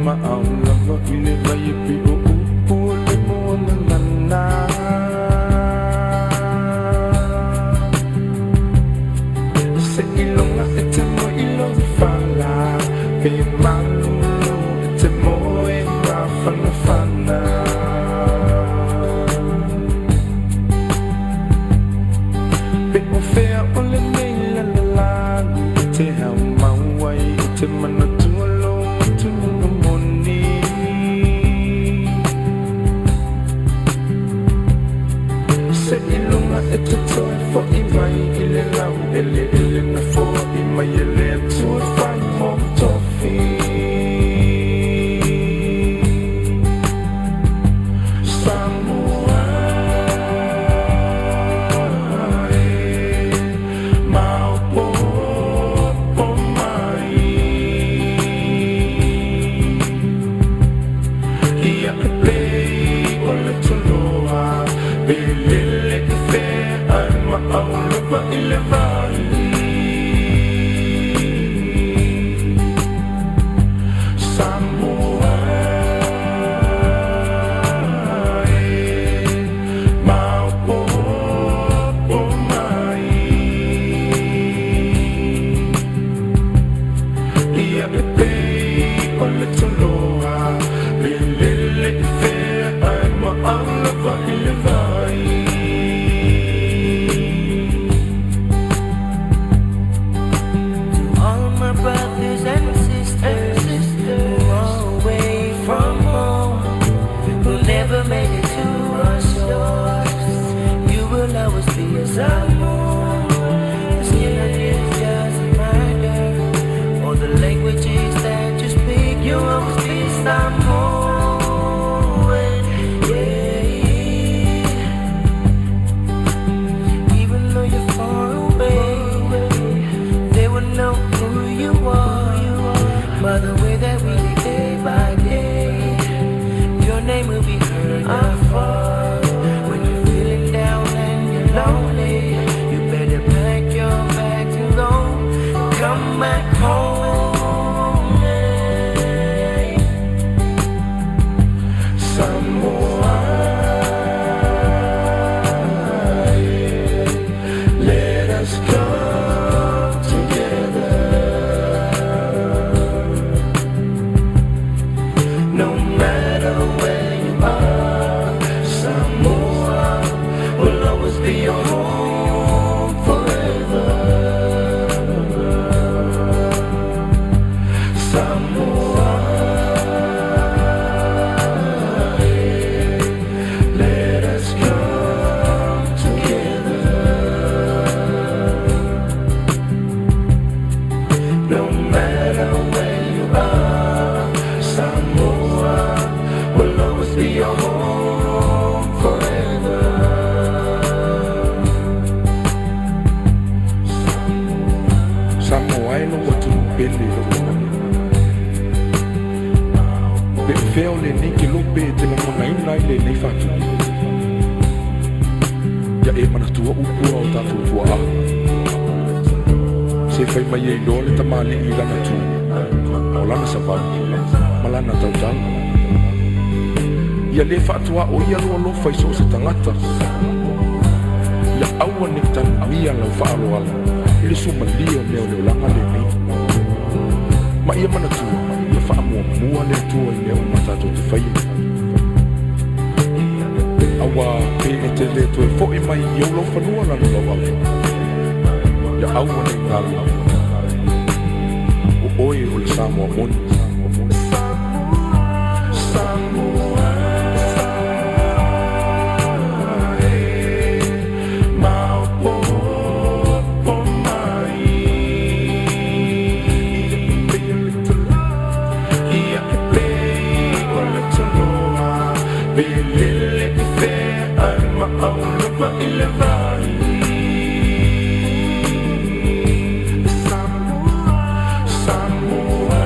ma au lava i le vai e pei o upu o le muagagana. Seiloga e te moe i lou fala, pe malulu e te moe mafanafana. Pe o fea o lenei lalolagi e te haumau ai e te manatua lou atunuga moni. Seiloga e te toe fo'i mai i le laueleele na fo'i mai e le Atua e fai mou tofi. Samoa e, maopoopo mai. Ia e pei o le toloa, pe lele i fea ae maau lava i le vai. Samoa e, maopoopo mai. Ia e pei o le toloa, pe lele i fea ae maau lava i le vai. To all my brothers and sisters who are away from home, who never made it to our shores, you will always be a Samoan. The skin of you doesn't matter, or the languages that you speak, you'll always be Samoan. Yeah. Even though you're far away, they will know who you are by the way that we live day by day. Your name will be heard afar. When you're feeling down and you're lonely, you better pack your bags and go. Come back home. Yeah. Samoa e, let us come together. No matter where you are, Samoa will always be your home forever. Samoa e, let us come together. No matter where you are, Samoa will always be your home forever. Samoa e lou atunuu pele i lou lagona. Pe o fea o lenei kelope e te lagonaina ai lenei faatupu. Ia e manatua upu a o tatou tuaa. Se fai mai e iloa le tamalii i lana tu, o lana savali, ma lana tautala. Ia lē faatuaʻoia lou alofa i so o se tagata. Ia aua nei tanuia lau faaaloalo i le sumalia o mea o le olaga lenei. Ma ia manatua, ia faamuamua le Atua i mea uma tatou te faia. Auā pe e te lē toe fo'i mai i ou laufanua lalolauafu. Ia aua nei galo, o oe o le Samoa moni. Samoa e, maopoopo mai. Ia e pei o le toloa, pe lele i fea ae maau lava i le vai. Samoa.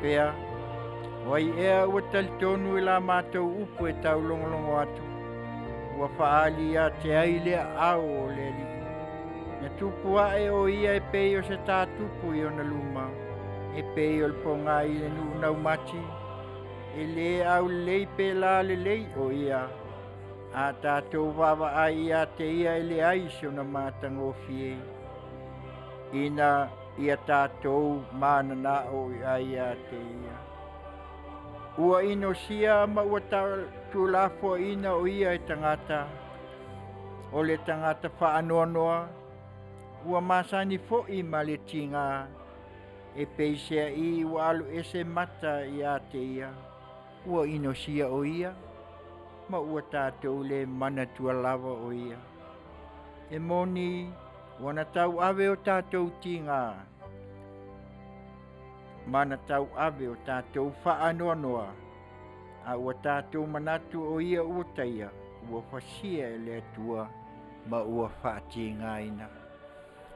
faapea, o ai ea ua talitonu i la matou upu e taulogologo atu, ua faaali ia te ai le aao o le Alii. Na tupu ae o ia e pei o se tātupu i ona luma, e pei o le pogā i le nuu naumati, e lē aulelei pe la lelei o ia. A tātou vaavaai ia te ia e leai se ona matagofie, ina ia tātou mananao i ai ia te ia. Ua inosia ma ua tuulafoaina o ia e tagata, o le tagata faanoanoa, ua masani fo'i ma le tigā, e peisea'i ua alu ese mata ia te ia. Ua inosia o ia, ma ua tātou le manatua lava o ia. E moni, ua na tauave o tātou tigā, ma na tauave o tātou faanoanoa, a ua tātou manatu o ia ua taia, ua fasia e le Atua ma ua faatigāina.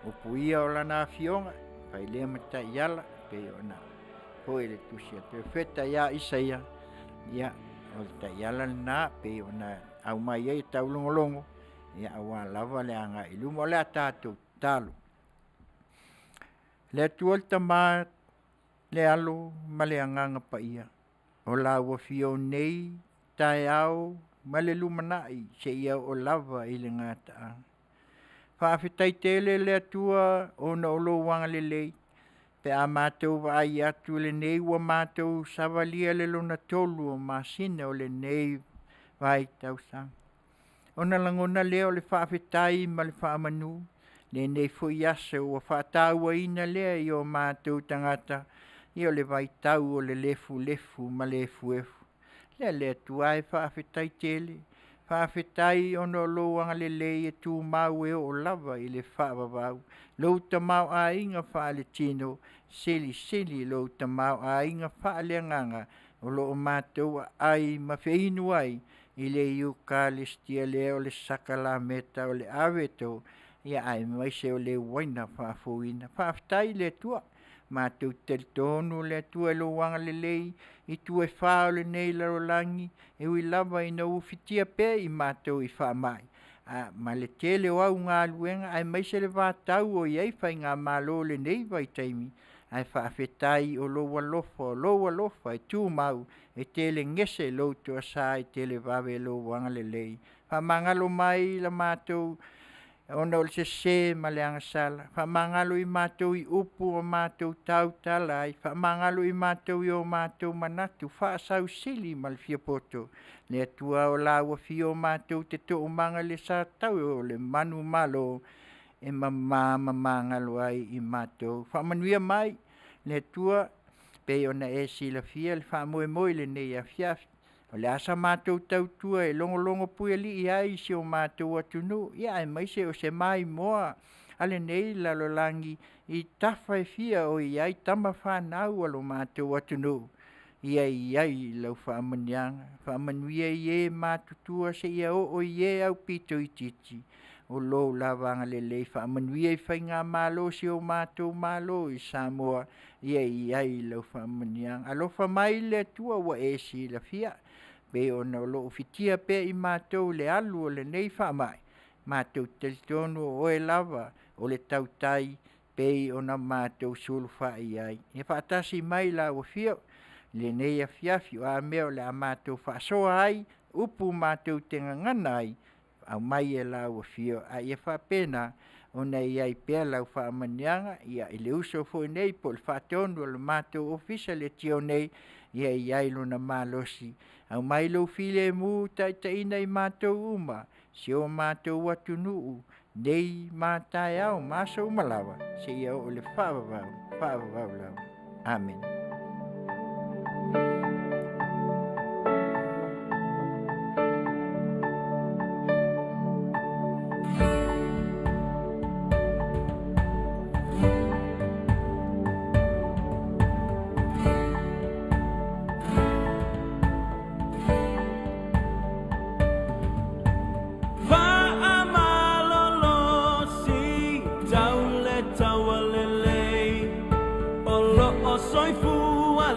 Upu ia o lana afioga, failea ma taiala, pei ona fo'i le tusi a le perofeta ia Isaia, ia o le taiala lenā pei ona aumai ai e taulogologo, ia auā lava le aga'i i luma. O le a tatou tatalo. Le Atua le Tamā, le Alo ma le Agaga Paia, o la ua fio nei taeao ma le lumanai seia oo lava i le gataaga. Faafetai tele le Atua ona o lou agalelei, pe a matou vaai atu lenei ua matou savalia le lona 3 o masina o lenei vaitausaga. Ona lagona lea o le faafetai ma le faamanu, lenei foi aso ua faatauaina lea i o matou tagata, ia o le vaitau o le lefulefu ma le efuefu. Lea le Atua e faafetai tele, faafetai ona o lou agalelei e tumau e oo lava i le faavavau. Lou tamaoaiga faaletino, silisili lou tamaoaiga faaleagaga, o loo matou aai ma feinu ai i le Iukalestia lea o le sakalameta o le ave to, ia aemaise o le uaina faafouina. Faafetai le Atua, matou talitonu le Atua i lou agalelei i itu e fa o lenei lalolagi, e ui lava ina ufitia pea i matou i faamai, a ma le tele o au galuega aemaise le vatau o i ai faigamalo o lenei vaitaimi, ae faafetai o lou alofa, o lou alofa e tumau, e tele gese lou toasā, e tele vave lou agalelei. Faamagalo mai la matou ona o le sesē ma le agasala, faamagalo i matou i upu o matou tautala ai, faamagalo i matou i o matou manatu faasausili ma le fiapoto. Le Atua o la ua fio matou te toomaga le satau o le manumalo, e mamā mamagalo ai i matou. Faamanuia mai le Atua, pei ona e silafia le faamoemoe i lenei afiafi. O le asa matou tautua e logologo puialii ai si o matou atunuu, ia aemaise o se maimoa a lenei lalolagi i tafa e fia o i ai tama fanau a lo matou atunuu. Ia i ai lau faamanuiaga, faamanuia i e matutua seia oo i e aupito itiiti, o lou lava agalelei. Faamanuia i faigamalo si o matou malo i Samoa, ia i ai lau faamanuiaga. Alofa mai le Atua ua e silafia, pei ona o loo fitia pea i matou le alu o lenei faamai, matou talitonu o oe lava o le tautai pei ona matou sulufai ai. Ia faatasi mai lau afio lenei afiafi, o a mea o le a matou faasoa ai, upu matou te gagana ai, aumai e lau afio, a ia faapena ona i ai pea lau faamanuiaga, ia i le uso foi nei po o le faatonu o le matou ofisa le tio nei, ia i ai lona malosi. Aumai lou filemu taitaiina i matou uma, si o matou atunuu, nei ma taeao ma aso uma lava, seia oo i le faavavau, faavavau lava. Amene. Faamalolosi tau le taualelei, o loo soifua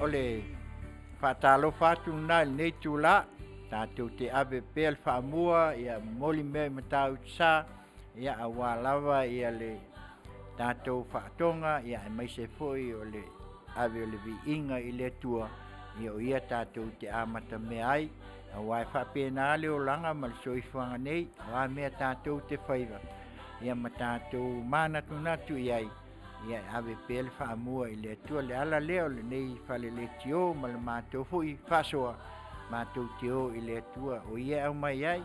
o le faatalofa atu lena i lenei itulā, tatou te ave pea le faamua, ia momoli mea i Matautusa, ia aua lava ia le tatou faatoga, ia aemaise foi o le ave o le viiga i le Atua, ia o ia tatou te amatamea ai, aua e faapena le olaga ma le soifuaga nei, o a mea tatou te faiva, ia ma tatou manatunatu i ai, ia e ave pea le faamua i le Atua. Le ala lea o lenei fale leitio ma le matou foi faasoa, matou te o i le Atua, o ia e aumai ai,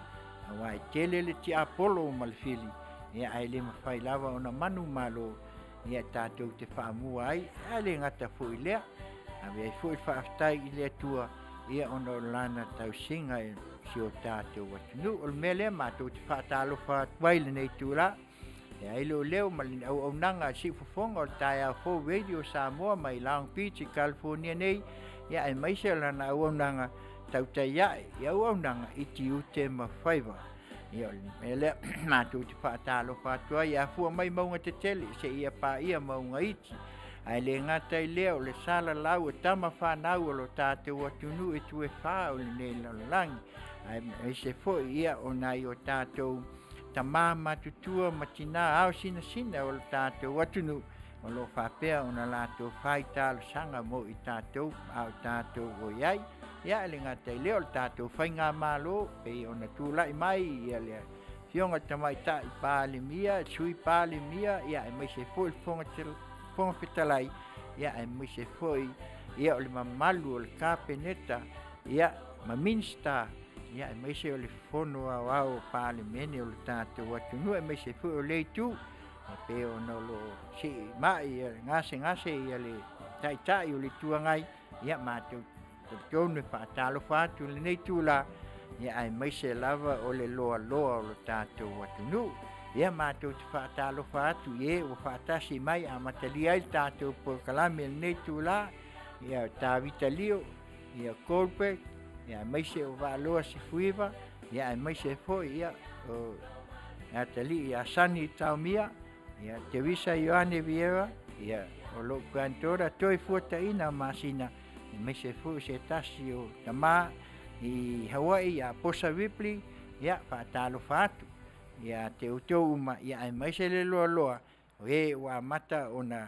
aua e tele le tiapolo ma le fili, ia ae le mafai lava ona manumalo, ia tatou te faamua ai, ae le gata foi i lea, ave ai foi le faafetai i le Atua, ia ona o lana tausiga i si o tatou atunuu. O le mea lea matou te faatalofa atu ai i lenei itula, e ai lou leo ma le auaunaga a le Siufofoga o le Taeao Fou Radio Samoa mai Long Beach i California nei, ia aemaise o lana auaunaga tautai ae i auaunaga i tiute ma faiva. Ia o le mea lea matou te faatalofa atu ai, afua mai mauga tetele seia paia mauga iti. Ae le gata i lea o le salalau e tama fanau o lo tatou atunuu i itu e fa o lenei lalolagi. Aemaise foi ia o nai o tatou tamā matutua ma tinā ao sinasina o lo tatou atunuu o lo o faapea ona latou fai talosaga mo i tatou a o tatou o i ai. Ia, e le gata i lea o le tatou faigamalo pei ona tulai mai ia le Afioga i le Tamaitai Palemia, le Sui Palemia, ia aemaise foi le Fofoga Fetalai, ia aemaise foi ia o le mamalu o le Kapeneta, ia ma Minisita, ia aemaise o le Fono Aoao o Palemene o le tatou atunuu, aemaise foi o lea itu e pei ona o lo o siimai gasegase ia le Taitai o le Itu Agai, ia matou talitonu e faatalofa atu i lenei itula, ia aemaise lava o le loaloa o le tatou atunuu. Ia matou te faatalofa atu i e ua faatasi mai amatalia ai le tatou polokalame i lenei itula, ia Tavita Lio, ia Goldberg, ia aemaise o Vaaloa Sefuiva, ia aemaise foi ia o atalii ia Sani Taumia, ia Teresa Ioane Vieira, ia o lou granddaughter Toi Fuataina Masina, aemaise foi o se tasi o tamā i Hawaii ia Posa Ripley, ia faatalofa atu ia te outou uma, ia aemaise le loaloa o e ua amata ona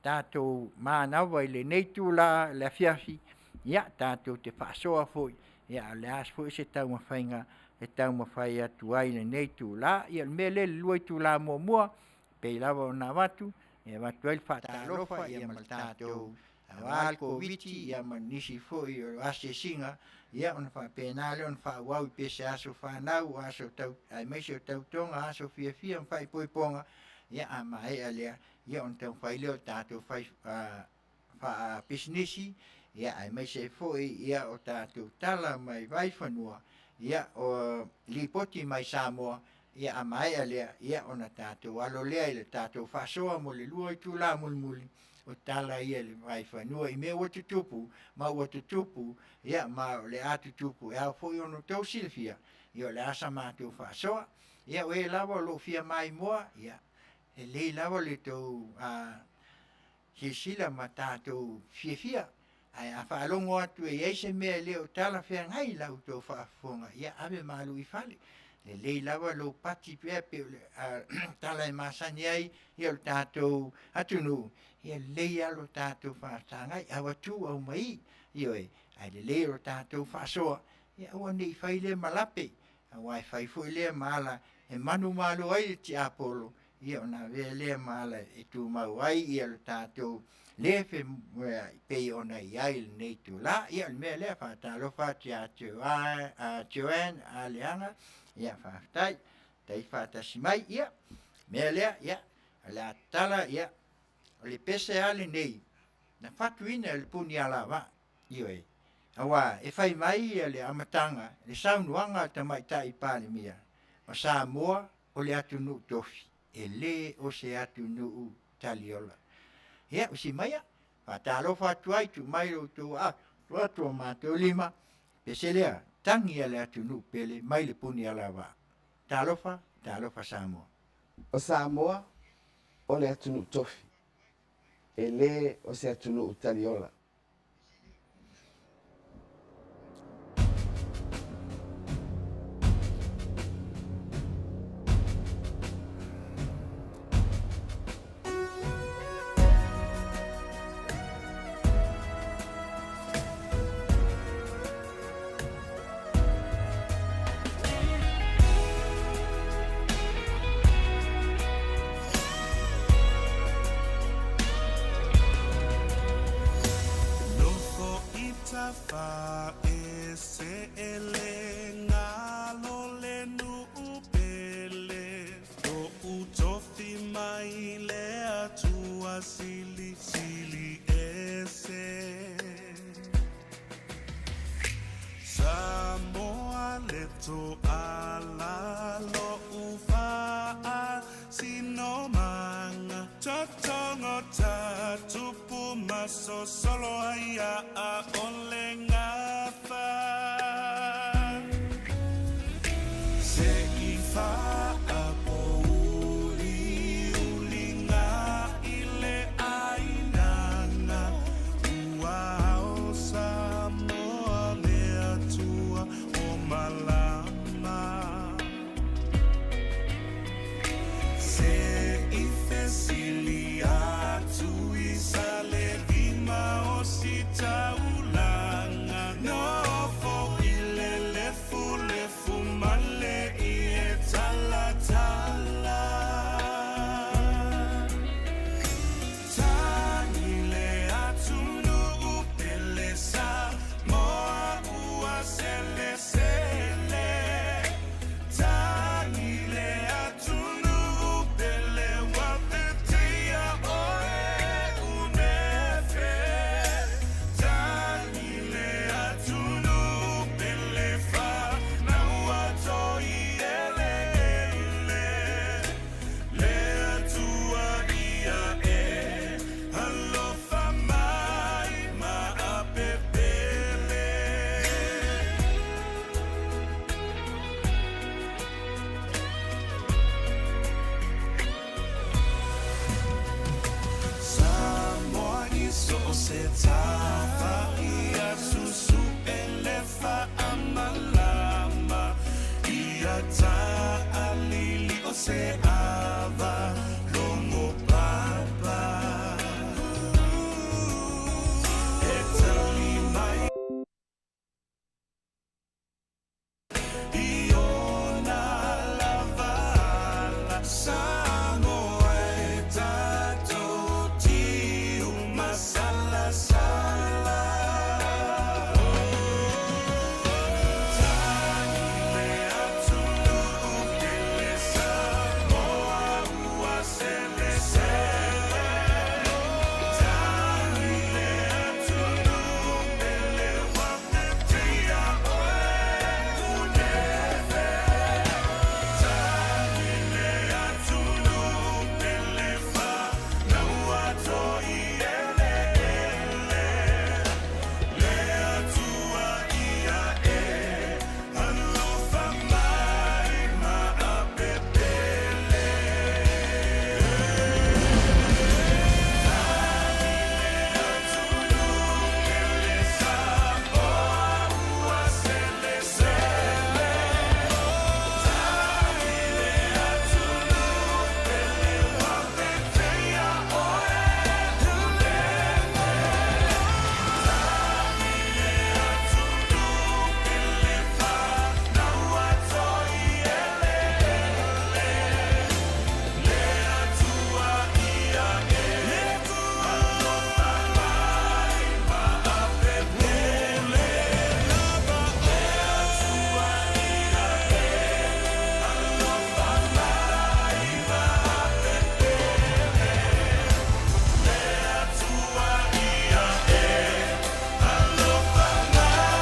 tatou manawa i lenei itula le afiafi, ia tatou te faasoa foi, ia o le a foi se taumafaiga e taumafai atu ai i lenei itula. Ia o le mea lea i le lua itula muamua, pei lava ona avatu, e avatu ai le faatalofa ia ma le tatou aua le Koviti ia ma nisi foi o asiasiga, ia ona faapena lea ona faaauau i pese aso fanau, aso tau, aemaise o tautoga, aso fiafia ma faaipoipoga, ia a maea lea, ia ona taumafai lea o tatou fai faapisinisi, ia aemaise ai foi ia o tatou tala mai vaifanua, ia o lipoti mai Samoa, ia a maea lea, ia ona tatou alo lea i le tatou faasoa mo le lua itula mulimuli, o tala ia i le vaifanua i mea ua tutupu ma ua tutupu, ia ma o le a tutupu e ao foi ona outou silafia, ia o le a sa matou faasoa. Ia o e lava o lo o fia maimoa, ia lelei lava le tou silasila ma tatou fiafia, ae a faalogo atu e i ai se mea e le o talafeagai i la outou faafofoga, ia ave malu i fale. Lelei lava lou pati pea pei o le tala e masani ai ia o le tatou atunuu, ia lelei lava lo tatou faafesagai, avatu aumai, ioe, ae lelei lo tatou faasoa, ia aua ne i fai lea ma lape, aua e fai foi lea ma ala e manumalo ai le tiapolo, ia ona avea lea ma ala e tumau ai ia lo tatou le pei ona i ai i lenei itula. Ia o le mea lea, faatalofa atu ia Joanne Aleaga, ia faafetai, tai faatasi mai. Ia, mea lea, ia, o le a tatala, ia, o le pese lava lenei na fatuina e le Punialavaa, ioe, aua e fai mai le amataga, le saunoaga a le Tamaitai Palemia, o Samoa o le atunuu tofi, e le o se atunuu taliola. Ia, usi maia, faatalofa atu ai, tuu mai lo outou aao, tuu atu o matou lima, pese lea, tagi a le atunuu pele mai le Punialavaa. Talofa, talofa Samoa. O Samoa o le atunuu tofi, e le o se atunuu taliola. Se i faapouli uliga i le ainana ua ao Samoa le Atua o malama. Se i fesili atu i sa le lima o si taulaga nofo i le lefulefu ma le ie talatala. Tagi le atunuu pele Samoa ua selesele. Tagi le atunuu pele ua feteia oe unefe. Tagi le atunuu pele fanau a toi eleele. Le Atua ia e alofa mai ma apepele. Samoa i so o se tafa ia susu'e le faamalama ia taalili o se ava logo papa e tali mai i ona lava ala Samoa e tatou tiu masalasala. Tagi le atunuu pele Samoa ua selesele. Tagi le atunuu pele ua feteia oe unefe. Tagi le atunuu pele fanau a toi eleele. Le Atua ia e alofa mai ma apepele. Tagi le atunuu pele Samoa ua selesele. Tagi le atunuu pele ua feteia oe unefe. Tagi le atunuu pele fanau a toi eleele. Le Atua ia e alofa mai ma apepele. Le Atua ia e alofa mai ma apepele. Le Atua ia e alofa mai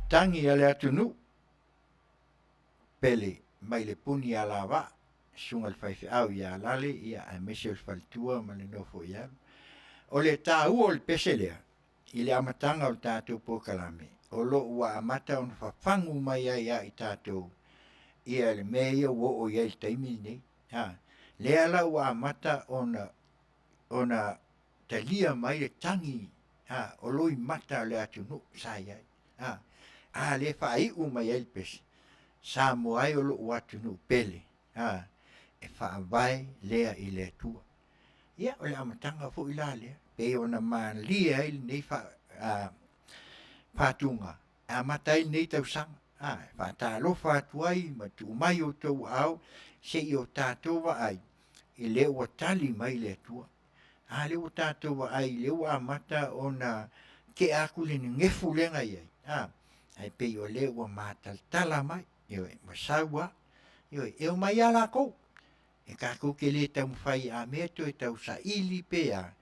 Tagi a le atunuu pele mai le puni alavaa susuga i le faifeau ia Lale ia aemaise o le faletua ma le nofo i alo. O le taua o le pese lea i le amataga o le tatou polokalame o lo o ua amata ona fafagu mai ai ia i tatou ia le mea ia ua oo i ai i le taimi lenei. A, lea la ua amata ona ona talia mai le tagi a o loimata o le atunuu sa i ai. A, a lea e faaiu mai ai le pese, Samoa e o lou atunuu pele, a, e faavae lea i le Atua. Ia, o le amataga foi la lea, pei ona malie ai lenei faatuga e amata ai lenei tausaga. A, e faatalofa atu ai ma tuu mai outou aao se i o tatou vaai i lea ua tali mai le Atua. A lea ua tatou vaai, lea ua amata ona tea atu le nenefu lea na i ai, a, ae pei o lea ua matalatala mai, ioe, ua sau lava, ioe, e omai lava latou. E tatou te le taumafai a mea toe tausaili pe a,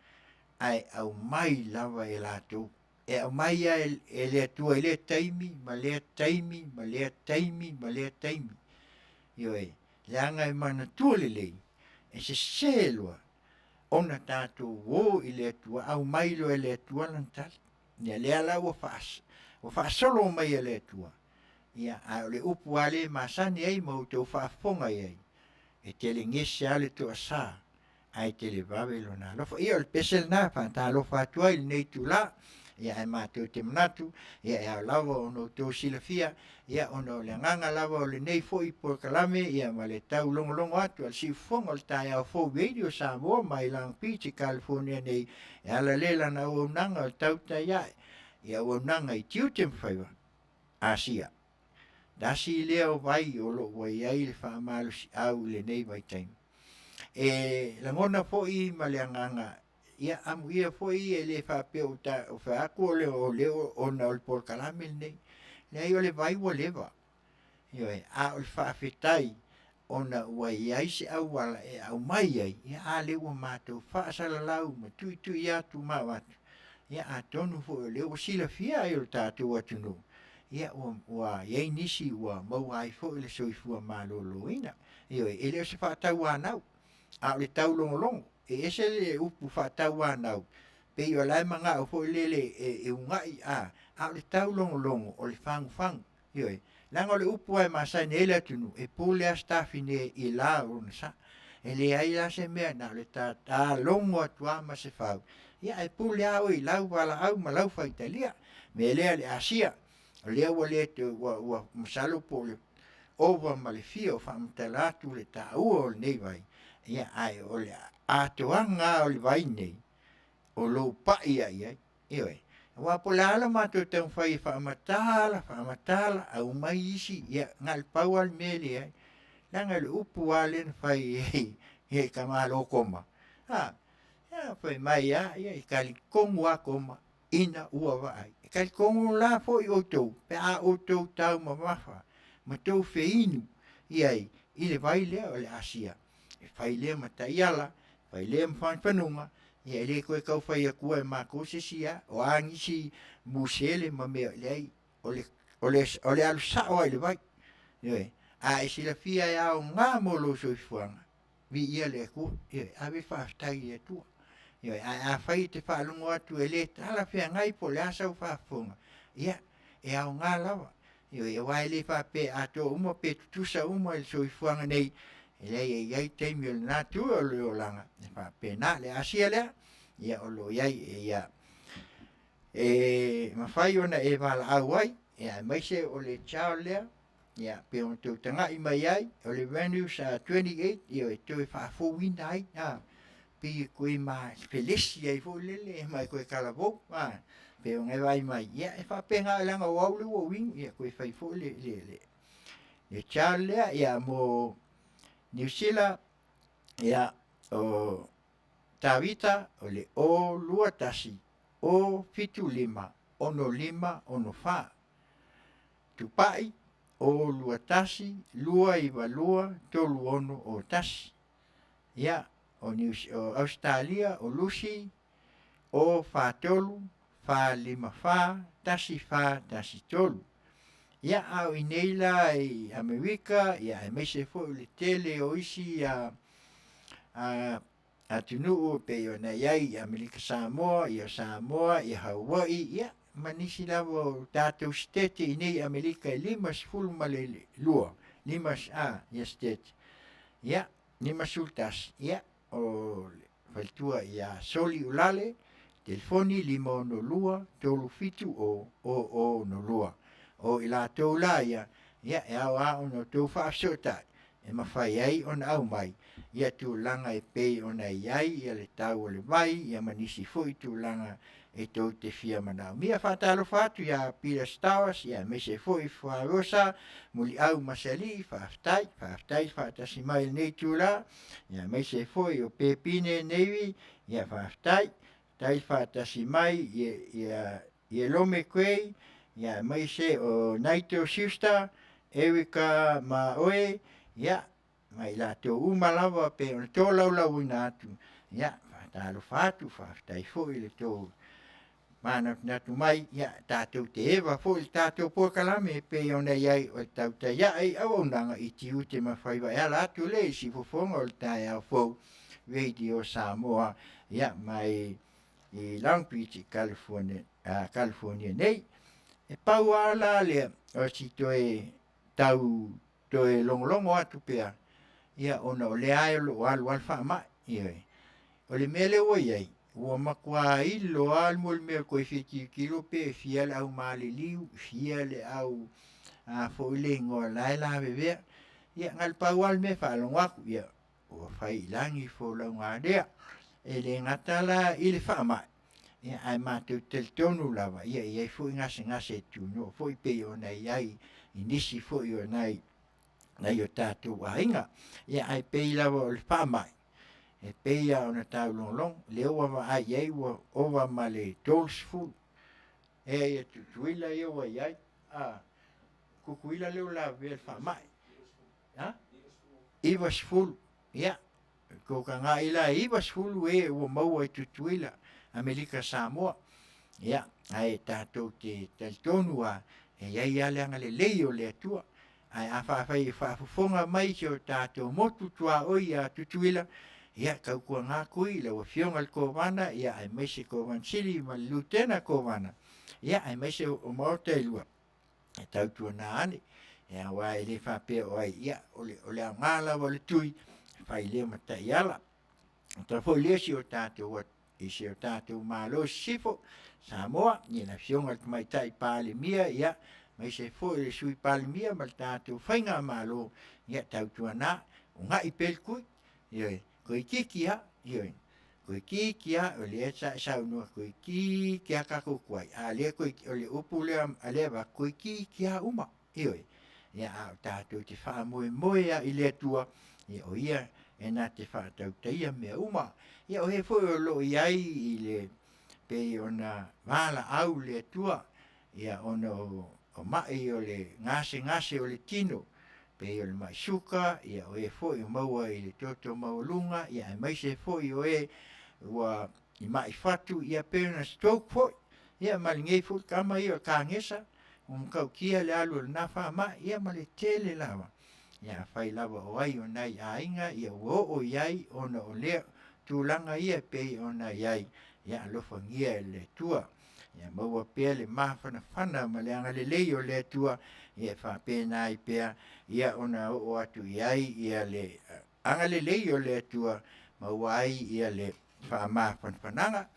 ae aumai lava e latou, e aumai lava e le Atua i lea taimi ma lea taimi ma lea taimi ma lea taimi. Ioe, leaga e manatua lelei, e sese loa ona tatou o i le Atua aumai loa e le Atua lana tali. Ia lea la ua faasolo mai e le Atua, ia a o le upu lava lea e masani ai ma outou faafofoga i ai, e telegese lava le toasa, ae televave lona alofa. Ia o le pese lena e faatalofa atu ai i lenei itula, ia ae matou te manatu, ia e ao lava ona outou silafia, ia ona o le agaga lava o lenei foi polokalame ia ma le taulogologo atu a le siufofoga o le taeao fou Radio Samoa mai Long Beach i Kalifonia nei, e ala lea i lana auaunaga o le tautai ae i auaunaga i tiute ma faiva, Asia. Tasi lea o vai o lo o ua i ai le faamalosiau i lenei vaitaimi. E lagona foi ma le agaga, ia amuia foi e le faapea ua fai atu o lea ona o le polokalame lenei. Leai o le vai ua leva, ioe, a o le faafetai ona ua i ai se auala e aumai ai, ia a lea ua matou faasalalau ma tuitui atu ma avatu, ia atonu foi o lea ua silafia e le tatou atunuu, ia ua i ai nisi ua maua ai foi le soifua maloloina. Ioe, e le o se faatauanau, a o le taulogologo. E ese le upu faatauanau, pei o la e manao foi lele e uunai, a o le taulogologo, o le fagufagu. Ioe, leaga o le upu lava e masani ai le atunuu, e pule lava Sitafine i le la o lona sa. E leai la se mea, na o le ta logo atu lava ma se fau, ia ae pule lava oe i lau valaau ma lau faitalia. O le mea lea le asia, o lea ua le toe, masalo po o le ova ma le fia o faamatala atu le taua o lenei vai, ia ae o le atoaga lava o le vai lenei, o lou pai lava i ai, ioe. Aua po o le a le matou taumafai e faamatala faamatala, aumai isi, ia na o le pau lava le mea e leai, leaga o le upu lava lea na fai i le tamaloa Koma, a, fai mai lava, ia e talitonu lava Koma ina ua vaai. E talitonu la foi outou pe a outou taumamafa ma outou feinu i ai i le vai lea o le asia, e fai lea ma taiala, fai lea ma fanufanuga, ia e le toe tau fai atua e matou se isi a, o a nisi musele ma mea, leai, o le alu sao lava i le vai. Ioe, a e silafia e aoga mo lou soifuaga, viia le Atua, ioe, ave le faafetai i le Atua. Ioe, ae afai e te faalogo atu e le talafeagai po o le a sau faafofoga, ia, e aoga lava. Ioe, aua e le faapea e atoa uma pe tutusa uma i le soifuaga nei, e leai e i ai taimi o lena itu o le olaga, e faapena. Le asia lea, ia o lo o i ai, e mafai ona e valaau ai, aemaise o le child lea pei ona outou tagai mai ai, o le Values 28, e toe faafouina ai, pei e toe felesi ai foi lele ma e toe talavou, pei ona e vaai mai, ia e faapena leaga o au lea ua ou inu, ia toe fai foi le child lea mo Niu Sila, ia, o Tavita, o le 021 075 6564. Tupai 021 292 3601. Ia, o Ausetalia o Lucy 043 454 1413. Ia, a o inei la i Amerika, aemaise foi o le tele o isi atunuu e pei ona i ai i Amerika Samoa, ia Samoa, ia Hawaii, ia ma nisi lava o tatou Setete i inei i Amerika e 52, ia Setete, ia, 51, ia, o le faletua ia Soliulale, telefoni 562 370 0062. O i latou la ia, ia e ao lava ona outou faafesootai e mafai ai ona aumai ia tulaga e pei ona i ai le tau o le vai ma nisi foi tulaga e tou te fia manaomia. E faatalofa atu ia Peter Stowers aemaise foi Fuarosa Muliau Masalii, faafetai, faafetai le faatasi mai i lenei itula, aemaise foi o Pepine Navy, ia faafetai, faafetai le faatasi mai i Elome Gray, aemaise o Naito Schuster, Erica Maoe, ia. ma i latou uma lava e pei ona tolaulauina atu, ia faatalofa atu, faafetai foi i le tou manatunatu mai, ia tatou te eva foi i le tatou polokalame e pei ona i ai o le tautai ae i auaunaga i tiute ma faiva e ala atu lea i siufofoga o le taeao fou Radio Samoa, ia mai i Long Beach i Kalifonia nei. E pau lava la lea o si toe tau toe logologo atu pea, ia ona o lea lava o lo o alu lava le faamai. Ioe. O le mea lea ua i ai, ua matua ilo lava le mea e toe fia tilotilo pe fia le au maliliu, fia le au a foi le igoa o la e lavevea. Ia na o le pau lava le mea e faalogo atu, ia, ua fai i lagi folauga a lea. E le gata la i le faamai, ae matou te talitonu lava, e i ai foi gasegase tunoa foi pei ona i ai i nisi foi o nai o tatou aiga. Ia ae pei lava o le faamai, e pei lava ona taulogologo, lea ua vaai i ai ua ova ma le 30 ea Tutuila ia ua i ai, Tutuila lea ua lavevea i le faamai. 90, ia, toatagai la e 90 e ua maua i Tutuila, Amerika Samoa. Ia, ae tatou te talitonu lava, e i ai lava le agalelei o le Atua. Ae afai o faafofoga mai si o tatou motu tuaoi ia Tutuila, ia tautuana Tui lau Afioga i le Kovana aemaise le Kovana Sili ma le Lutena Kovana, aemaise o Maota e lua, e tautuana ane, aua e le faapea o ai, ia, o le aoga lava o le tui, e fai lea ma taiala. E faapea foi lea i si o tatou Malo i Sisifo, Samoa, i le Afioga i le Tamaitai Palemia, aemaise foi o le Sui Palemia ma le tatou faigamalo, ia tautuana, uunai pea le tui, ioe, toeitiiti lava, ioe, toeitiiti lava, o lea sa e saunoa, toeitiiti lava tatou tuai, a o lea o le upu lea a lea e avatu, toeitiiti lava uma, ioe. A o tatou te faamoemoe lava i le Atua, o Ia e na te faatautaia mea uma. Ia o e foi o lo o i ai i le pei ona valaau le Atua ona o mai o le gasegase o le tino, pei o le mai suka, o e foi o maua i le toto maualuga, aemaise foi o e ua i mai fatu, ia pei ona stroke foi, ia ma lenei foi tama ia o le kagesa, ua matautia le alu o lena faamai, ia ma le tele lava. Ia afai lava o ai o nai aiga ua oo i ai ona o lea tulaga ia e pei ona i ai, ia alofagia e le Atua. Ia maua pea le mafanafana ma le agalelei o le Atua e faapena ai pea ona oo atu i ai le agalelei o le Atua, maua ai le faamafanafanaga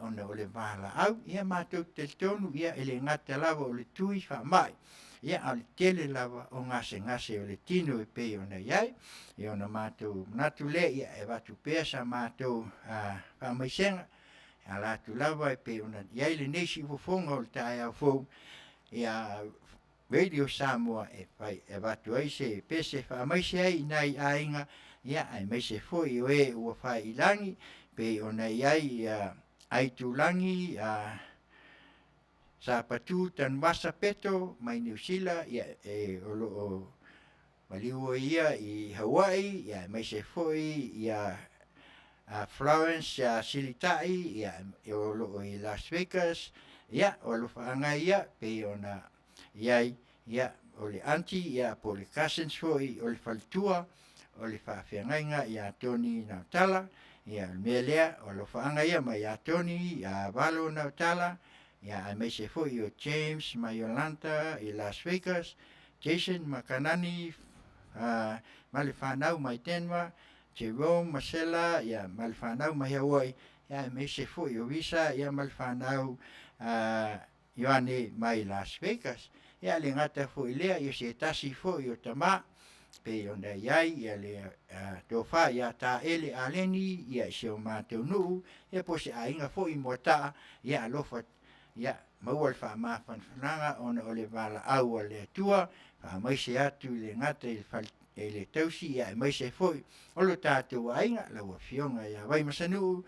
ona o le valaau. Ia matou te talitonu e le gata lava o le tui faamai, a o le tele lava o gasegase o le tino e pei ona i ai. Ia ona matou manatu lea e avatu pea sa matou faamaisega e ala atu lava e pei ona i ai lenei siufofoga o le taeao fou ia Radio Samoa e avatu ai se pese faamaise ai i nai aiga, aemaise foi o e ua fai i lagi, pei ona i ai Aitulagi Sapatu Tanuvasa Peto mai Niu Sila, o lo o maliu ai ia i Hawaii, aemaise foi ia Florence Silitai o lo o i Las Vegas, ia, o alofaaga ia pei ona i ai, ia, o le aunty po o le cousins foi o le faletua o le faafeagaiga ia Tony Nautala. Ia, o le mea lea, o alofaaga ia mai ia Tony, ia Valo Nautala, aemaise foi o James ma Yolanda i Las Vegas, Jason ma Kanani ma le fanau mai Denver, Jerome ma Sela ma le fanau mai Hawaii, aemaise foi o Visa ma le fanau Ioane mai Las Vegas. Ia e le gata foi i lea, ia o se tasi foi o tama pei ona i ai le tofa ia Taele Aleni i si o matou nuu, ia po o se aiga foi i Moataa, ia alofa ia maua le faamafanafanaga ona o le valaau a le Atua, faamaise atu i le gata i le tausi aemaise foi o lo tatou aiga, lau Afioga ia Vaimasanuu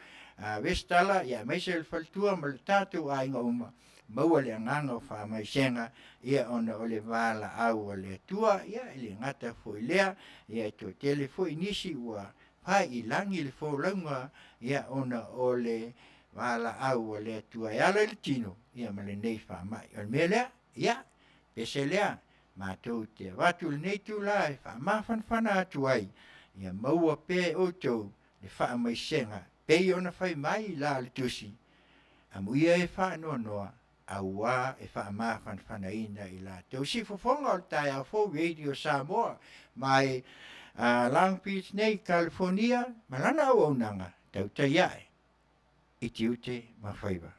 Resitala, aemaise o le faletua ma le tatou aiga uma. Maua le agaga o faamaisega, ia ona o le valaau a le Atua, ia e le gata foi i lea, ia e toatele foi nisi ua fai i lagi le folauga, ia ona o le valaau a le Atua e ala i le tino, ia ma lenei faamai. O le mea lea, ia pese lea, matou te avatu i lenei itula e faamafanafana atu ai, ia maua pea e outou le faamaisega pei ona fai mai la o le Tusi, amuia e faanoanoa aua e faamafanafanaina i latou. Siufofoga o le taeao fou Radio Samoa mai Long Beach nei i Kalifonia ma lana auaunaga, tautai ae i tiute ma faiva.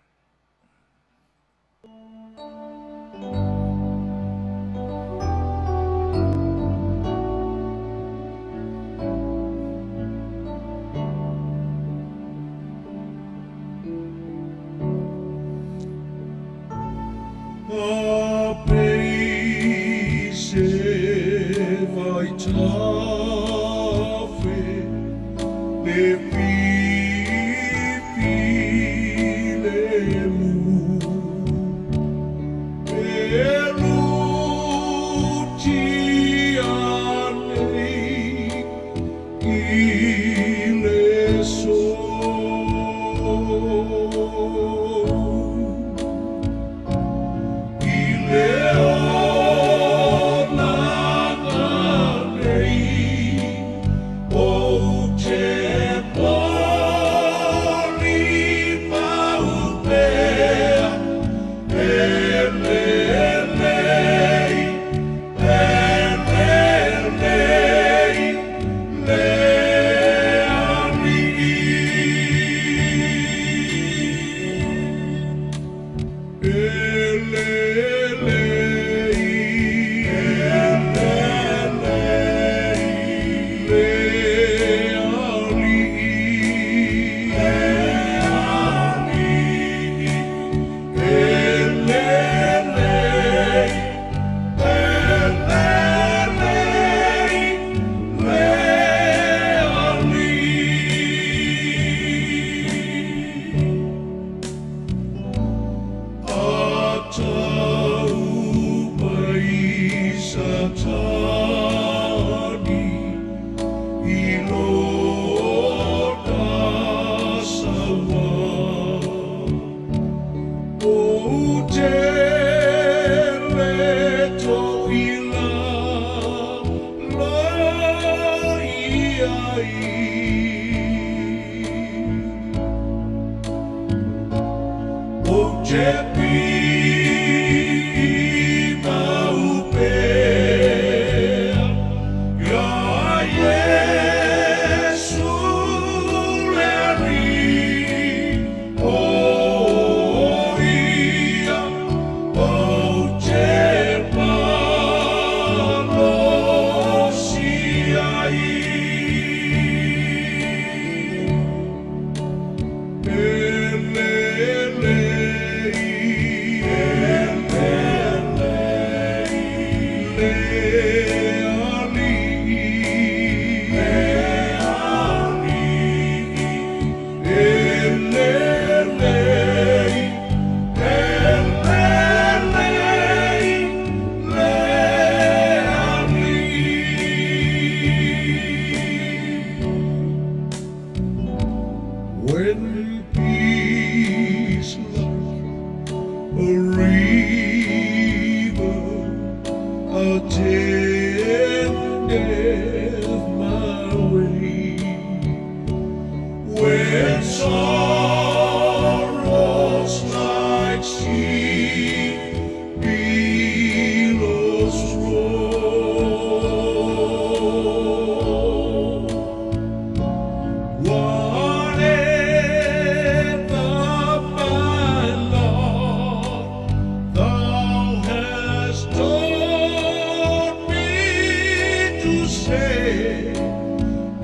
Say,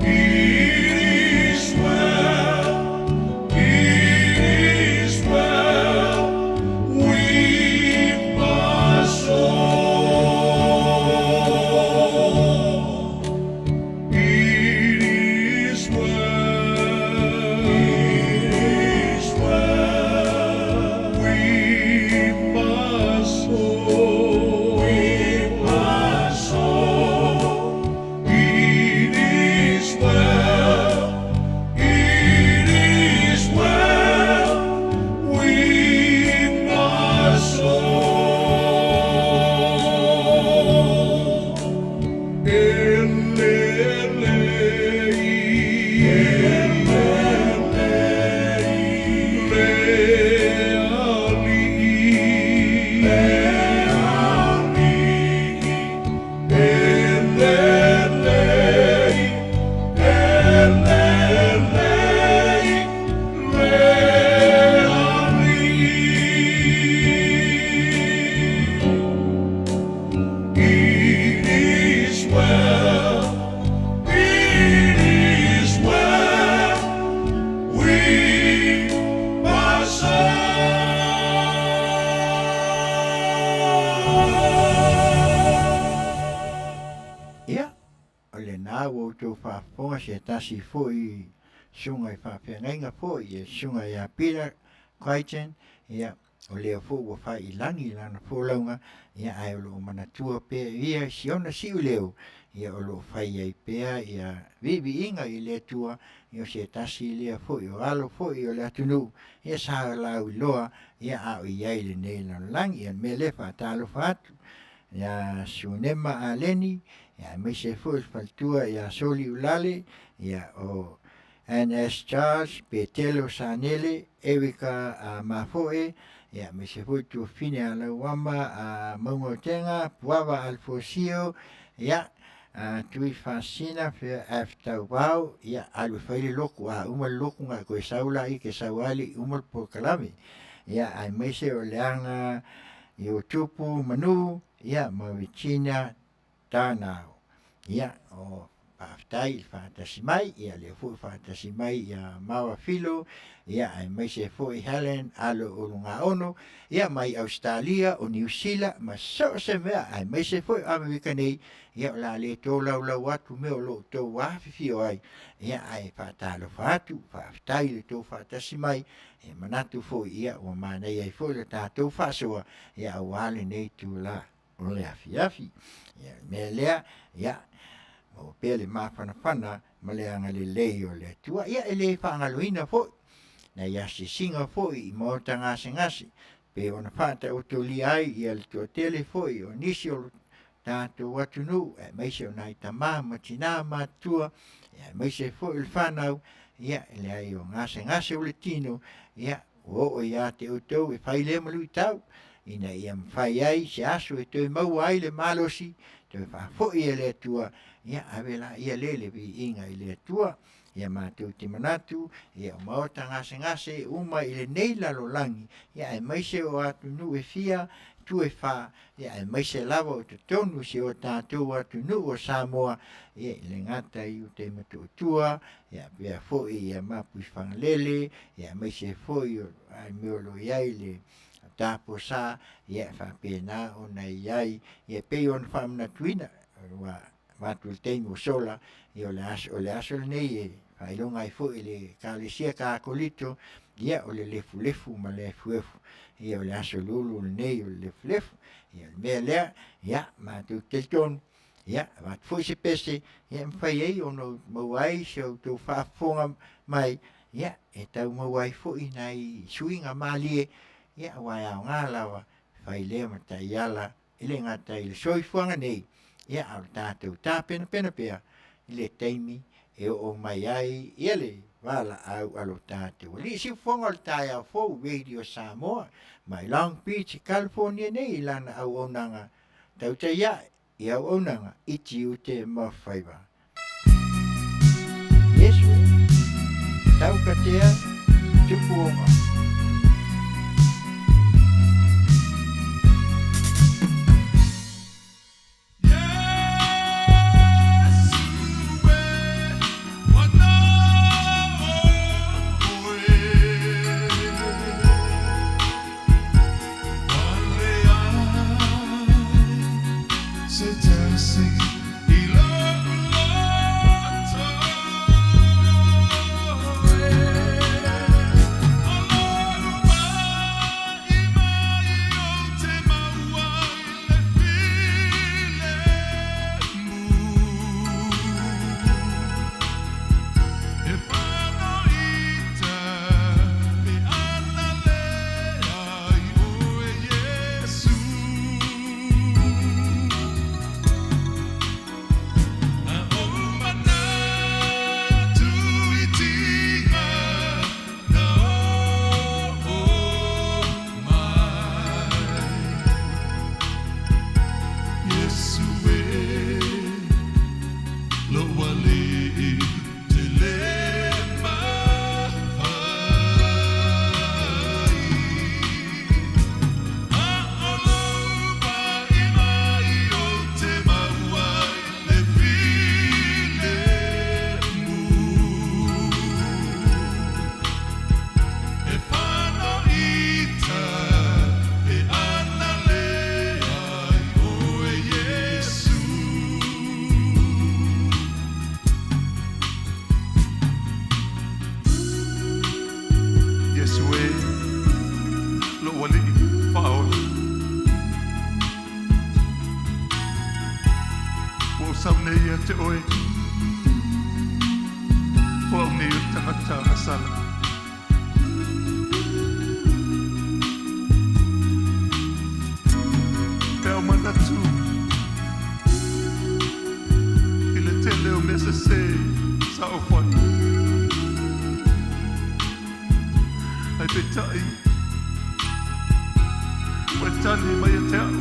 it is well. outou faafofoga se tasi foi susuga i faafeagaiga foi le susuga ia Peter Crichton, ia o lea foi ua fai i lagi lana folauga, ia ae o lo o manatua pea e ia i si ona siuleo, ia o lo o fai ai pea ia viiviiga i le Atua, ia o se tasi lea foi o alo foi o le atunuu, ia sa lauiloa ia a o i ai i lenei lalolagi. Ia o le mea lea e faatalofa atu ia Sunema Aleni, aemaise ai foi le faletua ia Soliulale, ia o NS Charles, Petelo Sanele, Erica Mafoe, aemaise foi Tuafafine Alauama Mauga o Puava Alefosio, ia Tuifaasisina F Tauvao, ia alu e fai le lotu, a uma le lotu ona e toe sau lea, e sau lava e le i uma le polokalame. Ia aemaise o Leaga Iotupu Manu, ia ma Regina Tanao. Ia, o faafetai le faatasi mai, ia lea foi ua faatasi mai ia Maua Filo, ia aemaise foi Helen Alo Ulugaono, ia mai Ausetalia, o Niu Sila ma so o se mea, aemaise foi o Amerika nei, ia o le a le tolaulau atu mea o lo o outou afifio ai, ia ae faatalofa atu, faafetai i le tou faatasi mai, e manatu foi ia ua manaia ai foi le tatou faasoa, ia aua lenei itula o le afiafi. Ia o le mea lea, ia maua pea le mafanafana ma le agalelei o le Atua. Ia e le faagaloina foi nai asiasiga foi i maota gasegase pei ona faataotolia ai ia le toatele foi o nisi o le tatou atunuu, aemaise o nai tama ma tina matutua, aemaise foi o le fanau, ia e leai o gasegase o le tino, ia ua oo ia te outou e fai lea ma luitau, ina ia mafai ai se aso e toe maua ai le malosi, toe faafoi e le Atua, ia ave laia lea o le viiga i le Atua. Ia matou te manatu, ia o maota gasegase uma i lenei lalolagi, ia aemaise o atunuu e fia, itu e fa, ia aemaise lava o totonu o si o tatou atunuu o Samoa, ia e le gata i uta i Motootua, ia faapea foi ia Mapuifagalele, ia aemaise foi o mea o lo o i ai le taposa, ia e faapena ona i ai, ia e pei ona faamanatuina, ua avatu i le taimi ua sola, ia o le aso lenei e faailoga ai foi e le Ekalesia Kakolito, ia o le lefulefu ma le efuefu, ia o le aso lulu lenei o le lefulefu. Ia o le mea lea, ia matou te talitonu, ia avatu foi se pese, ia e mafai ai ona maua ai se tou faafofoga mai, ia e tau maua ai foi nai suiga malie, ia aua e aoga lava e fai lea ma taiala e le gata i le soifuaga nei, ia a o le tatou tapenapena pea i le taimi e oo mai ai ia le valaau a lo tatou Alii. Siufofoga o le taeao fou Radio Samoa mai Long Beach, California nei i lana auaunaga tautai ae i auaunaga i tiute ma faiva. Iesu, taukatea, tupuoga. Iesu e, lou Alii Faaola. Ua ou sau nei ia te oe, o au nei o le tagata agasala. E au manatu i le tele o mea sesē sa ou fai. Ae peitai, ua e tali mai ia te a'u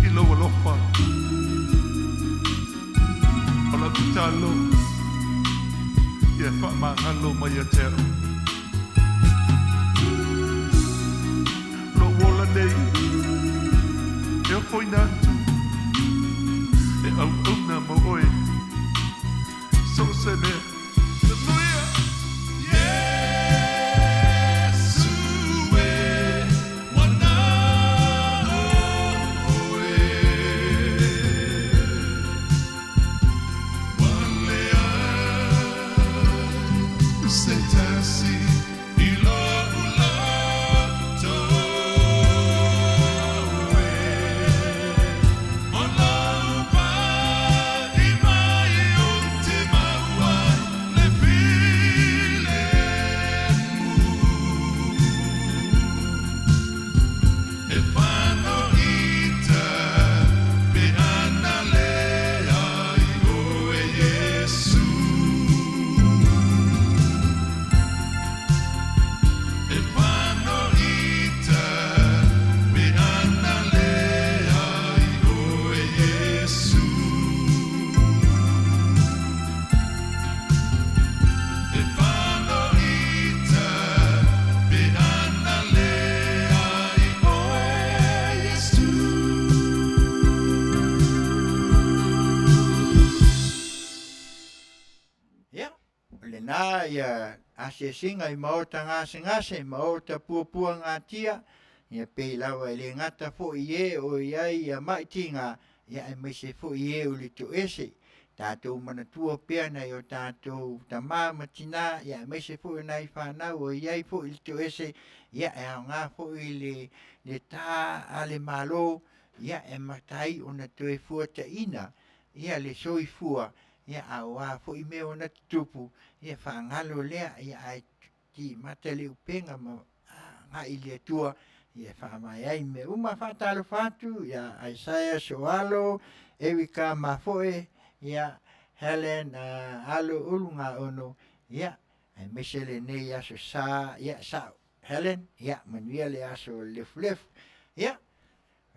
i lou alofa. O lau tatalo, ia e faamagalo mai ia te a'u. Lou ola nei, e ofoina atu, e auauna mo oe, so o se mea. Hallelujah! Iesu e, ua na oe. Ua leai se tasi i lo'u loto e. O lou pai mai ou te maua ai le filemu. E fanoita pe ana leai oe Iesu. E fanoita pe ana leai oe Iesu. E fanoita pe ana leai oe Iesu. Ia, o lenā ia asiasiga i maota gasegase, maota puapuagatia, ia pei lava e le gata foi i e o i ai ia maitiga, ia aemaise foi i e o le toese. Tatou manatua pea nai o tatou tama ma tina, ia aemaise foi o nai fanau o i ai foi le toese, ia e aoga foi le le ta a le Malo, ia e amata ai ona toe fuataina ia le soifua, ia a o a foi mea ona tutupu, ia faagalo lea, ia ae timata le upega ma agai i le Atua ia e faavae ai mea uma. Faatalofa atu ia Isaiah Soalo, Erica Mafoe, ia Helen Alo Ulugaono, ia aemaise lenei Aso Sa, ia sao Helen, ia manuia le aso lefulefu. Ia,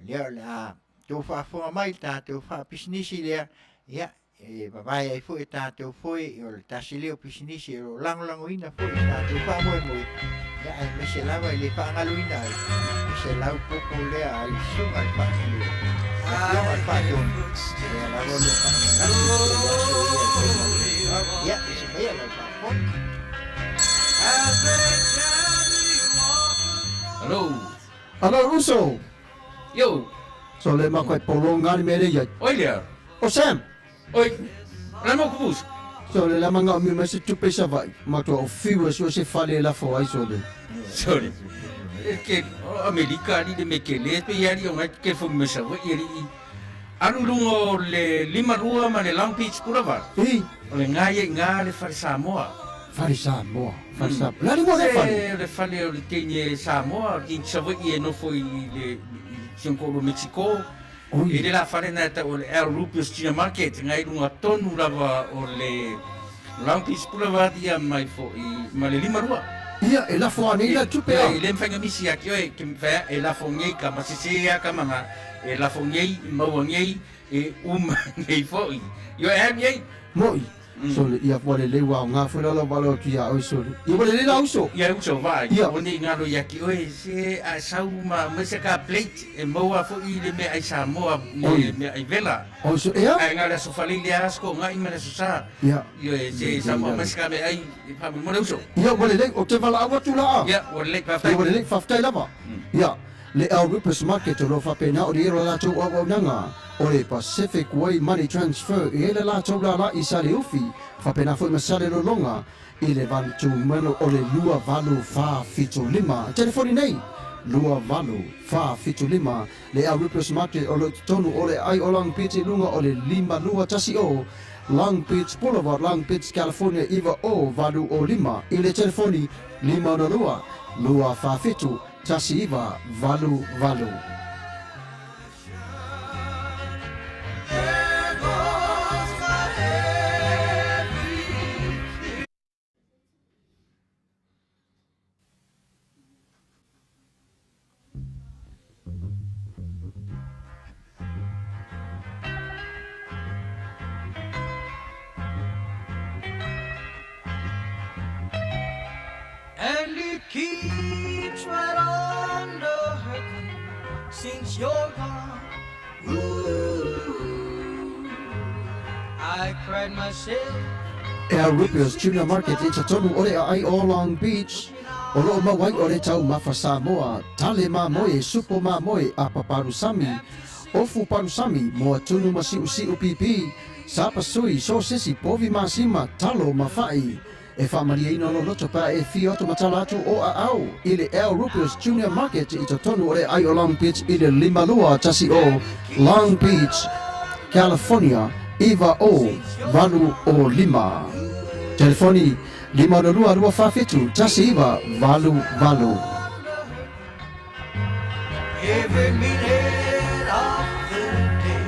lea o le a tou faafofoga mai i le tatou faapisinisi lea, ia, e vavae ai foi e tatou foi o le tasi lea o pisinisi o lo o lagolagoina foi i tatou faamoemoe, ia, aemaise lava e le faagaloina ai le 100 popo lea a le susuga i le Faafileo, le Afioga i le Faatonu, lea lava o lo o faamanatu i le aso ia e fai mai ai. Ia, ese mai lau faafofoga. Hello. Hello uso. Yo. So le ma koe polo ngani me le iai. Oi lea. O Sam. Oi. La mo kubusa. So le la manga mi ma se tupe sa vai. Ma to o fiwa so se fale la fo ai so le. Sorry. E ke Amerika ali le me ke le pe iali o ngai ke fo me sa vai ali i. Alu lunga o le 52 ma le Long Beach Boulevard. I. O le ngai e ngā le fale Samoa. Fale Samoa. Fale Samoa. La le fale. Le fale o le teine Samoa, o le teine Savaii e nofo i le Sionkolo Mexico. I le la fale na e tau o le Al Rupios China Market, ngai lunga tonu lava o le Long Beach Boulevard ia mai fo'i ma le 52. Ia, e lafo anei la tupe a. E le mawhai misi a ki oe, ke mwhea e lafo ngei ka masese a ka manga, e lafo ngei, maua ngei, e uma ngei fo'i. Io e hami ei. Mo'i. Sole, ia ua lelei ua aoga foi la lau valo atu ia oe sole. Ia ua lelei la uso. Ia uso vaai. Ia. O nei ngalo ia ki oe, se a sau ma mai se ka plate e maua fo'i le mea ai Samoa, le mea ai vela. Oi so ea. Ai ngalo aso fale le asko ngai ma le aso sa. Ia. Ioe, se Samoa mai se ka mea ai e wha mo le uso. Ia ua lelei, o te valaau atu la a. Ia, ua lelei, faafetai. Ia ua lelei, faafetai lava. Ia. Le El Rupes Market o lo o faapena ona i ai lo latou auaunaga o le Pacific Way Money Transfer e i ai le latou lala i Saleufi faapena foi ma Salelologa i le valutumelo o le 2875. Telefoni nei, 2875. Le El Rupes Market o lo o i totonu o le aai o Long Beach i luga o le 5210 Long Beach Boulevard, Long Beach, California 90805 i le telefoni 562 247 1988. And it keeps right under hurting since you're gone. Ooh, I cried myself. El Rubio's Tuna Market i totonu o le aai o Long Beach, o lo o mau ai o le taumafa Samoa, tale mamoe, supo mamoe, apa palusami, ofu palusami, moa tunu ma siusiu pipi, sapasui, sosesi, povi masima, talo ma fa'i. E faamalieina lou loto pe a e fia atu ma tala atu o aao i le El Rubio's Junior Market i totonu o le aai o Long Beach i le 5210 Long Beach, California 90805. Telefoni, 562 247 1988. Every minute of the day,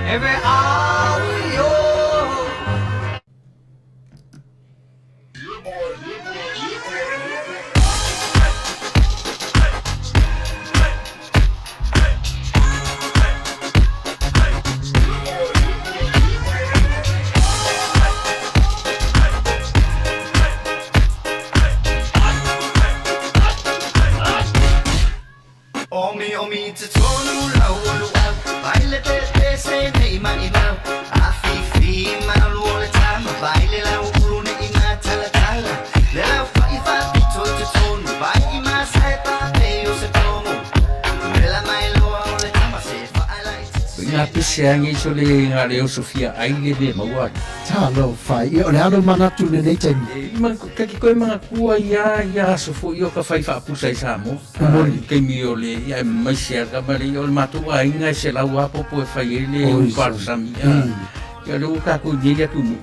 every hour you're Omi omi te tonu lau o luau Vai le te te se nei mai mau A fi fi malu o le tama Vai le lau ulu nei ma tala tala Le lau fai fa pito te tonu Vai i ma sai pa pe o se tongo Le la mai loa o le tama se fa ala i te Nga pese ange iso le nga le oso fia ai le le maua ai. Talofa, ia o le alo manatu i lenei taimi. E ma ka ki koe mga kua ia ia aso fo i o ka whai whaapusa i Samoa. Moni. I taimi o le ia e mai se aka ma le ia o le matou aiga e se lau apopo e whai e le Oi, uparusami. Ia le ua kākou i nei le atunuu.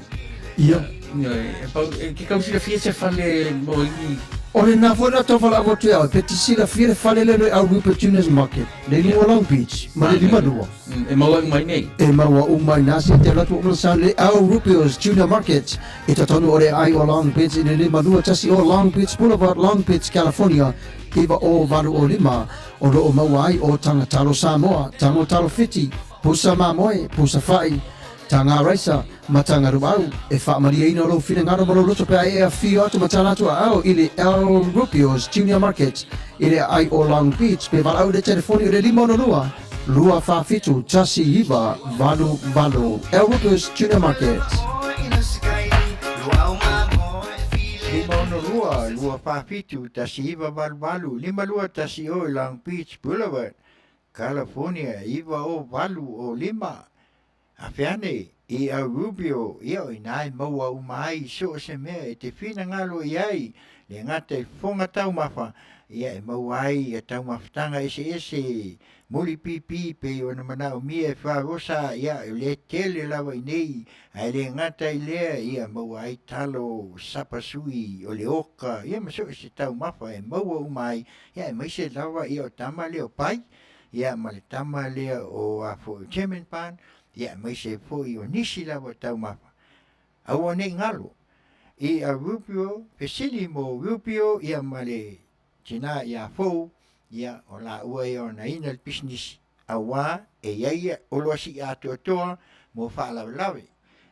Ia. E pau e ke kau silafia se fale mo i O lena foi la tau valaau atu ia oe, pe te silafia le fale lea le au Rupert Junior's Market, le lua Long Beach, ma le 52. E maua uma i nei. E maua uma i nā se te alu atu o Manasseh le au Rupio's Junior Market i totonu o le aai o Long Beach i le 51 o Long Beach Boulevard, Long Beach, California 90805, o lo o maua ai o Taga Talo Samoa, Tago Talo Fiti, Pusa Mamoe, Pusa Fa'i, Taga Raisa, ma Taga Luau. E faamalieina lou finagalo ma lou loto pe a e afio atu ma tala atu aao i le El Rupio's Junior Market i le aai o Long Beach pe valaau i le telefoni o le 562 247 1988. El Rupio's Junior Market. 562 247 1988 5210 Long Beach Boulevard, California 90805. Afe ane i au Rubio, ia o inā e maua uma ai i so o se mea e te finagalo i ai, le gata i fofoga taumafa, ia e maua ai ia taumafatanga eseese, moli pīpī pei ona manaomia e Farosa, ia o lea tele lava i nei, ae le gata i lea, ia maua ai talo sapasui o le oka, ia ma so o se taumafa e maua uma ai, ia aemaise lava ia o tama lea o Pai, ia ma le tama lea o a foi o Chairman Pan, ia aemaise foi o nisi lava o taumafa. Aua nei galo i a Rubio, fesili mo Rubio ia ma le tina ia Fou, ia o laua ia ona ina le pisinisi, auā e i ai ia oloa sii atoatoa mo faalavelave.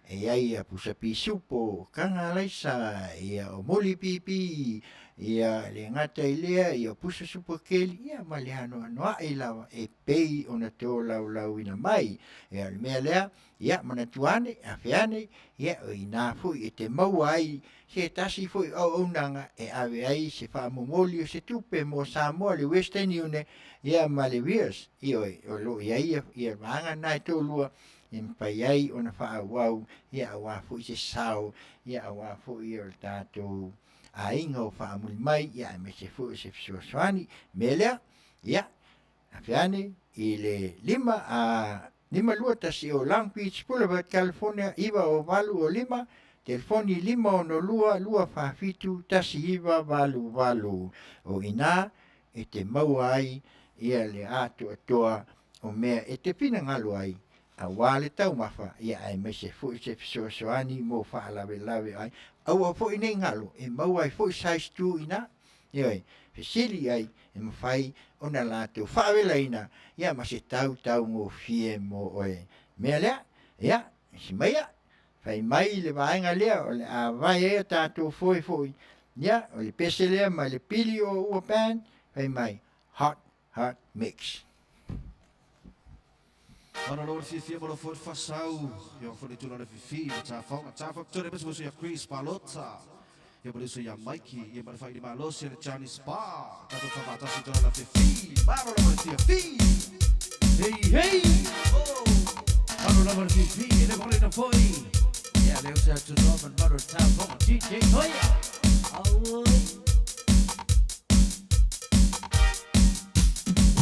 E i ai ia pusa pisupo, o kaga alaisa, ia o moli pipi, ia le gata i lea, ia o pusa supakeli, ia ma le anoanoai lava e pei ona tolaulauina mai. Ia o le mea lea, ia manatua ane, afe ane, ia o i ina foi e te maua ai se tasi foi o auaunaga e ave ai se faamomoli o se tupe mo Samoa, le Western Union, ia ma le WIES, ioe, o lo o i ai ia vaega na e toalua e mafai ai ona faaauau, ia aua foi se sao, ia aua foi o le tatou aiga o faamuli mai, ia aemaise foi o se fesoasoani. O le mea lea, ia, afe ane i le 5 a 521 Long Beach Boulevard, California 90805, telefoni 562 247 1988. O i ina e te maua ai ia le atoatoa o mea e te finagalo ai aua le taumafa, ia aemaise foi se fesoasoani mo faalavelave ai. Aua foi nei galo e maua ai foi size 2 ina, ioe, fesili i ai e mafai ona latou faavelaina ia ma se tau taugofie mo oe. Mea lea, ia, si maia, fai mai le vaega lea o le a vae ai a tatou foe foi, ia, o le pese lea mai le pili o ua band, fai mai, hot, hot mix. Ona lo le fiafia ma lo foi le faasau, ia foi le tulaga fifi, ma tafaoga, tafa tole ma se ia Chris Palota. Ia ma le uso ia Mikey, ia ma le faili malosi le Johnny Spa. Tatou fafaatasi tulaga fifi, malo lava le fiafi. Hey, hey! Oh! Malo lava le fifi, e le vale na foi. Ia le uso ia Tunoa ma le malo le tafaoga, DJ Toia. Auoi.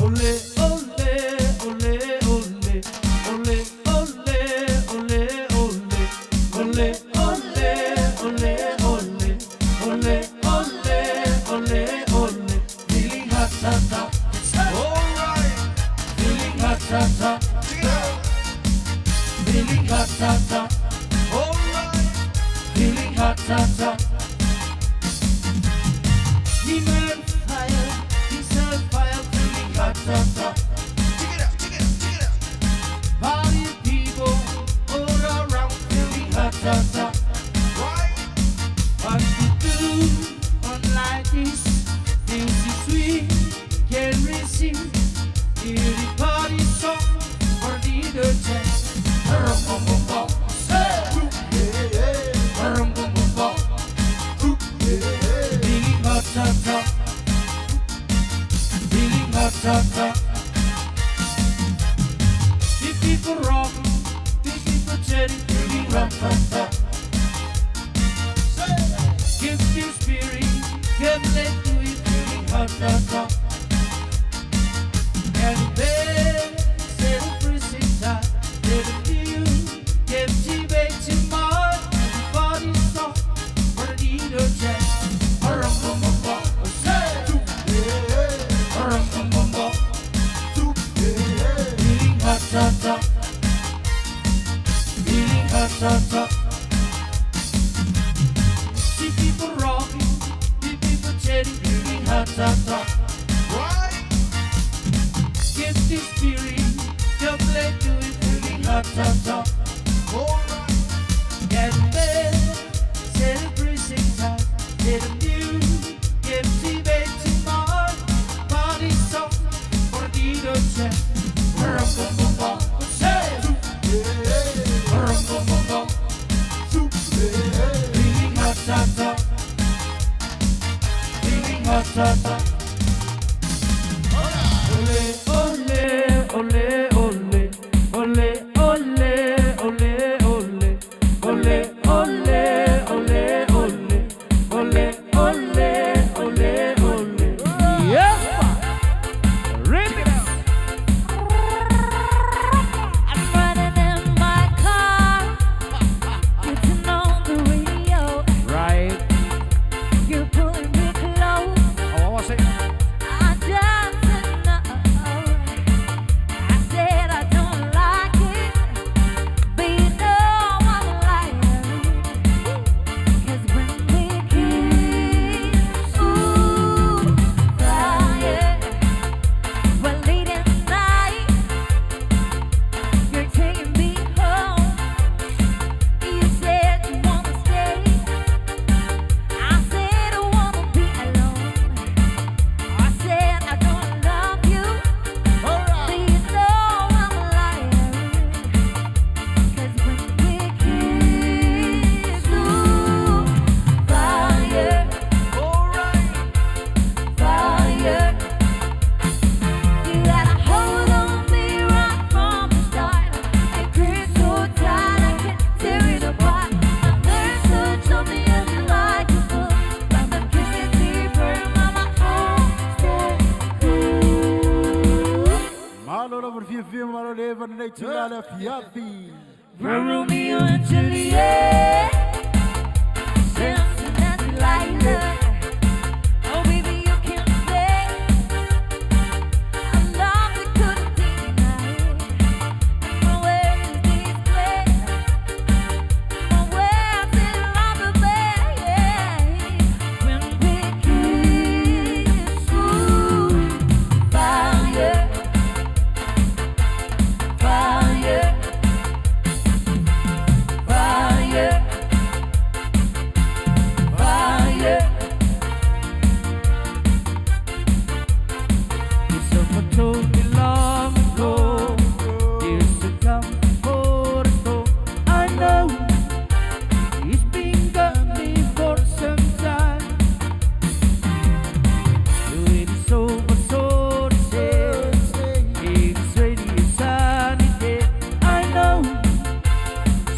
Ole, ole, ole, ole, ole, ole, ole, ole, ole, ole, ole, ole, ole, ole, ole, ole, feeling hot, hot, hot. Alright. Feeling hot, hot, hot. Feeling hot, hot, hot. Alright. Feeling hot, hot, hot. He man fire, he set fire, feeling hot, hot, hot. Check it out, check it out, check it out. Party people all around, feeling hot, hot, hot. Right. What to do on like this? Things is sweet, can receive. Hear the party song for the chest. Rum bum bum bum, say. Rum bum bum bum, feeling hot, hot, hot. Feeling hot, hot, hot. The people rock, the people chatting, feeling hot, hot, hot. Give your spirit, give let do it, feeling hot, hot, hot. And then set a prison time, let it you captivate your mind. Everybody song for the leader chat. Rum bum bum bum, say. Rum bum bum bum, feeling hot, hot, hot. Feeling hot, hot, hot. See people rocking, see people chatting, feeling hot, hot, hot. Right. Give the spirit, come play to it, feeling hot, hot, hot. Alright. Get there, celebration time, get a new, captivate your mind. Party song for the chat. Rum bum bum bum, say. Rum bum bum bum, feeling hot, hot, hot. Feeling hot, hot, hot. Ole, ole, ole, ole, ole, ole, ole, ole, ole, ole, ole, ole, ole, ole, ole, ole. Yes, pa. Remix. I'm running in my car, you turn on the radio. Right. You're pulling me close. Oh, what was it? I just know. Fia malo le va nei tula le fiafi. Romeo and Juliet, Samson and Delilah. Oh, baby, you can play. A love we couldn't deny. My words display. My words in love when we kiss. Ooh, fire, fire. Fire, fire. Someone told me long ago, years to come before it go. I know it's been got me for some time. It is over, so to say. It's really a sunny day. I know,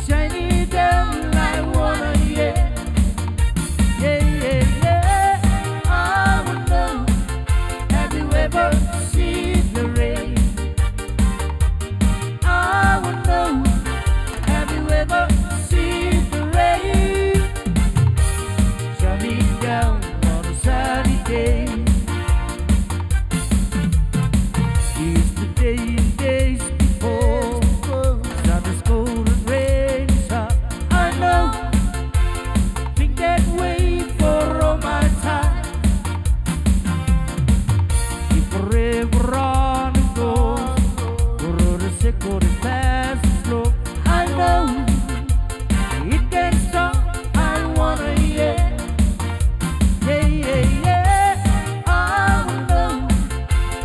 shining down like water, yeah. Yeah, yeah, yeah. I will know. Have you ever seen the rain? I will know. Have you ever seen the rain? Shining down on a sunny day. Yesterday and days before, sun is cold and rain is hot. I know. Think that way for all my time. If forever on it goes, for the sick or the fast and slow. I know it can't stop. I wanna yeah, yeah, yeah, yeah. I will know.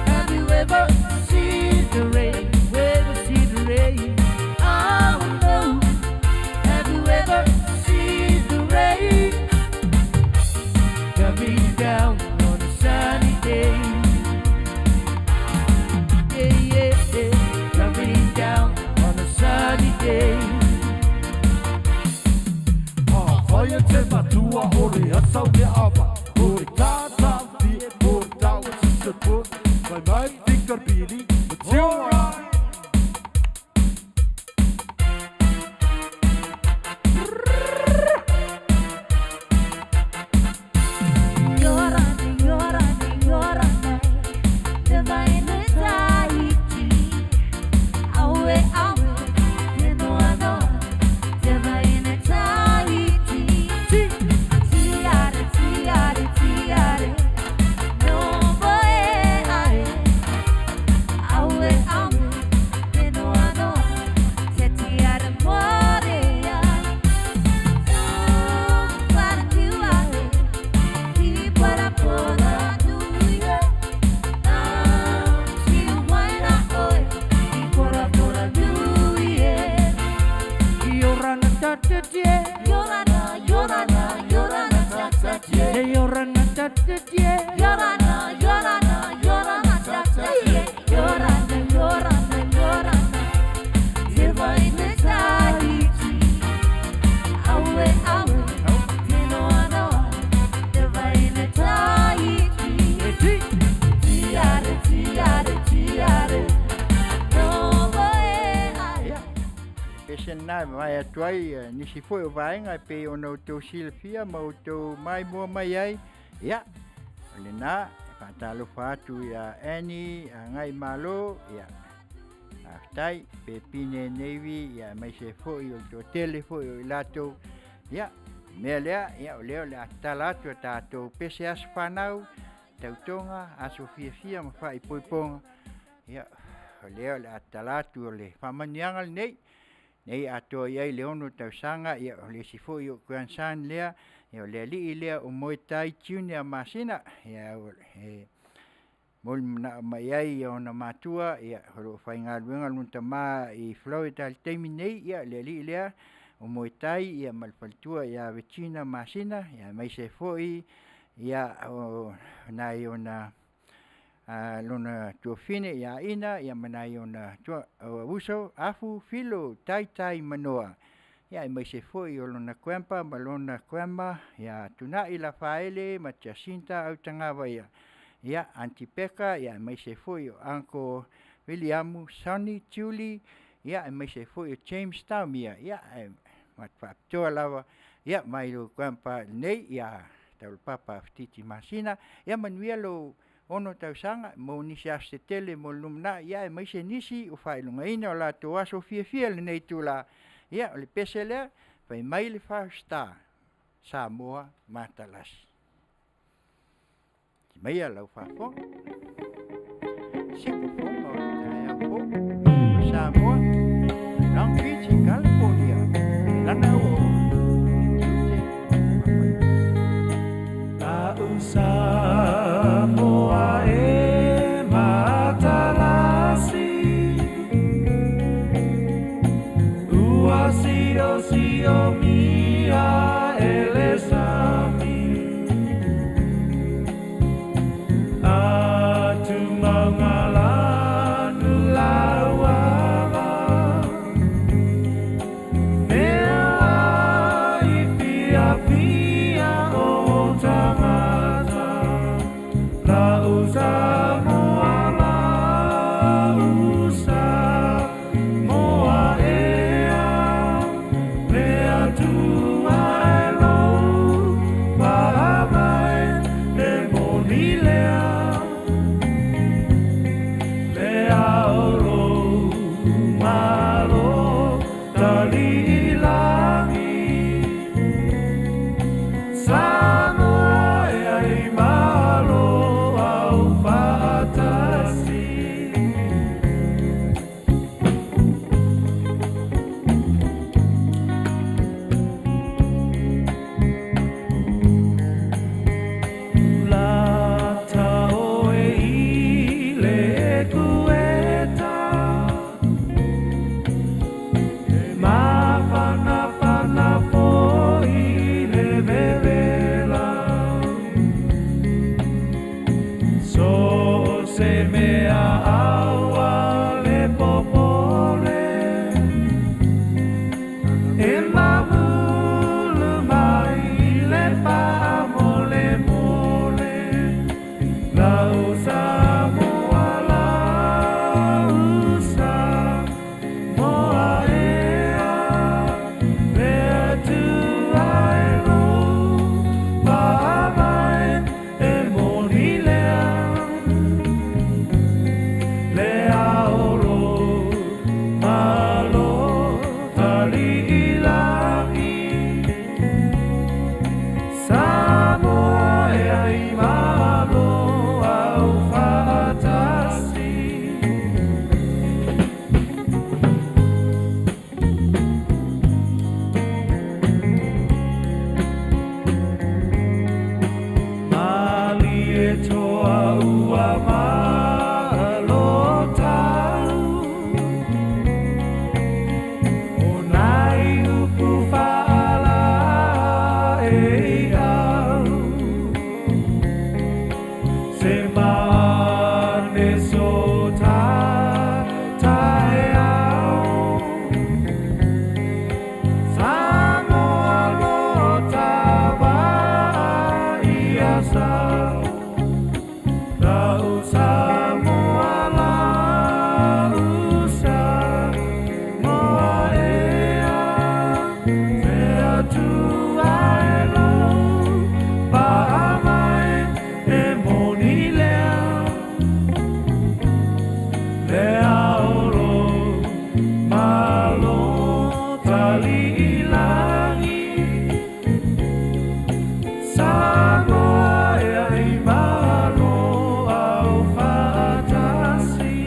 Have you ever seen the rain? Ever seen the rain? I will know. Have you ever seen the rain coming down on a sunny day? Yeah, yeah, yeah. Coming down on a sunny day. Whaia te matua o le asau te ava O le tata fi o tau se put Mai mai fikar bili Alright. Yorana, yorana, yorana, divine Tahiti. Awe, awe, te noa noa, divine Tahiti. Tiare, tiare, tiare, no boe ae. Awe, awe, te noa noa, te tiare morea. Para te ae. Para pona nuia, ti waina oi, i pora pora nuia. Yorana ta ta ta. Yorana, yorana, yorana ta ta ta. Yorana ta ta ta. Yorana, yorana, yorana ta ta ta. Yorana, yorana, yorana, divine Tahiti. Awe, awe, te noa noa, divine Tahiti. Tiare, tiare, tiare, no voe ae. Pese na mai atu ai nisi foi o vaega e pei ona outou silafia ma outou mai mua mai ai. Ia, o lenā e faatalofa atu ia Annie agai malo, ia faafetai pe pine navy, ia mai se foi o le toatele foi o i latou. Ia mea lea, ia o lea o le a tatala atu a tatou pese aso fanau, tautoga, aso fiafia ma faaipoipoga. Ia o lea o le a tatala atu o le faamanuiaga lenei nei atoa i ai le 6 tausaga. Ia o le isi foi o grandson lea, ia o le alii lea o Moetai Junior Masina. Ia e moli manao mai ai ia ona matua, ia o loo faigaluega lona tamā i Florida i le taimi nei. Ia le alii lea o Moetai, ia ma le faletua ia Regina Masina, ia maise foi ia o nai ona lona tuafine ia Ina, ia ma nai ona tua uso Afu Filo Taitai Manoa, ia maise foi o lona grandpa ma lona grandma ia Tunai Lafaele ma Jacinta Autagava, ia Aunty Peka, ia maise foi o Uncle Viliamu, Sonny, Julie, ia aemaise ai foi o James Taumia, ia ae matou faapitoa lava, ia mai lou grandpa lenei, ia Taulapapa Fititi Masina, ia manuia lou ono tausaga mo nisi aso se tele mo le lumanai, ia aemaise nisi o faailogaina o latou aso fiafia i lenei itula, ia o le pese lea, fai mai le Five Star, Samoa Matalasi. Maia lau faafofoga. Se fofoga o le taeao fou o Samoa, Long Beach, California, lana ua tiute La'u Samoa e matalasi Ua siosiomia e le sami Atu maugalanu lauala Mea i fiafia o tagata La'u Samoa la'u Samoa ea Le Atua e lou faavae e moni lea Le ao lou malo taliilagi Samoa e ai malo au faatasi. Lata oe i le ekueta E mafanafana foi le vevela So se mea aua le popole E mamulu mai le faamolemole Lau Samoa lau Samoa ea Le Atua e lou faavae e moni lea Le ao lou malo taliilagi Samoa e ai malo au faatasi. Malie toa ua malo tau O nai upu faalaeiau Se maane so ta taeao Samoa lo ta ia sau Lau Samoa lau Samoa ea Le Atua e lou faavae e moni lea Le ao lou malo taliilagi Samoa e ai malo au faatasi.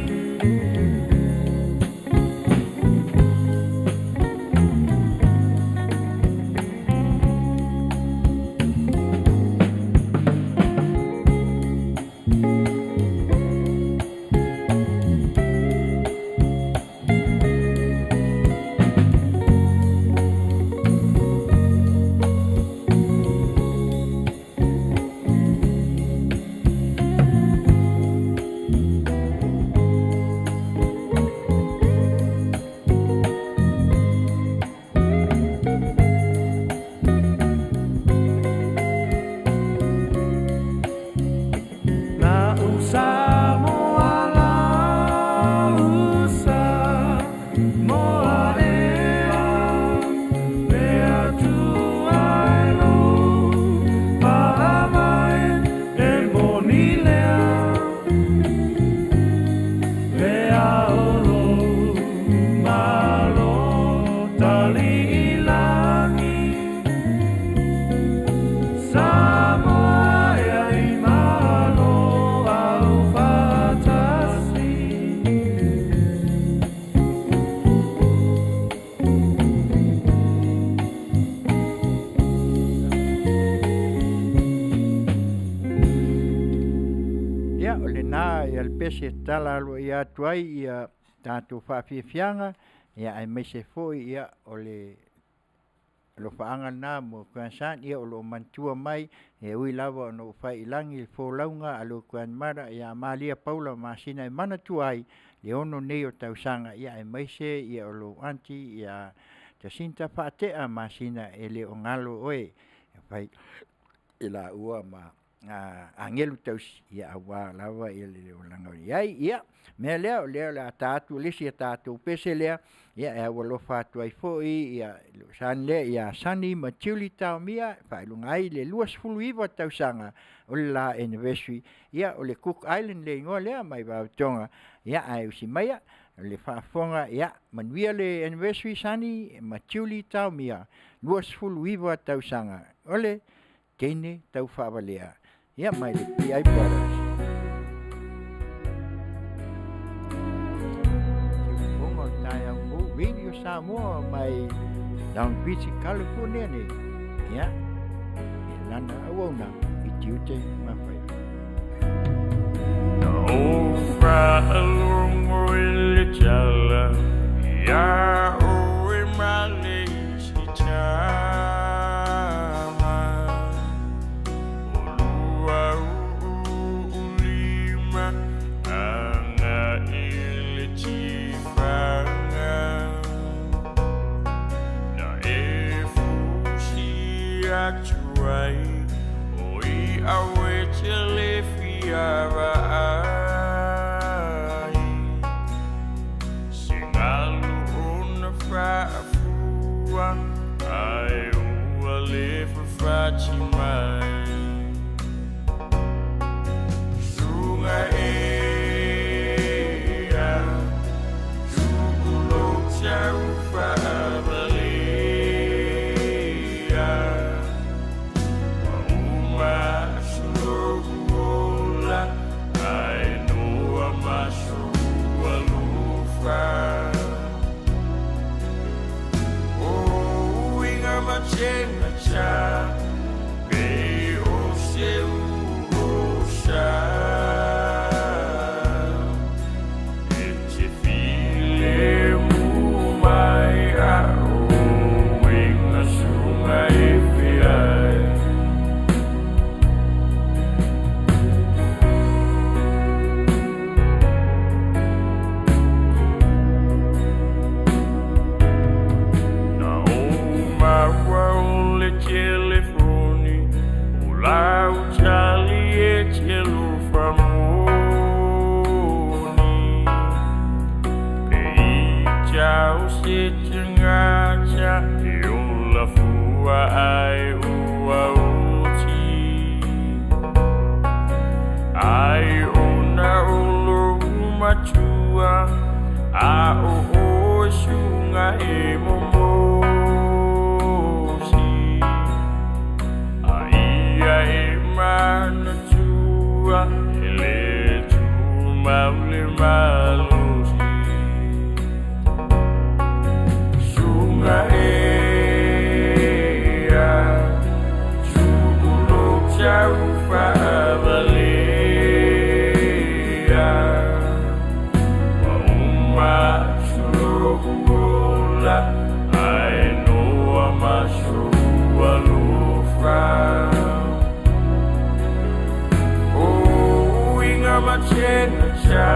La'u Ia, o lena ia le pese e tatala aloaia atu ai ia tatou faafiafiaga, ia aemaise foi ia o le alofaaga lena mo grandson, ia o lo o manatua mai, e ui lava ina ua fai i lagi le folauga a lou grandmother ia Maria Paula Masina e manatua ai le 6 nei o tausaga, ia aemaise ia o lou aunty ia Jacinta Faatea Masina, e le o galo oe, e fai i laua ma agelu tausi ia aua lava le olaga o i ai. Ia, o le mea lea, o lea o le a ta atu le isi a tatou pese lea, ia e aualofa atu ai foi lou son lea ia Sonny ma Julie Taomia e faailoga ai le 29 tausaga o le la anniversary. Ia, o le Cook Island le igoa lea mai Vaotoga, ia ae usi maia le faafofoga, ia manuia le anniversary Sonny ma Julie Taomia, 29 tausaga. O le teine taufaavalea, ia mai le PI Brothers. Siufofoga o le taeao fou, Radio Samoa mai Long Beach, California nei. Ia, e lana auauna i tiute ma faiva. Na ou faalogo i le tala iā oe ma le isi tama, O lua uluulima agai le tifaga. Na e fusi atu ai, o ia oe te le fia vaai. Se galu ona faafua, ae ua le fafati mai. Suga e a, tu'u lou tau faavalea. Ua uma aso lou ola, ae noa ma sou alofa. O uiga mategata, pei o se uosa. E te filemu mai a o uiga suga e feai. Na ou maua o le telefoni, o lau tali e te alofa moni. Pe ita o se tagata e ola fua ai ua oti. Ai ona o lou matua, a o oe suga e momosi. A ia e manatua, e le tumau le malosi. Suga e a, tu'u lou tau faavalea. Ua uma atu lou ola, ae noa ma sou alofa. O uiga mategata,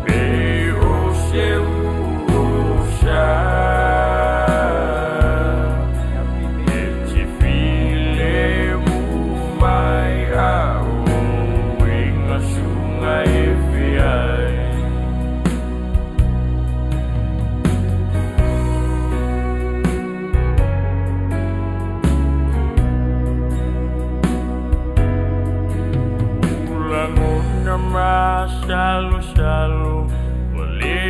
pei o se uosa. E te filemu mai a o uiga suga e feai. O lagona masalosalo, ua le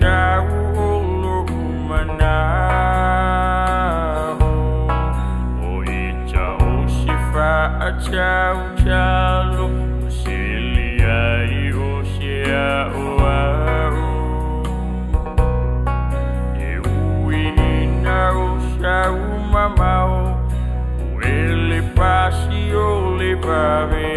tau o lou mana'o. O ita o se faatautalo, o se leai o se a'oa'o. E ui ina o sau mamao, o e le pasi o le vaveai.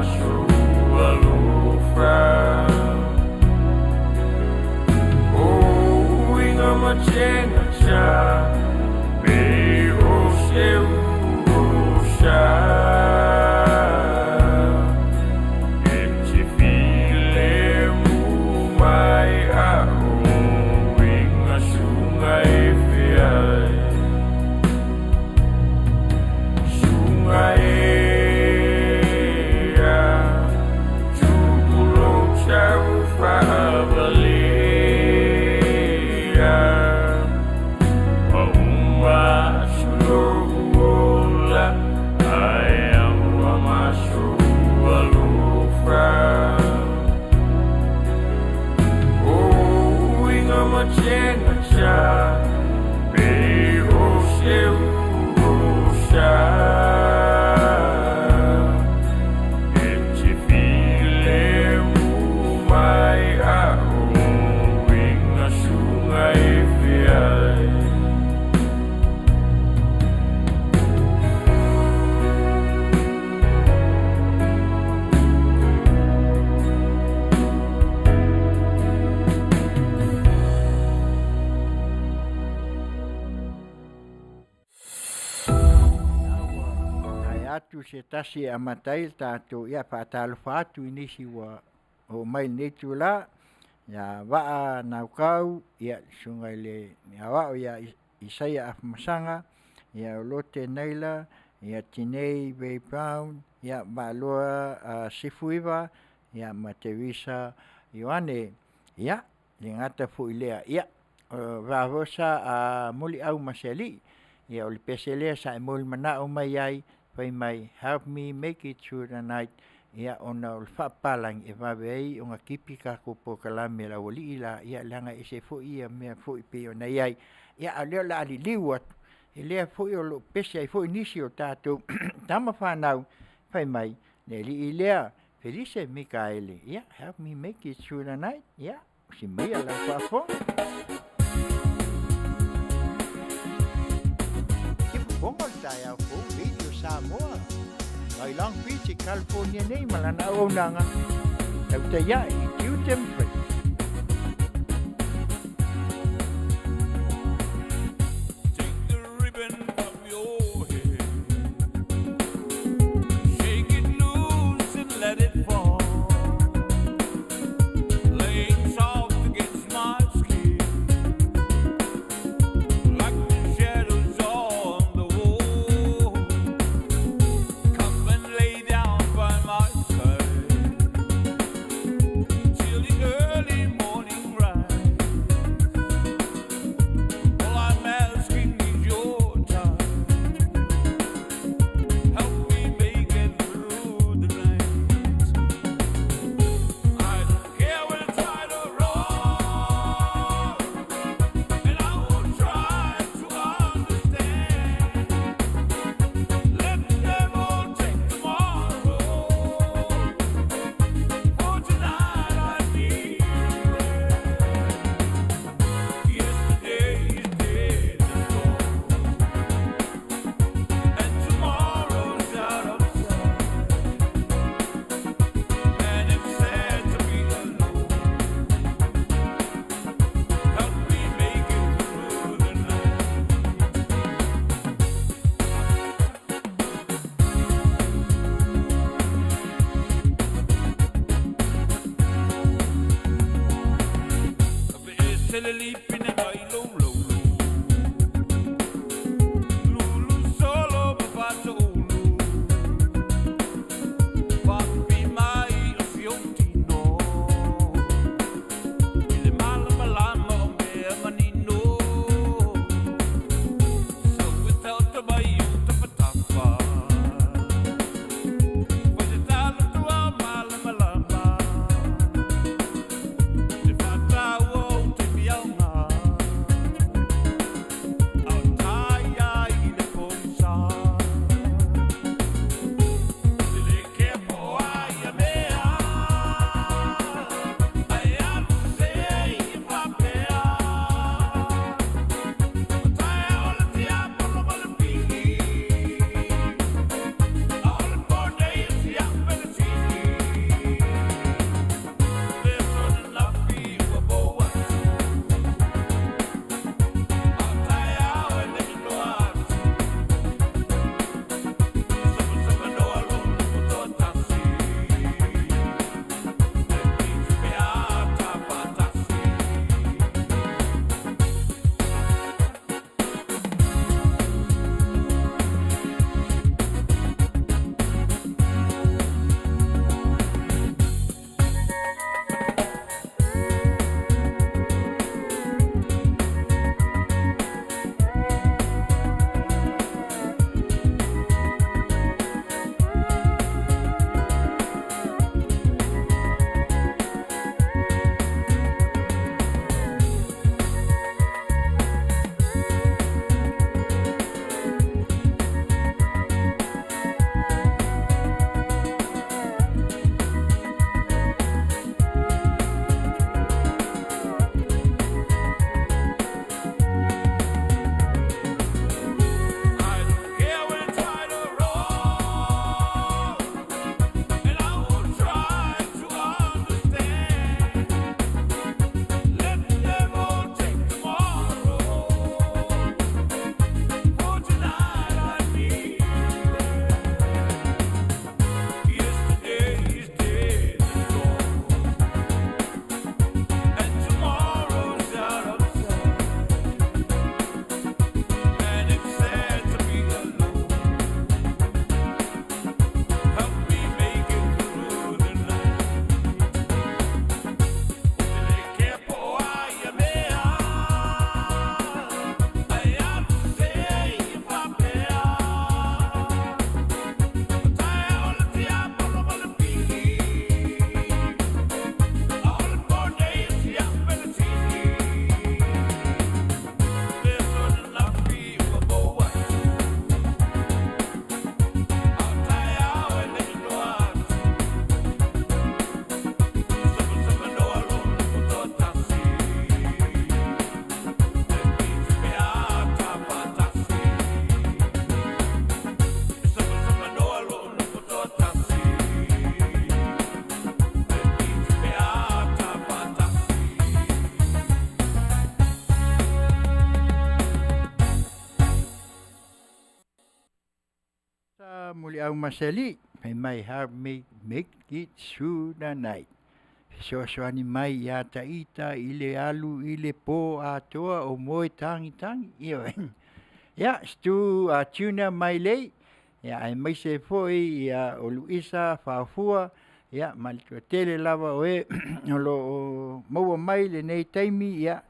maso alofa. O uiga mategata pe o se usa. E te file mu mai a o uiga sunga e feai. Sunga e a tupulo tau whaavalea. Wa uma sulo ola ai aua maso alofa. O uiga mategata pe o se usa. E te file mu mai a o uiga sunga e feai. Ae atu se tasi e amata ai le tatou, ia faatalofa atu i nisi ua oo mai i lenei itula, ia Vaa Naukau, ia le Susuga i le Aoao ia Isaia Afamasaga, ia o Lote Naila, ia Tinei Ray Brown, ia Vaalua Sefuiva, ia ma Teresa Ioane. Ia, e le gata foi i lea, ia o Vaosa Muliau Masealii, ia o le pese lea sa e molimanaao mai ai, fai mai, help me make it through the night, ia ona o le faapapalagi e vave ai ona tipi tatou polokalame a le aualii la, ia leaga e ese foi ia mea foi e pei ona i ai, ia ae o lea o le a liliu atu, o lea foi o lo o pepese ai foi nisi o tatou tama fanau, fai mai, le alii lea Felise Mikaele, ia help me make it through the night, ia usi maia lau faafofoga. Sifufoga o le taeao fou Radio Samoa mai Long Beach i California nei ma lana auaunaga tautai ae i tiute ma faiva. Take the ribbon from your hair. Shake it loose and let it fall. Laying soft against my skin, like the shadows on the wall. Come and lay down by my side till the Masali, fai mai help me make it through the night. Fesoasoani mai iā ta'ita i le alu i le pō atoa o moe tagitagi. Ioe. Ia, Stu Junior Mailei, ia aemaise foi ia o Luisa Faofua, ia ma le toatele lava o e o lo o maua mai lenei taimi, ia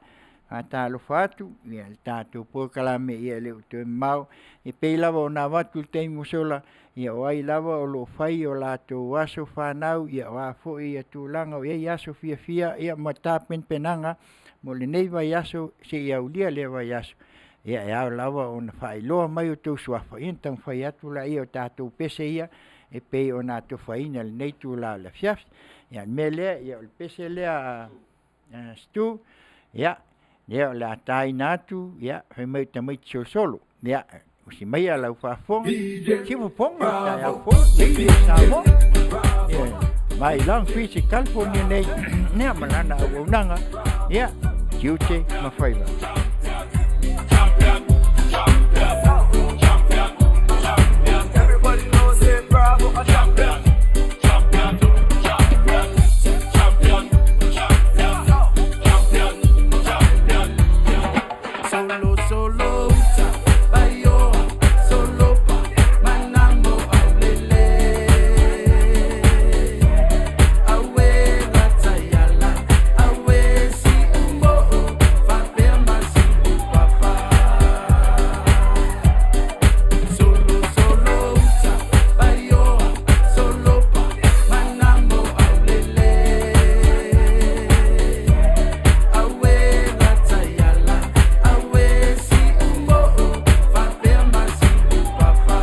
faatalofa atu, ia le tatou polokalame ia e le o toe mamao, e pei lava ona avatu i le taimi ua sola, ia o ai lava o lo o fai o latou aso fanau, ia o a foi ia tulaga o i ai aso fiafia, ia ma tapenapenaga mo lenei vaiaso seia aulia lea vaiaso, ia e ao lava ona faailoa mai outou suafa, ia ona taumafai atu lea o tatou pese ia e pei ona atofaina i lenei itula o le afiafi. Ia o le mea lea, ia o le pese lea a Stu, ia lea o le a taina atu, ia fai mai o tamaiti solosolo. Ia, usi maia lau faafofoga, siufofoga o le taeao fou, DJ Samoa. Ia, mai Long Beach i California nei, ia ma lana auaunaga, ia, tiute ma faiva. Everybody knows it, bravo, a champion. Champion, champion, champion, champion, champion, champion. Solo, solo, uta, bayoa, solo pa, manamo, aulele. Awe, latayala, awe, si umbo, fapea masi, papa. Solo, solo, uta, bayoa, solo pa, manamo, aulele. Awe, latayala, awe, si umbo, fapea masi, papa.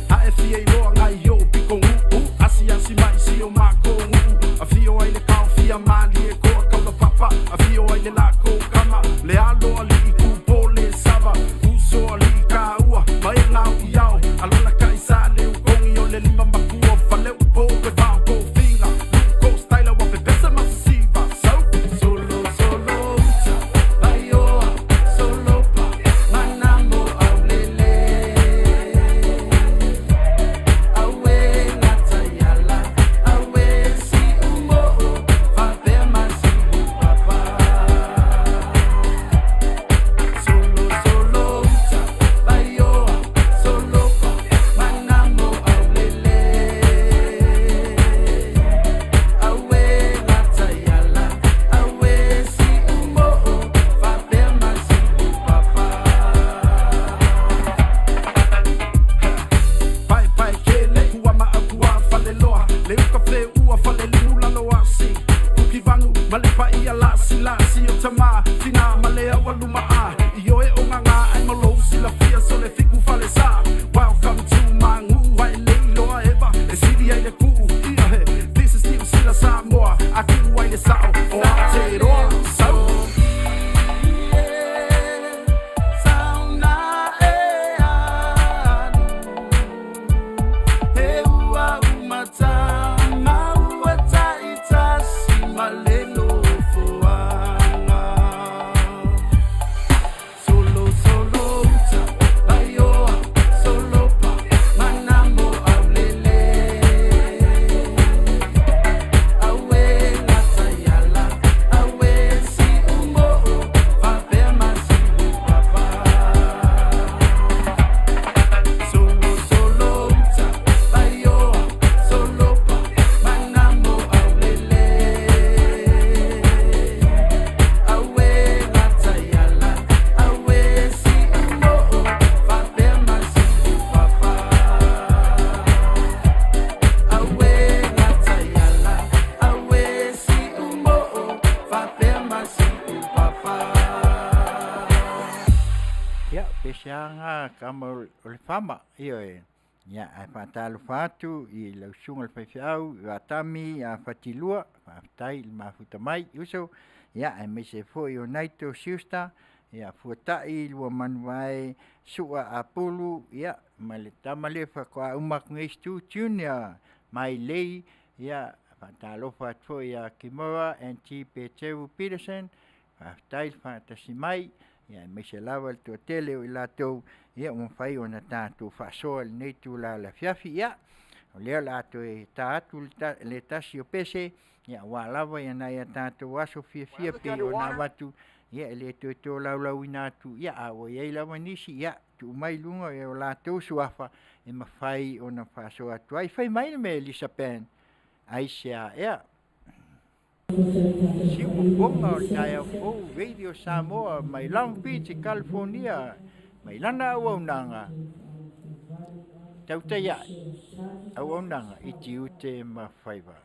A e fia iloa ngai o piko uu Asi asi mai si o mako nguu A fio ai le kao fia mali e koa kaula papa A fio ai le lako kama Le alo ali i kupo le sava Uso ali i ka ua Ma e ngau i ao Alola ka i sa le ukongi o le lima makua Fale upo pe vao ko finga Luko style wa pe pesa masisiva So Solo, solo, uta, bayoa, solo pa, manamo aulele. Awe latayala, awe si umbo, fapea masi papa. Solo, solo, uta, bayoa, solo pa, manamo aulele. Awe latayala, awe si umbo, fapea masi papa. Pae pae ke le kua ma au kua fale loa Le uka fe ua fale limu lalo asi Kuki vangu ma le pai a lasi lasi o tama Tina ma le au aluma a I oe o ngā ngā ai malo sila fia so le fiku fale sa Welcome to my ngu ai le iloa eva E siri ai le kuu ia he This is New Sila Samoa A kuu ai le sao o Aotearoa So Sauna e alu, he ua umata, maua ta'itasi ma le nofoaga. Solo, solo, uta, bayoa, solo pa, manamo aulele. Awe latayala, awe si umbo, fapea masi papa. Solo, solo, uta, bayoa, solo pa, manamo aulele. Awe latayala, awe si umbo, fapea masi papa. Awe latayala, awe si umbo, fapea masi papa. Ia, peseaga kama o le fama, ioe. Ia, ae faatalofa atu i lau susuga i le faifeau, i Vatami ia Fatilua, faafetai i le mafuta mai uso, ia aemaise foi o Naito Schuster, ia Fuata'i Lua Manuvae, Su'a Apulu, ia ma le tama lea faatoa uma atu nei Stu Junior Mailei, ia faatalofa atu foi ia Kimura and T. Peteru Peterson, faafetai le faatasi mai, Ia aemaise lava le toatele o i latou ia ua mafai ona tatou faasoa i lenei itula o le afiafi. Ia o lea o le a toe ta atu le tasi o pese aua lava nai a tatou aso fiafia pei ona avatu, ia e le toe tolaulauina atu, a ua i ai lava nisi, ia tuu mai i luga o latou suafa e mafai ona faasoa atu ai. Fai mai le Melissa Band, aisea ea? Siufofoga o le taeao fou Radio Samoa mai Long Beach, California, mai lana auaunaga tautai ae, auaunaga i tiute ma faiva.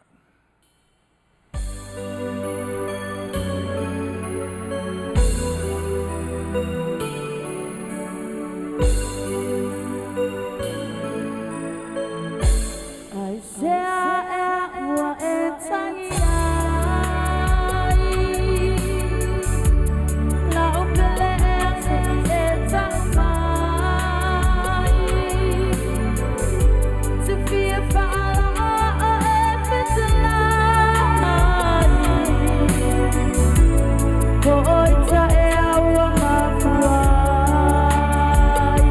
Aisea ea ua e tagi ai Lau pele ea se i e tau mai Te fia whaaloa e fetalai Ko oita ea ua mafua ai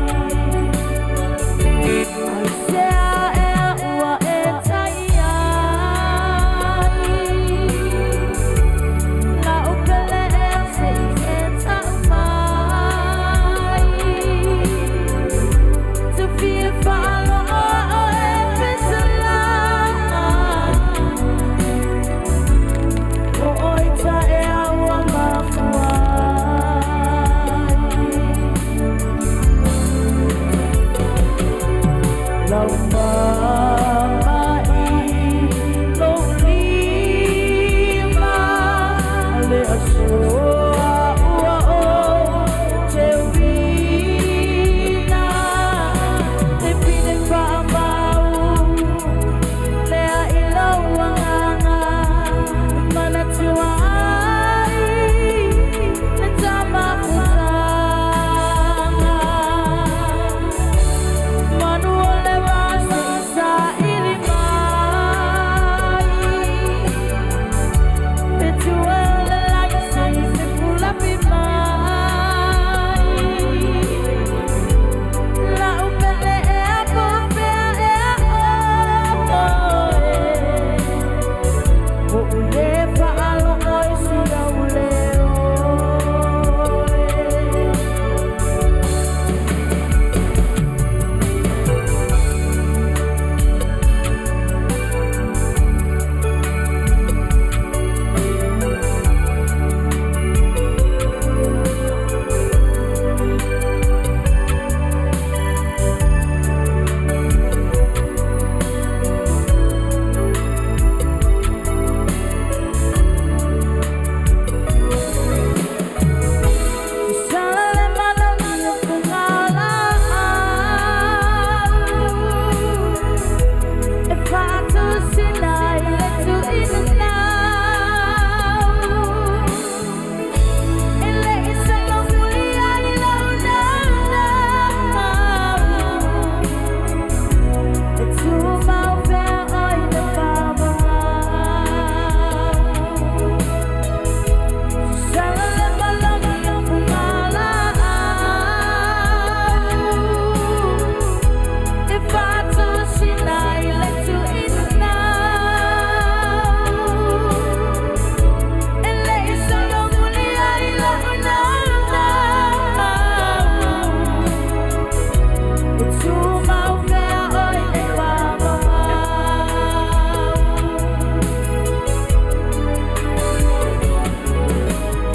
Aisea ea ua e tagi ai Lau pele ea se i e tau mai Te fia whaaloa e fetalai Ko oita ea ua mafua ai Lau mama i lou lima Le asoa ua ou te uina Te pine whaamau Lea i lau agaga Manatua ai Le tamafutaga Manu o le vasa sa ili mai Te tua o le lagi se i se pulapi mai Lau pele ea po pea ea oe Po ule whaaloa i si au leo Sala le maloni o fugala E whātu sina i le tuina nau E le i sa lau muli ai lau nau nau E tū mau pea oi le whawangau Sala le maloni o fugala E whātu sina i le tuina nau E le i sa lau muli ai lau nau nau E tū mau pea oi le whawangau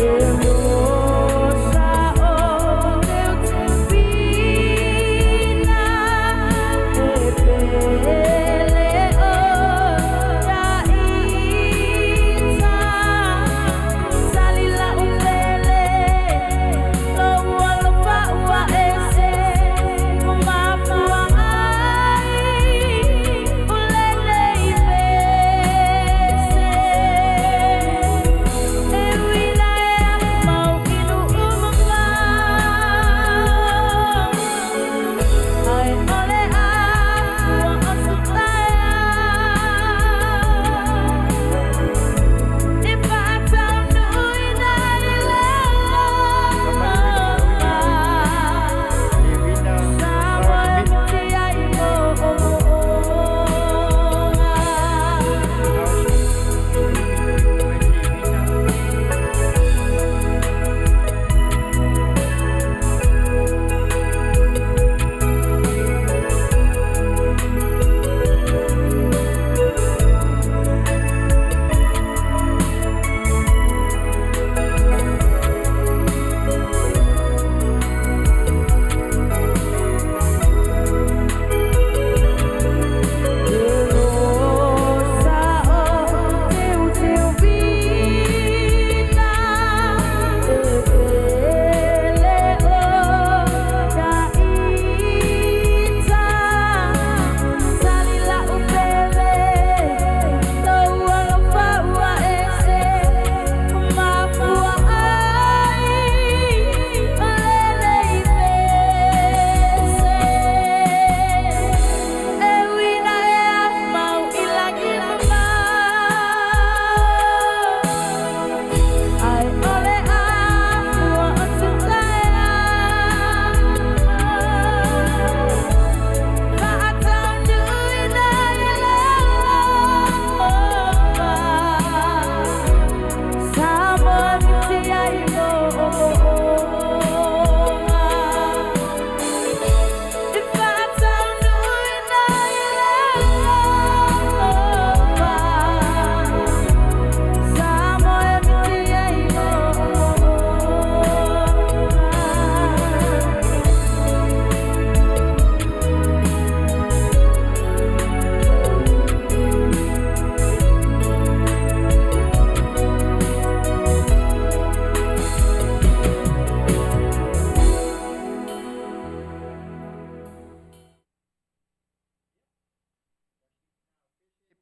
E rosa o teu te pina E pele o raita Tali la upele Lo alofa ua ese O mafua ai Ulele i pese E uila ea mau inu umama Ai ole a ua otu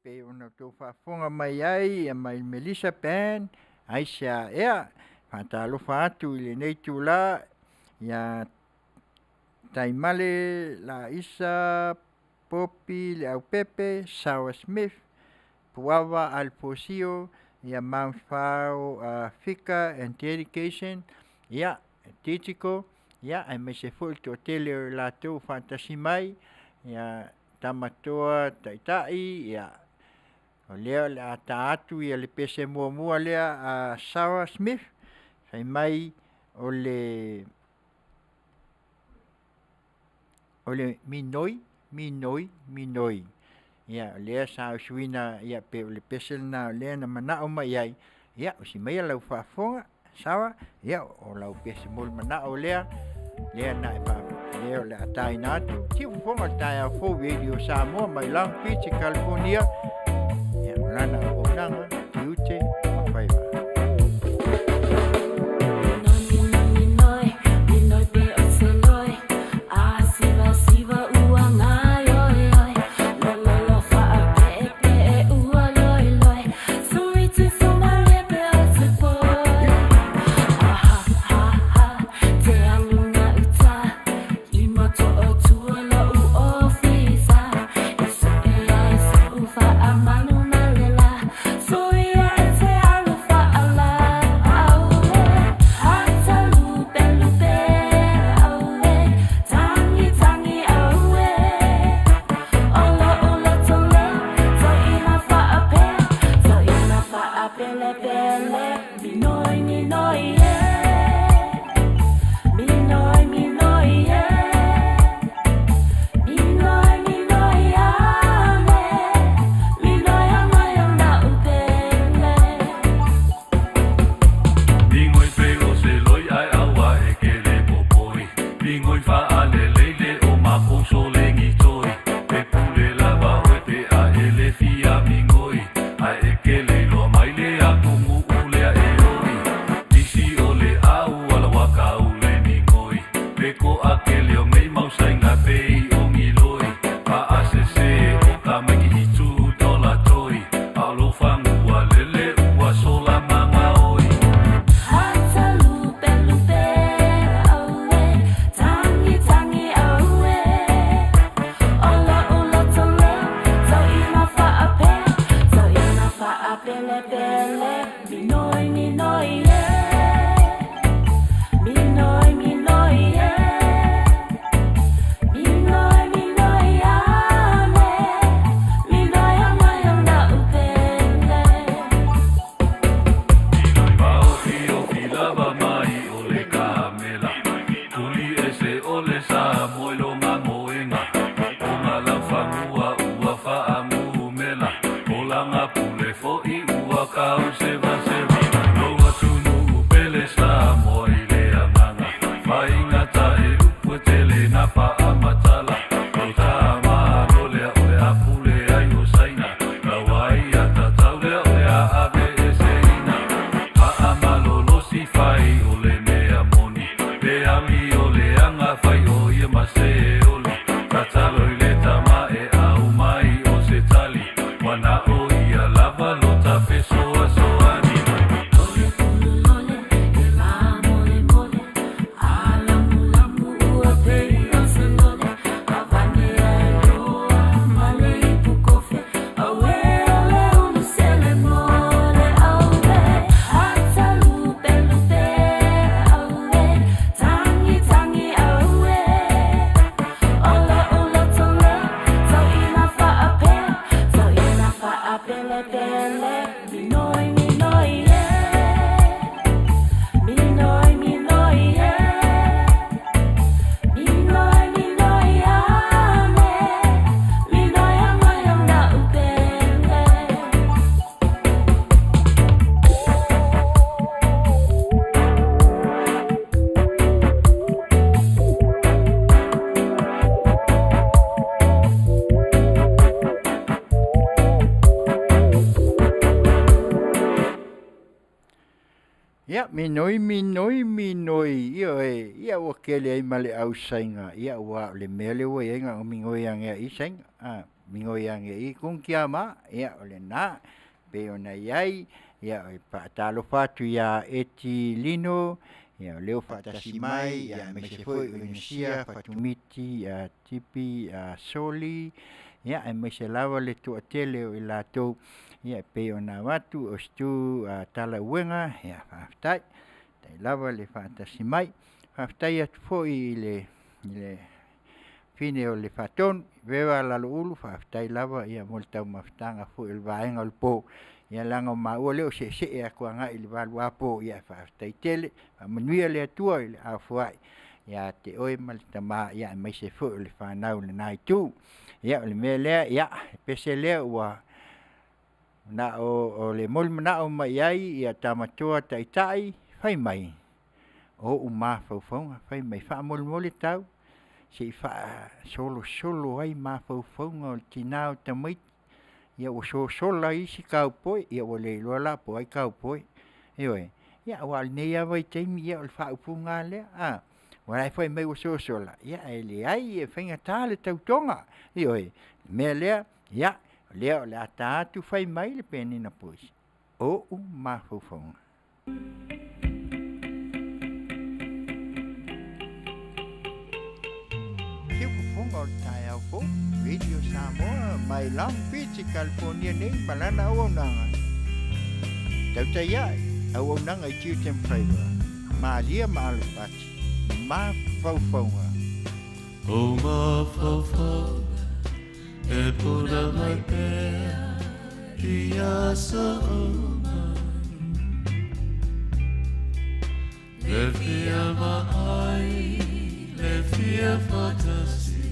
Pei ona outou faafofoga mai ai ia mai Melissa Band aisea ea faatalofa atu i lenei itula ia Taimale Laisa Popi Leaupepe Sarah Smith Puava Alfosio ia Mount Fao Fika and Dedication ia Titiko ia aemaise foi le toatele o i latou faatasi mai ia Tamatoa Taitai ia o lea o le a ta atu ia le pese muamua lea a Sarah Smith fai mai o le o le minoi minoi minoi. Ia o lea sa usuina ia pei o le pese lena o lea na manao mai ai, ia usi maia lau faafofoga Sarah, ia o lau pese molimanao lea, lea na e faa, lea o le a taina atu. Siufofoga o le taeao fou Radio Samoa mai Long Beach, California. Ia, o lana auaunaga, tiute ma faiva. Ia, minoi, minoi, minoi, ioe, ia ua kele ai ma le ausaiga, ia ua o le mea lea ua i ai na o migoi age ai i saiga. a migoi age i Kugiama, ia o lenā pei ona i ai. Ia e faatalofa atu iā Eti Lino, ia o lea ua faatasi mai, ia aemaise foi o Inosia Fatumiti, ia Tipi Soli, ia aemaise lava le toatele o i latou, ia e pei ona avatu o Stu Talauega, ia faafetai, faafetai lava le faatasi mai. Faafetai atu foi i le i le fine o le Faatonu, Vera Laloulu, faafetai lava ia mo le taumafataga foi o le vaega o le po, ia leaga o maua lea o seesee atu agai i le 8 po, ia faafetai tele, faamanuia le Atua i le afoai ia te oe ma le tama, ia aemaise foi o le fanau i lena itu. Ia o le mea lea, ia e pese lea ua na o le molimanaao mai ai ia tamatoa taitai fai mai o ou mafaufauga fai mai faamolemole tau se i faasolosolo ai mafaufauga o le tinā o tamaiti ia ua sosola isi kaupoi ia ua le iloa la po o ai kaupoi. Ioe, ia aua o lenei lava vaitaimi ia o le faaupuga lava lea a ua la e fai mai ua sosola ia ae leai e faigata le tautoga. Ioe, o le mea lea ia o lea o le a ta atu fai mai le Penina Boys o ou mafaufauga. Fiu fofoga o le taeao fou, Radio Samoa mai Long Beach i California nei ma lana auaunaga. Tautai ae, auaunaga i tiute ma faiva, malia ma alofati, mafaufauga. O mafaufauga e puna mai pea i aso uma. Le fia vaai, le fia faatasi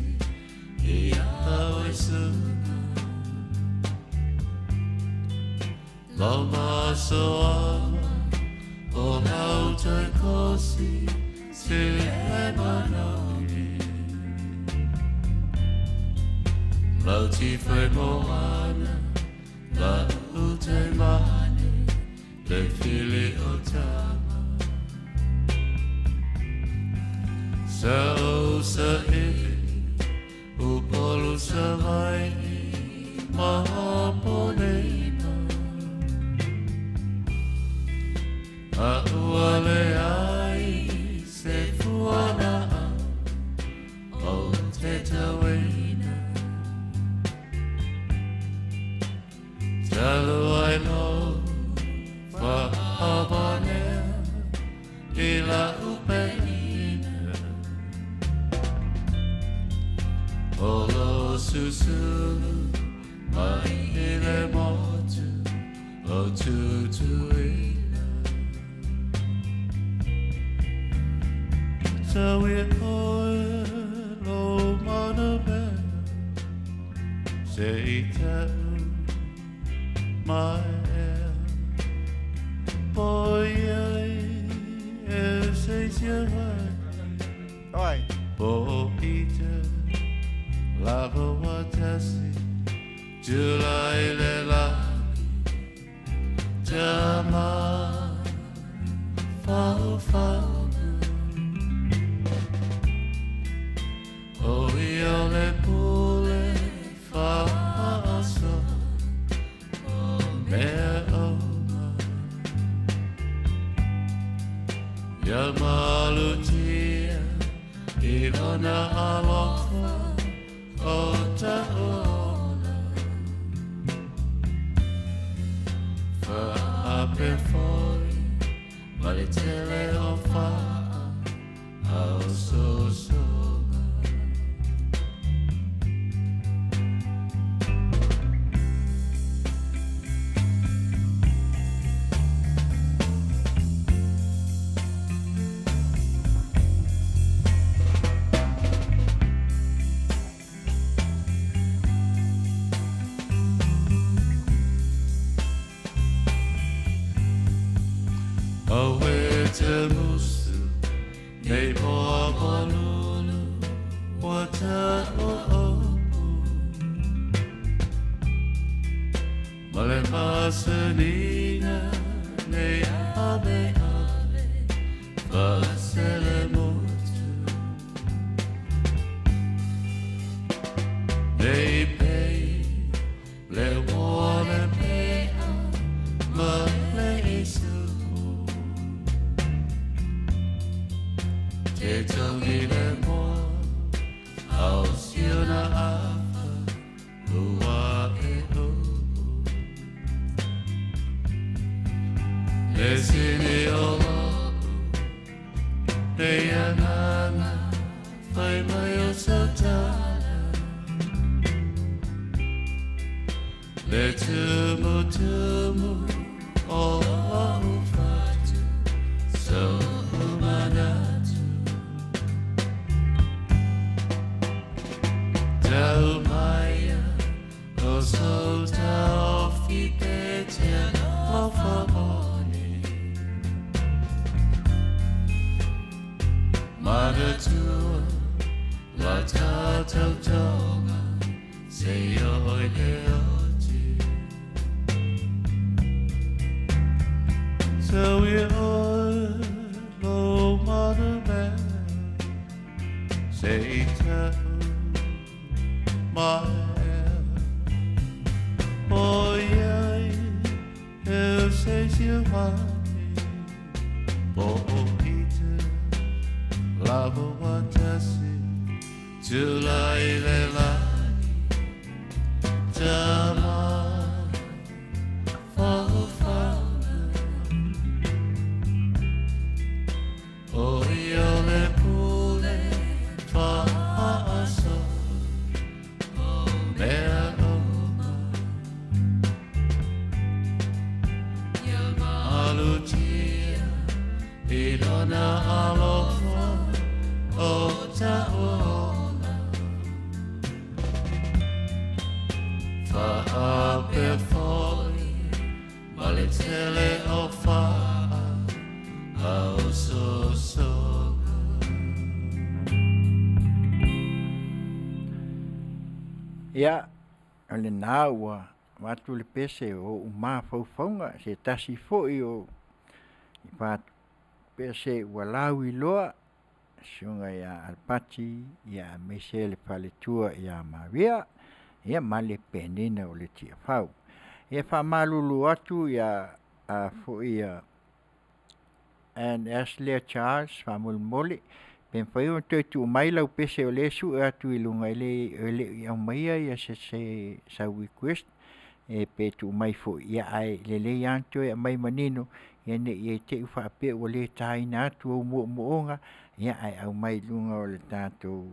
ia oe suka. Lau masoaga o lau toe kosi se le manaogi. Lau tifai moana, lau te mane, le fili o tama. Sa o sa ili, Upolu Savaii ma Apolima. A ua leai se fualaau o te tauina. Talu ai lou faavanea i lau penina. O lo susulu mai i le motu o Tutuila. Tau ia oe lo manamea se i tau mai ea. Po iai e se sia vai. Oi. Po i te lava watasi July le lagi Tama fau fau. O ia o le pule faaso o mea uma. Ia malutia i lona alofa o taola. Faape foi ma le tele o faa au sosoga. Awe te musu nei poa palulu wa ta o opu. Ma le masanina nei ave ave faasele motu. Nei Le sini o lo'u Nei agaga Fai mai o sau tala Le tumutumu o lo'u fatu So'u manatu Tau maia o sou taofi pe te alofa moni Manatua la tātautoga Se oi le oti So i oi lo mana mea Se i tau mai O iai eu sei se mani Po o ite lava watasi Tulai le lagi Tama whauwhauna O i o le pule whaaso O mea uma Alutia i lona alofa o ta'ola Whaape foi ma le tele o whaa Au sosoga Ia, o lenā ua avatu le pese o o'u mafaufauga se tasi fo'i o pese ua lauiloa susuga ia Alapati ia aemaise le faletua ia Maria ia ma le Penina o le Tiafau. Ia faamalulu atu ia a fo'i ia NS lea Charles faamolemole pe mafai ona toe tuu mai lau pese o lea e sue atu i luga e le e le i aumaia ia se se sau request e pe tuu mai foi ia ae lelei lava ona toe aumai manino ia ne i te i ua faapea ua le taina atu ou moomooga ia ae aumai i luga o le tatou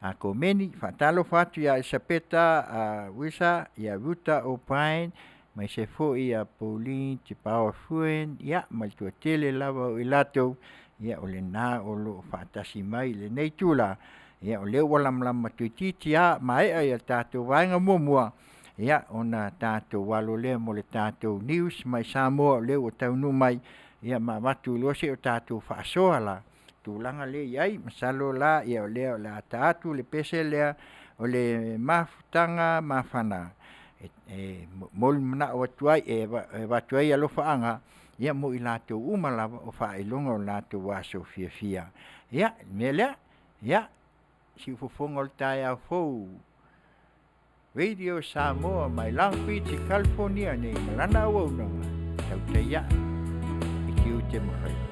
a komeni. Faatalofa atu ia Elisapeta Wisa, ia Ruta O'Brien, aemaise foi ia Pauline Tepaoa Fuen, ia ma le toatele lava o i latou, ia o lena o lo o faatasi mai i lenei itula. Ia o lea ua lamalama toeitiiti lava maea ia le tatou vaega muamua, ia ona tatou alo lea mo le tatou news mai Samoa o lea ua taunuu mai, ia ma avatu loa se i o tatou faasoa la tulaga lea e i ai. Masalo la ia o lea o le a ta atu le pese lea o le mafutaga mafana e momoli manao atu ai e avatu ai alofaaga ia mo i latou uma lava o faailoga o latou aso fiafia. Ia o le mea lea, ia siufofoga o le taeao fou Radio Samoa mai Long Beach i California nei ma lana auaunaga, tautai ae i tiute ma faiva.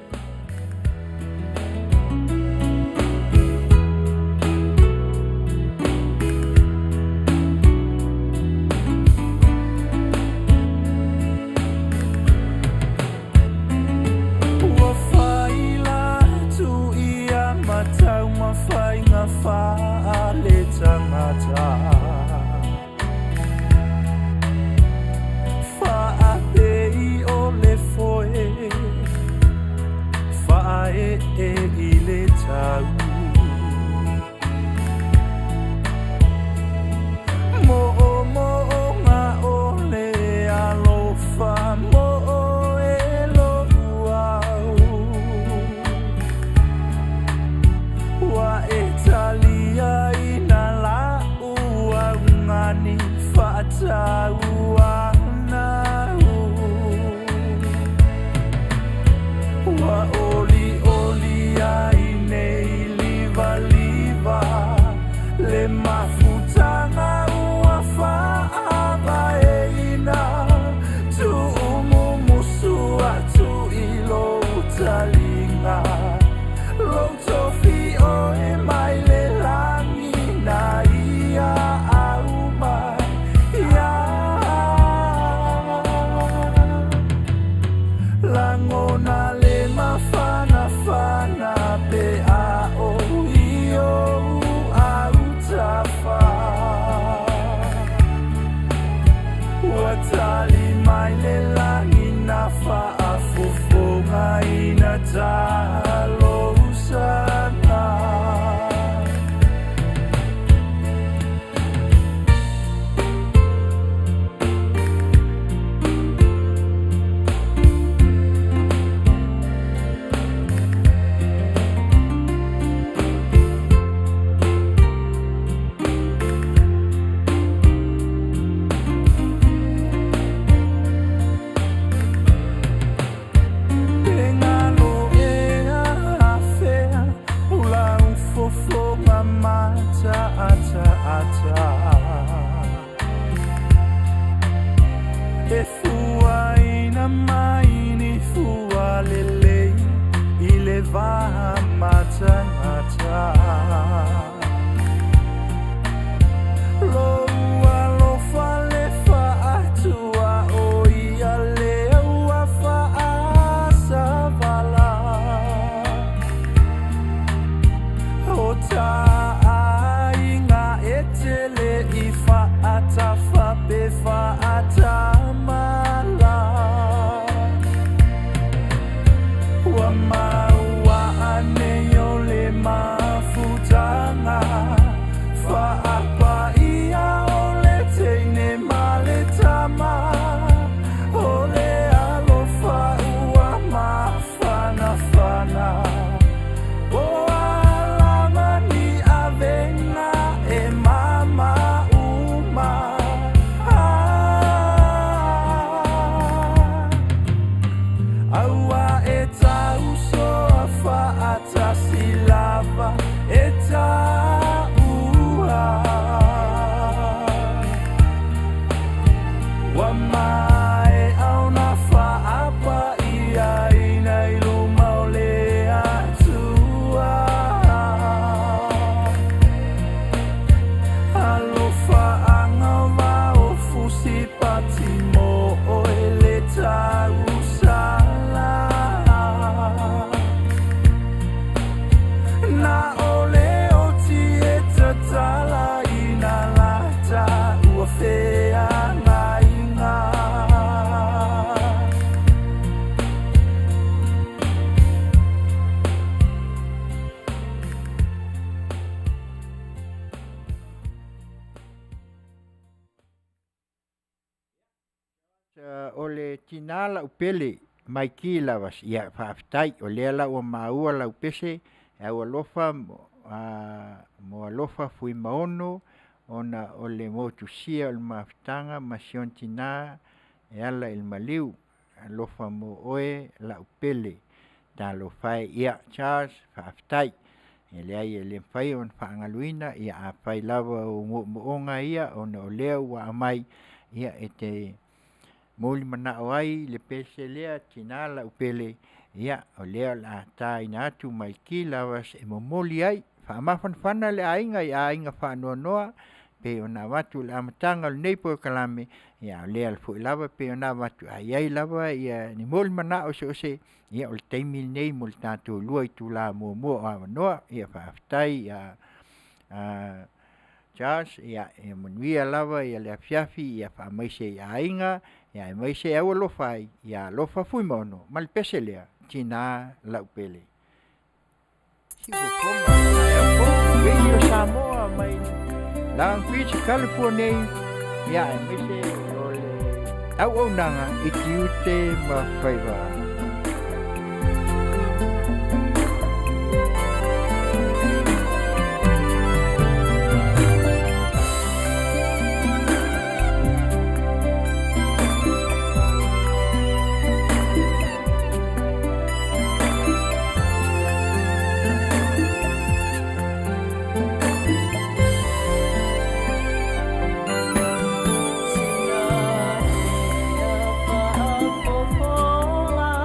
Ua faila atu ia matau ma faiga faale-tagata. Faapei o le foe faaee i le tau. Moomooga o le alofa moo e lou au. Ua e taliaina la'u augani faatauanau. Ua olioli ai nei livaliva le mafutaga ua faavaeina. Tuumumusu atu i lou taliga, lou tofi oe mai le lagi na ia au mai ia. tali mai le lagi na faafofogaina talosaga. Pegalo ea afea o lau fofoga mataataata E fuaina mai ni fua lelei i le va matagata. Lou alofa le faatua o ia lea ua faasavala. O taaiga e tele i faatafa pe faatamala. Ua maua ane o le mafutaga faapaia o le teine ma le tama. O le alofa ua mafanafana. O alamani avega e mama uma. Ah, aua e tausoa faatasi lava e taua. Ua maea ona faapaiaina i luma o le Atua. Alofaaga o vaofusi pati mo oe le tausala. Na o le oti e tatala ina lata ua feagaiga. O le tinā lau pele Maiki Lavas, ia faafetai o lea la ua maua lau pese e au alofa mo alofa Fuimaono ona o le motusia o le mafutaga ma si ona tinā e ala i le maliu. Alofa mo oe lau pele. Talofa e, ia Charles, faafetai. E leai e le mafai ona faagaloina, ia afai lava o moomooga ia ona o lea ua aumai, ia e te molimanao ai le pese lea tina lau pele, ia o lea o le a taina atu Maiki Lavas e momoli ai faamafanafana le aiga i aiga faanoanoa pei ona avatu i le amataga o lenei polokalame, ia o lea foi lava pei ona avatu a i ai lava ia ni molimanao eseese, ia o le taimi lenei mo le tatou 2 itula muamua o avanoa. Ia faafetai ia Charles, ia manuia lava le afiafi, ia faamaise i aiga, ia aemaise e aualofa ai ia Alofa Fuimaono ma le pese lea, Tina Lau Pele. Radio Samoa mai Long Beach, California, ia aemaise o le auaunaga i tiute ma faiva. Tina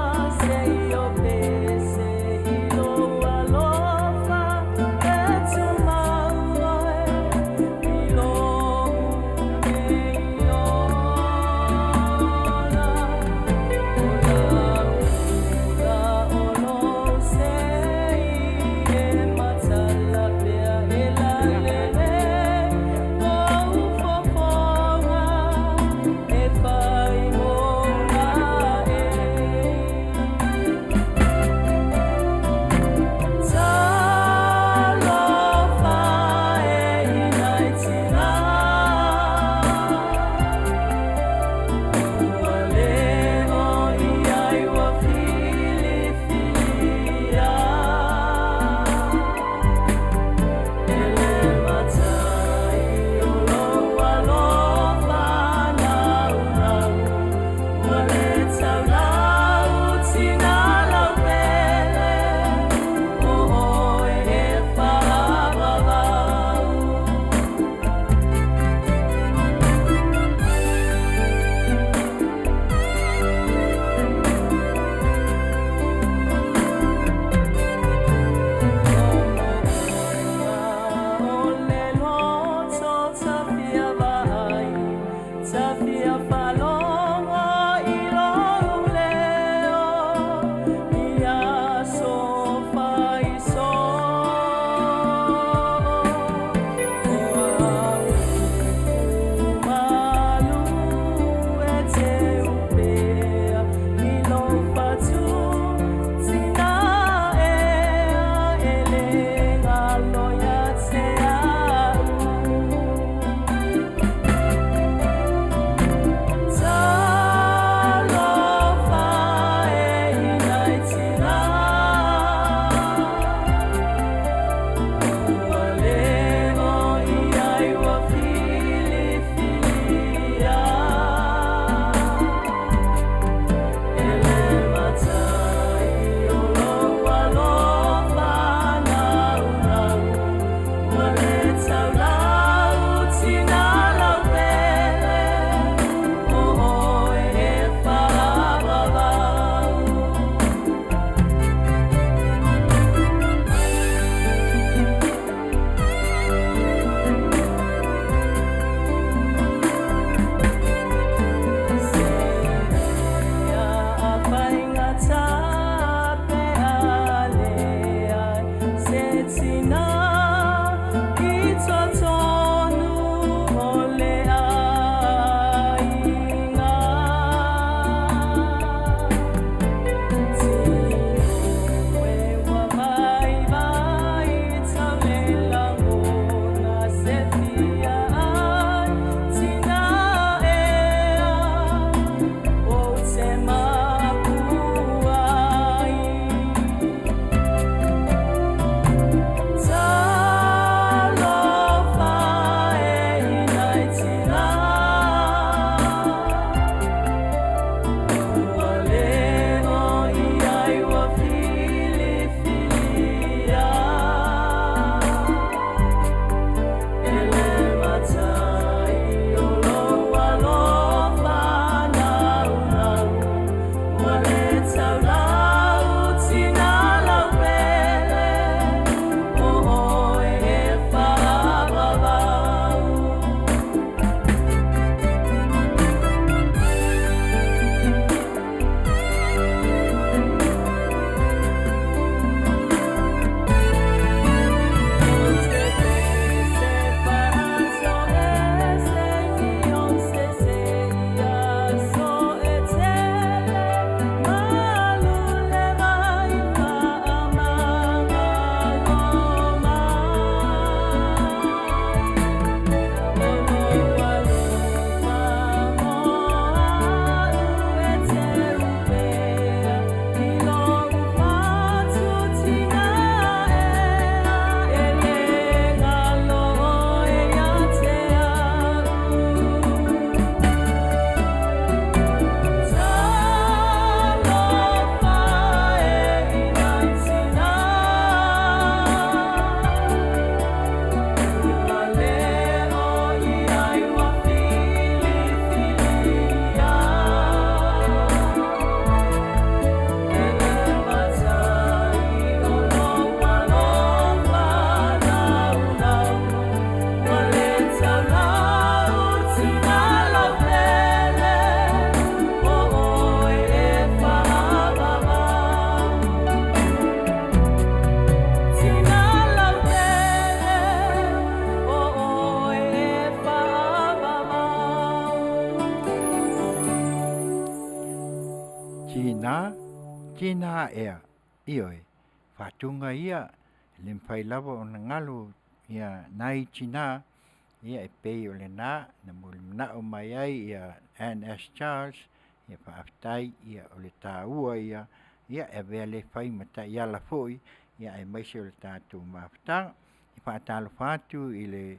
Fia faalogo i lou leo i aso faisō. O au malu e te upea i lou fatu tina ea e le galo ia te au. Talofa e i nai tina, ua le o i ai ua filifilia. E le matai o lou alofa naunau, ua le taulau tina lau pele, o oe e faavavau. Seia a faigata pe a leai se tina i totonu o le aiga. Tino e ua vaivai tau le lagona se fia ai tina ea ou te makua ai. Talofa e i nai tina, ua le o i ai ua filifilia. E le matai o lou alofa naunau, ua le taulau tina lau pele, o oe e faavavau. Ou te pese faatoese i ou sese i aso e tele, malu le vai faamagalo mai. O lou alofa mo au e te upea i lou fatu tina ea, e le galo oe ia te au. Talofa e i nai tina, ua le o i ai ua filifilia. E le matai o lou alofa naunau, ua le taulau tina lau pele, o oe e faavavau. Tina lau pele, o oe e faavavau. Tina, tina ea, ioe, faatuga ia, e le mafai lava ona galo ia nai tinā, ia e pei o lenā na mulimanao mai ai ia Ann S. Charles, ia faafetai ia o le taua ia, ia e avea le fai ma taiala foi, ia aemaise o le tatou mafutaga. E faatalofa atu i le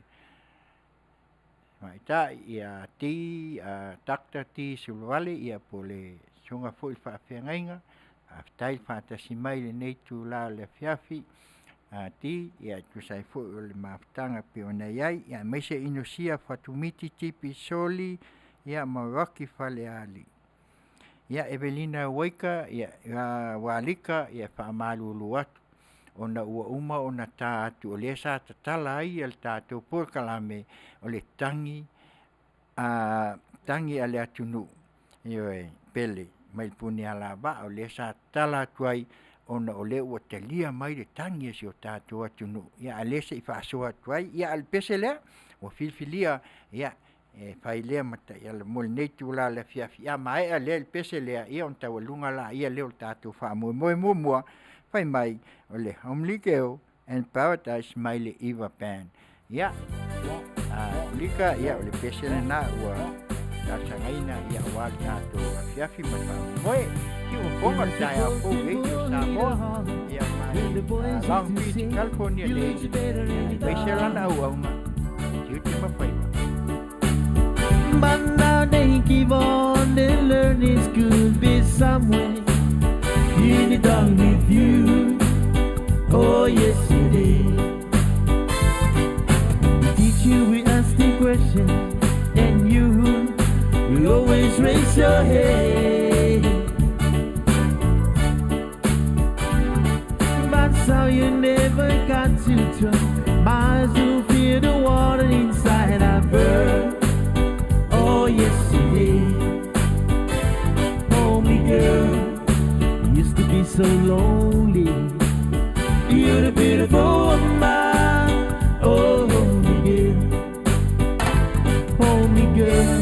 tamaitai ia T, Dr. T Suluvale, ia po o le susuga foi i le faafeagaiga, faafetai le faatasi mai i lenei itula o le afiafi. T, ia e tusa ai foi o le mafutaga e pei ona i ai, ia aemaise Inosia Fatumiti Tipi Soli, ia ma Rocky Falealii. Ia Evelina Waika, ia Walika, ia e faamalulu atu ona ua uma ona ta atu o lea sa tatala ai le tatou polokalame o le tagi a tagi a le atunuu, ioe, pele mai le Punialavaa o lea sa tatala atu ai ona o lea ua talia mai le tagi a si o tatou atunuu, ia a o lea se i faasoa atu ai. Ia a o le pese lea ua filifilia ia e fai lea ma taiala mo lenei itula o le afiafi. A maea lea i le pese lea, ia ona taualuga laia lea o le tatou faamoemoe muamua fai mai o le Homely Girl and Paradise mai le Eva Band. Ia, a Ulika, ia o le pese lena ua talosagaina ia aua le tatou afiafi ma le faamoemoe. Siufofoga le taeao fou Radio Samoa, ia mai Long Beach, California nei, aemaise lana auauna, tiute ma faiva. But now they keep on the learning could be somewhere in the dark with you. Oh yes it is. We teach you, we ask the question, and you always raise your head. But so you never got to try. My eyes will feel the water inside our bird. Oh yes it is. Homely girl, you used to be so lonely. You're the beautiful woman. Oh, homely girl, homely girl,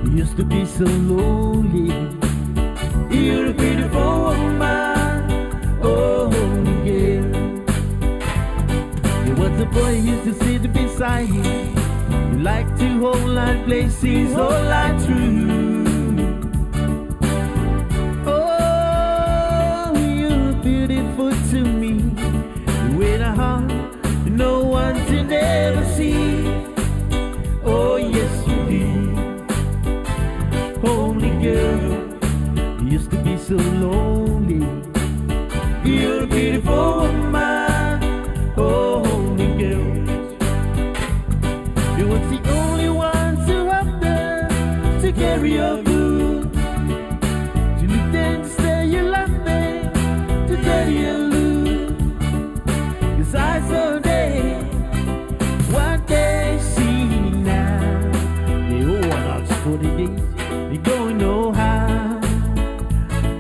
you used to be so lonely. You're a beautiful woman. Oh, homely girl. There was a boy used to sit beside you. You like to hold like places, all like true. Oh, you're beautiful to me. With a heart no one to never see. Oh yes you did. Homely girl, you used to be so lonely. You're a beautiful woman. Oh, homely girl. You was the only one to have there to carry your good. To look and say you love me, to tell you lose. 'Cause I saw they, what they see now. They all want us for the days, they don't know how.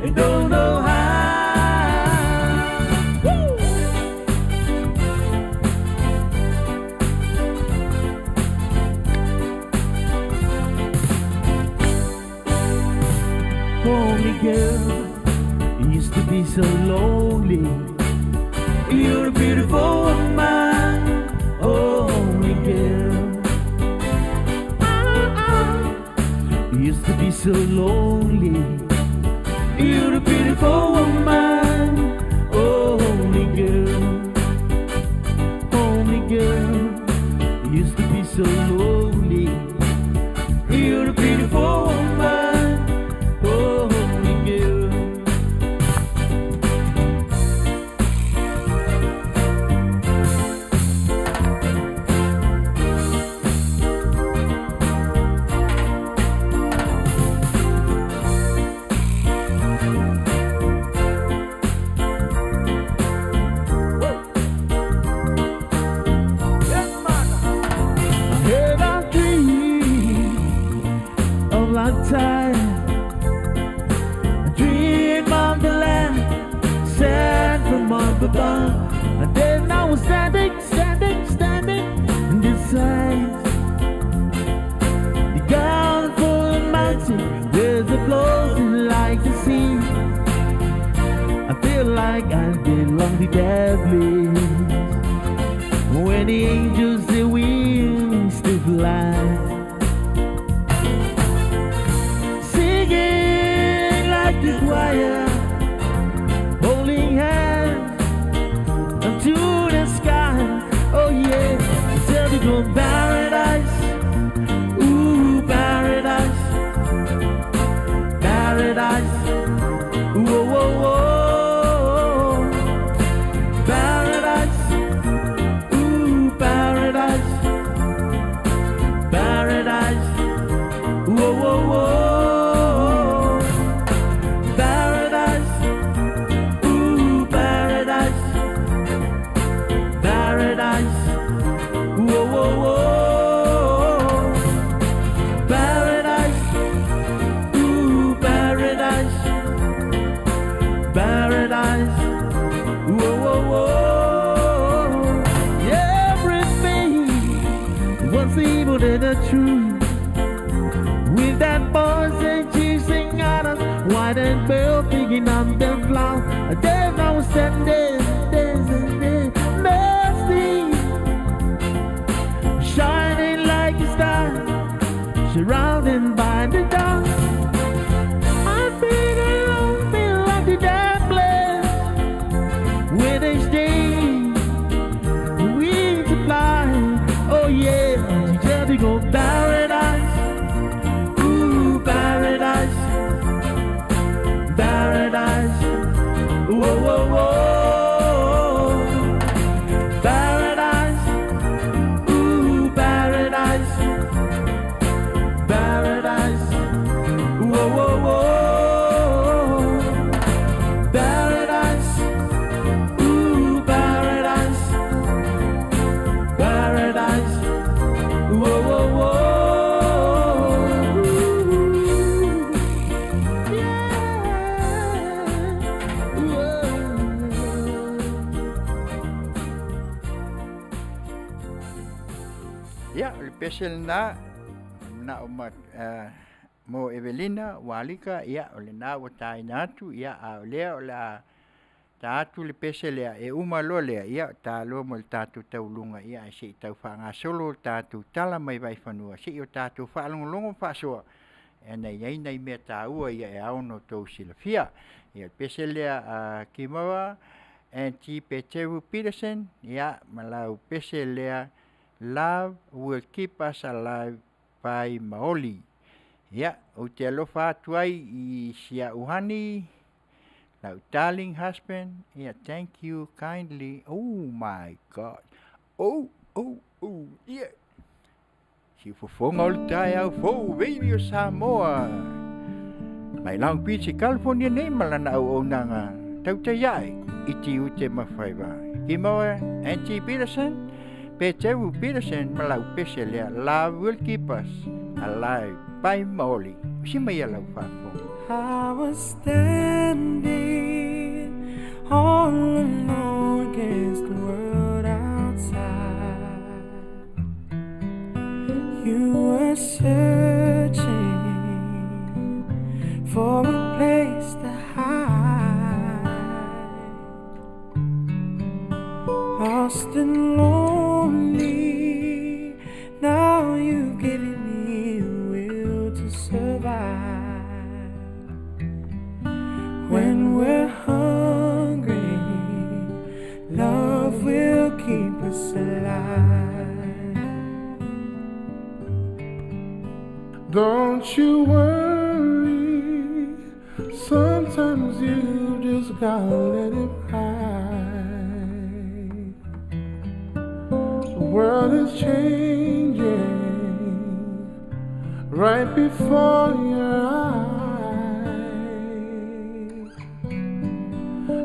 They don't know how. Woo! Homely girl, you used to be so lonely. You're a beautiful woman, oh, homely girl. You used to be so lonely. You're a beautiful woman, oh, homely girl. Homely girl, you used to be so lonely. You're a beautiful woman, oh, homely girl. And then I was standing, standing, standing in the side. The ground full of mountain, there's a floating like the sea. I feel like I belong to that place when the angels their wings to fly, singing like the choir, holding hands up to the sky. Oh yeah, tell me go paradise, ooh paradise, paradise, whoa whoa whoa, paradise, ooh paradise, paradise, whoa whoa whoa, paradise, ooh paradise, paradise, whoa whoa whoa, paradise. White and pale, picking up them flowers. Then I was standing, dancing in mercy, shining like a star, surrounded by the dark. I feel alone, feel like the damn place where they stay, we to fly. Oh yeah, she tell me go paradise, ooh paradise, paradise, whoa whoa whoa, paradise, ooh paradise, paradise, whoa whoa whoa, paradise, ooh paradise, paradise, whoa whoa whoa. Ia, o le pese lenā, mana'o ma mo Evelina Ualika, ia o lenā ua taina atu, ia a o lea o le a ta atu le pese lea e uma loa lea, ia taloa mo le tatou tauluga, ia ae se'i tau faagasolo le tatou tala mai vaifanua, se'i o tatou faalogologo ma faasoa, e ana i ai nai mea taua ia e ao ona outou silafia. Ia o le pese lea a Kimoa Aunty Peteru Peterson, ia ma lau pese lea Love Will Keep Us Alive by Maoli. Ia, ou te alofa atu ai i si a'u honey, lau darling husband, ia thank you kindly, oh my God, oh, oh, oh, yeah. Si fofoga o le taeao fou Radio Samoa. Mai Long Beach i California nei ma lana auaunaga tautai ae i tiute ma faiva. Ki maua Aunty Peterson, Peteru Peterson ma lau pese lea Love Will Keep Us Alive by Maoli. Usi mai ia lau faafofoga. I was standing all alone against the world outside. You were searching for a place to hide, lost and lonely. Now you've given me a will to survive. When we're hungry, love will keep us alive. Don't you worry, sometimes you just gotta let it ride. The world is changing right before your eyes.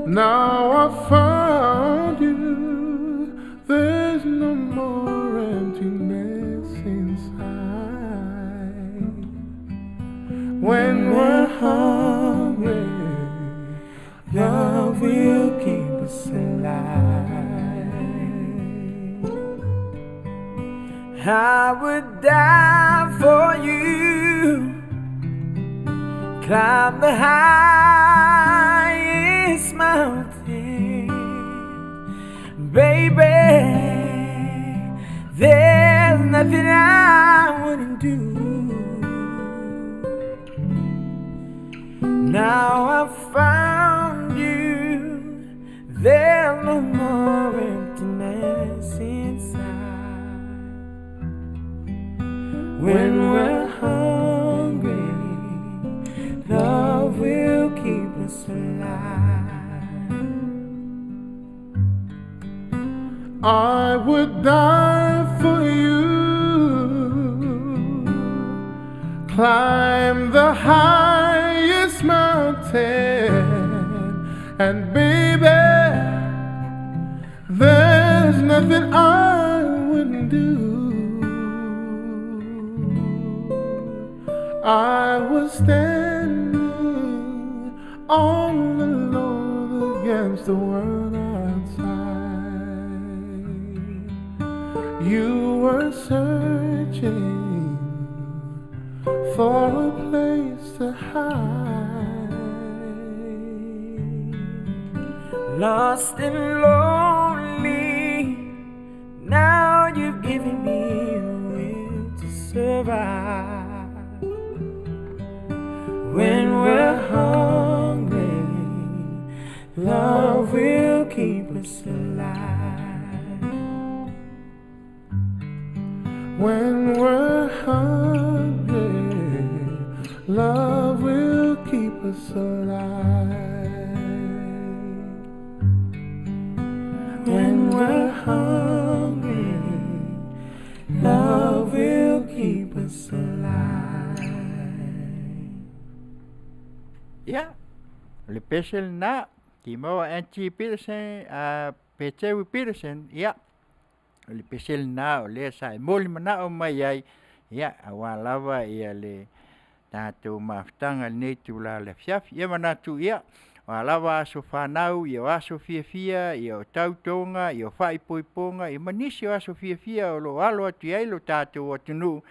Now I found you, there's no more emptiness inside. When we're hungry, love will keep us alive. I would die for you, climb the highest mountain, baby. There's nothing I wouldn't do. Now I've found you, there's no more emptiness inside. When we're hungry, love will keep us alive. I would die for you, climb the highest mountain, and baby, there's nothing I wouldn't do. I was standing all alone against the world outside. You were searching for a place to hide. Lost and lonely, now you've given me a will to survive. When we're hungry, love will keep us alive. When we're hungry, love will keep us alive. When we're hungry, love will keep us alive. Ia, o le pese lenā, timau a Angie Peterson, a Petewi Peterson, ia, o le pese lenā o lea sa e moli manao mai ai, ia, auā lava ia le tatou mafutaga i lenei itula o le afiafi. Ia manatu ia, o a lava aso fanau, ia o aso fiafia, ia o tautoga, ia o faaipoipoga, ia ma nisi o aso fiafia o lo o alo atu i ai lo tatou atunuu,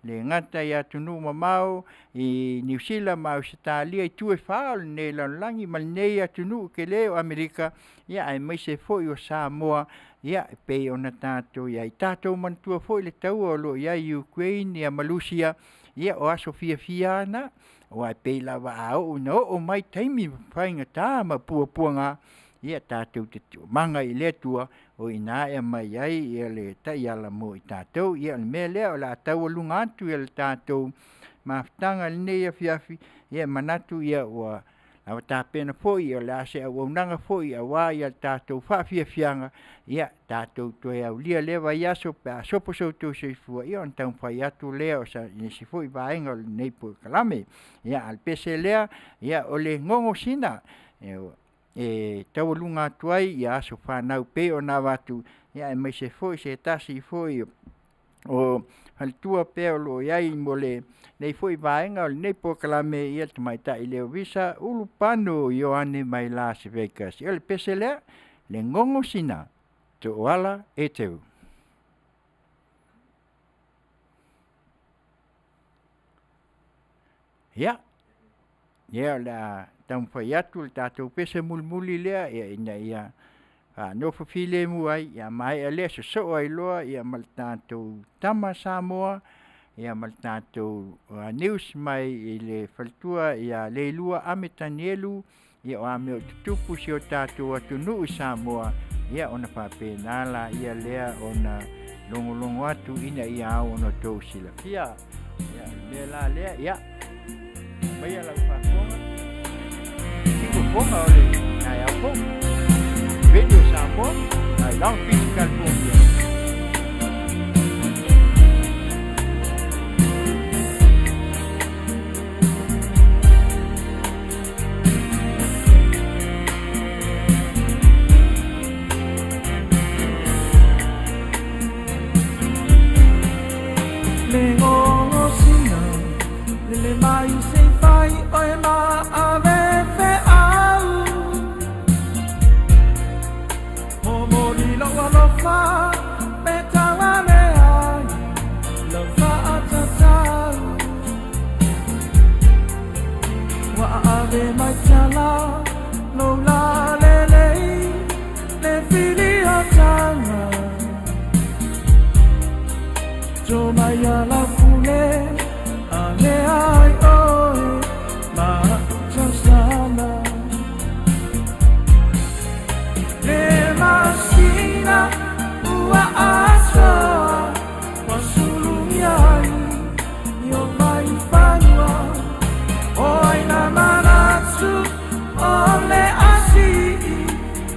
e le gata i atunuu mamao i Niu Sila ma Ausetalia i itu e fa o lenei lalolagi ma lenei atunuu tele o Amerika, ia aemaise foi o Samoa, ia e pei ona tatou i ai. Tatou manatua foi le taua o lo o i ai i Ukraine ia ma Lusia, ia o aso fiafia lava na, aua e pei lava a oo ina oo mai taimi faigata ma puapuaga, ia tatou te maga i le Atua, o i ina e aumai ai le taiala mo i tatou. Ia o le mea lea o le a taualuga atu le tatou mafutaga i lenei afiafi, ia e manatu ua lava tapena foi o le a se auaunaga foi aua le tatou faafiafiaga, ia tatou toe aulia lea vaiaso pe a sopo so outou soifua, ia ona taumafai atu lea o nisi foi vaega o lenei polokalame. Ia a o le pese lea, ia o le gogosina e taualuga atu ai aso fanau pei ona avatu, aemaise foi se tasi foi o faletua pea o lo o i ai mo lenei foi vaega o lenei polokalame, ia le tamaitai Leovisa Ulupano Ioane mai Las Vegas. Ia o le pese lea, le gogosina, Tooala Eteru. Ia, o le a taumafai atu le tatou pese mulimuli lea ina ia faanofo filemu ai, ia maea lea sosoo ai loa ma le tatou tama Samoa ma le tatou news mai i le faletua ia Leilua Ame Tanielu, o a mea o tutupu i si o tatou atunuu i Samoa, ia ona faapena laia lea ona logologo atu ina ia ao ona outou silafia. Ia, o le mea la lea, ia, aumaia lau faafofoga, siufofoga o le taeao fou. Radio Samoa, mai Long Beach, California. Le gogosina, lele mai se i fai oe ma ave feau. Momoli lou alofa, pe tau ane ai lau faatatau. Ua ave mai tala lou lalelei, le filiotanga. To mai ala pule, ane ai oe ma tausala. Le masina ua atoa, ua sulugia ai i o mai fanua. O ai na manatu o le asii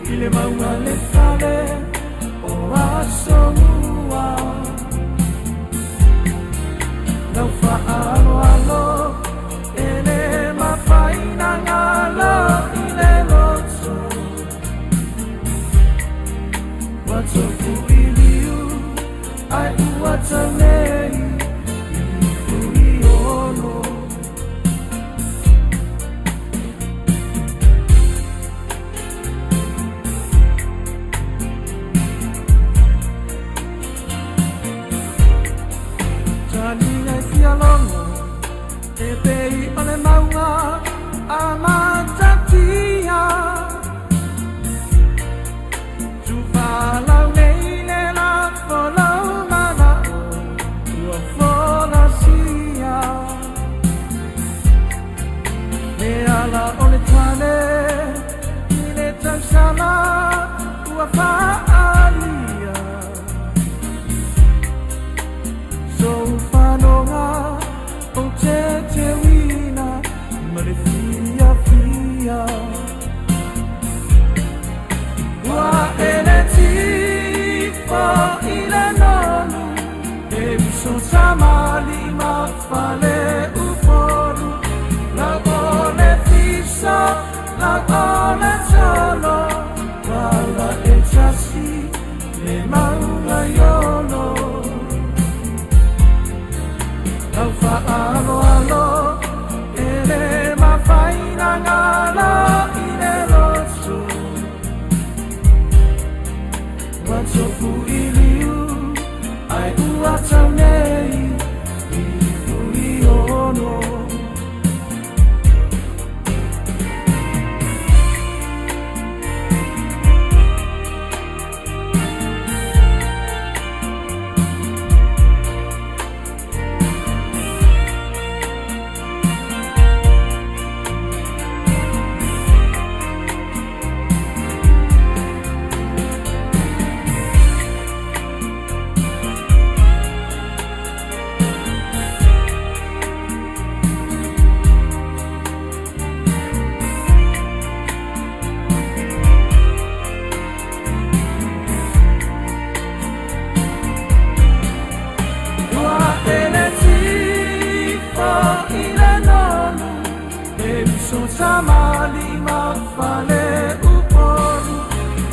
i le mauga le fale o aso mua. Lau faaaloalo e le mafai na galo i le loto. Ua tofu i liu ai ua tau nei i fuiono. ma le fiafia. Ua e le tifo i le nonu, e uso tamali ma fale upolu. Lau o le fisa, lau o le tolo, wala e tasi le mauga iolo. Lau faaaloalo e le mafai na galo i le lotu. Ua tofu i liu ai ua tau nei i Fuiono. Ua e le tifo i le nonu, e uso tamali ma fale upolu.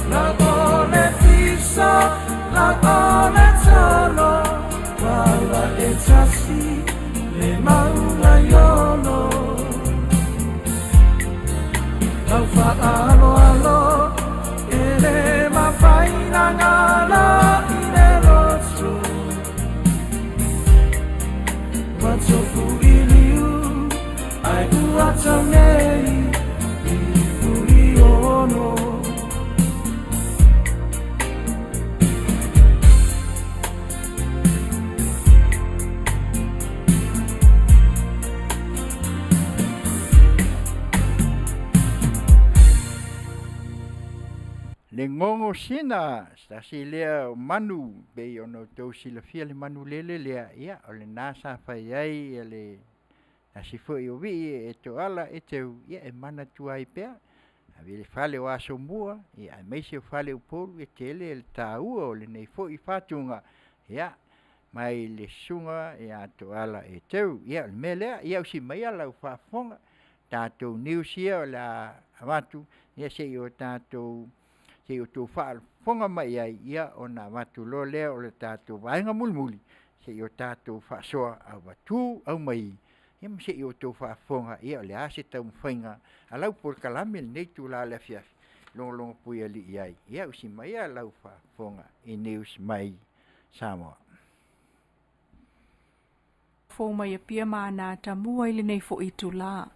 Lau o le fiso, lau o le tolo, wala e tasi le mauga iolo. Lau faaaloalo e le mafai na galo i le lotu. Ua tofu i liu ai ua tau nei i Fuiono. Le gogo sina tasi lea o manu pei ona outou silafia le manu lele lea, ia o lenā sa fai ai ia le tasi fo'i o vi'i e toala e teu, ia e manatua ai pea ave le fale o Asomua, ia aemaise o fale o Upolu e tele le tāua o lenei fo'i fatuga, ia mai le susuga ia Toala e teu. Ia o le mea lea, ia usi maia lau faafofoga tatou news ia o le a avatu, ia se i o tatou se i outou faafofoga mai ai, ia ona avatu loa lea o le tatou vaega mulimuli se i o tatou faasoa avatu aumai, ia ma se i outou faafofoga, ia o le a se taumafaiga a lau polokalame i lenei itula o le afiafi logologo puialii ai. Ia usi maia lau faafofoga i news mai Samoa. Fou mai Apia ma ana atamua i lenei fo'i itulā.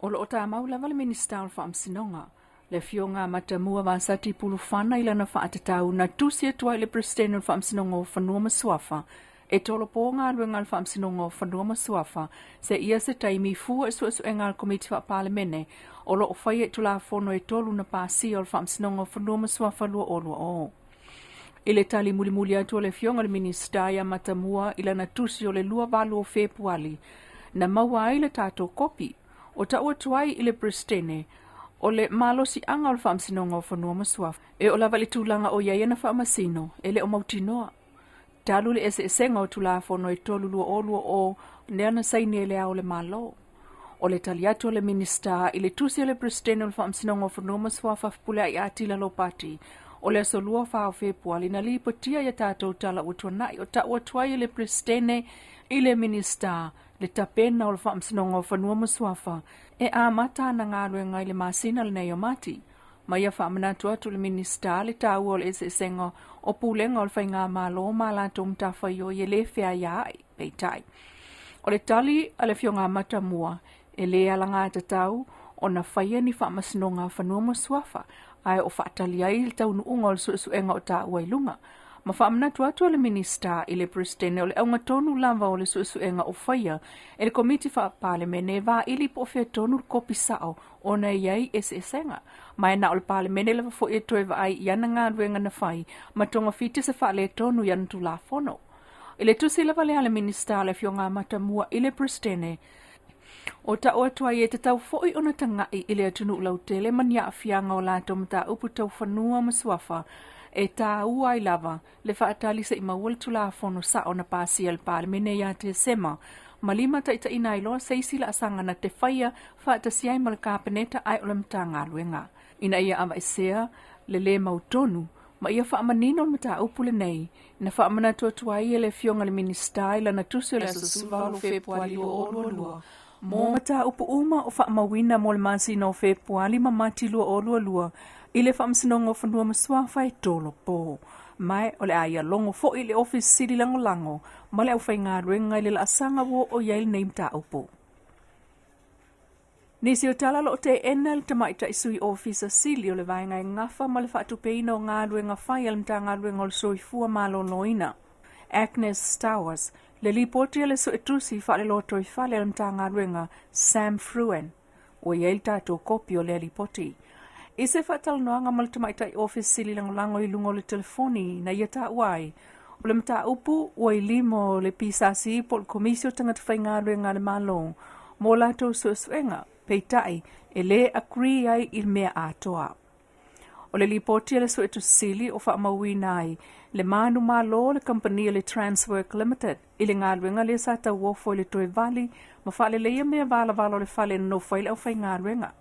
O lo o tamau lava le Minisita o le Faamasinoga, le Afioga a Matamua Vasati Pulufana i lana faatatau na tusi atu ai i le Peresetene o le Faamasinoga o Fanua ma Suafa e tolopo galuega a le Faamasinoga o Fanua ma Suafa seia se taimi fua i suesuega a le Komiti Faa-Palemene o lo o faia i Tulafono e tolu na pasia o le Faamasinoga o Fanua ma Suafa 2020. I le tali mulimuli atu a le Afioga i le Minisita ia Matamua i lana tusi o le 28 o Fepuali, na maua ai le tatou kopi o tau atu ai i le Peresetene o le malosiaga o le Faamasinoga o Fanua ma Suafa e oo lava i le tulaga o i ai ana faamasino e le o mautinoa. Talu le eseesega o Tulafono e 3 2020 lea na saini e Le Ao o le Malo. O le tali atu a le Minisita i le tusi a le Peresetene o le Faamasinoga o Fanua ma Suafa Fepuleai Atila Lopati o le aso 24 o Fepuali na lipotia ia tatou tala ua tuanai o tau atu ai e le Peresetene i le Minisita le tapena o le Faamasinoga o Fanua ma Suafa e amata ana galuega i le masina lenei o Mati. Ma ia faamanatu atu le Minisita le taua o le eseesega o pulega o le faigamalo ma latou matafaioi e le feaiaai, peitai. O le tali a le Afioga Matamua, e le alagatatau ona faia ni faamasinoga a fanua ma suafa, ae o faatali ai le taunuuga o le suesuega o taua i luga. Ma faamanatu atu a le Minisita i le Peresetene o le auga tonu lava o le suesuega o faia e le Komiti Faa-Palemene e vaili po o fea tonu le kopi sao ona e i ai eseesega. Ma e na o le Palemene lava foi e toe vaai i ana galuega na fai ma togafiti se faaletonu i ana Tulafono. I le tusi lava lea a le Minisita le Afioga Matamua i le Peresetene, O ta'u atu ai e tatau fo'i ona taga'i i le atunu'u lautele ma ni a'afiaga o latou mataupu tau fanua ma suafa e tāua ai lava le fa'atali se'i maua le Tulafono sa'o na pasia e le Palemene iā Tesema ma lima ta'itaʻina ai loa se isi la'asaga na te faia fa'atasi ai ma le Kapeneta ae o le Matagaluega ina ia ava'esea le lē mautonu ma ia fa'amanino le mataupu lenei na fa'amanatu atu ai e le Afioga i le Minisita i lana tusi o le aso 18 Fepuali 2022 mo mataupu uma o fa'amauina mo le masina o Fepuali ma Mati 2022 i le Faamasinoga o Fanua ma Suafa e tolopo. Ma o le a ia logo fo'i le Ofisa Sili Lagolago ma le aufaigaluega i le laasaga ua oo i ai lenei mataupu. Nisi o tala o loo teena e le Tamaitai Sui Ofisa Sili o le Vaega e gafa ma le faatupeina o galuega fai a le Matagaluega o le Soifua Maloloina, Agnes Stowers, le lipoti a le Suetusi Faalelotoifale a le Matagaluega, Sam Fruen. Ua i ai le tatou kopi o lea lipoti. I se faatalanoaga ma le Tamaitai Ofisa Sili Lagolago i luga o le telefoni na ia taua ai, o le mataupu ua i lima o le PSC po o le Komisi o Tagata Faigaluega a le Malo mo latou suesuega, peitai e lē agree ai i le mea atoa. O le lipoti a le Suetusi Sili o faamauina ai le manumalo o le kamupani a le Transwork Limited i le galuega lea sa tauofo i le toe vali ma faaleleia mea valavala o le fale e nonofo ai le aufaigaluega.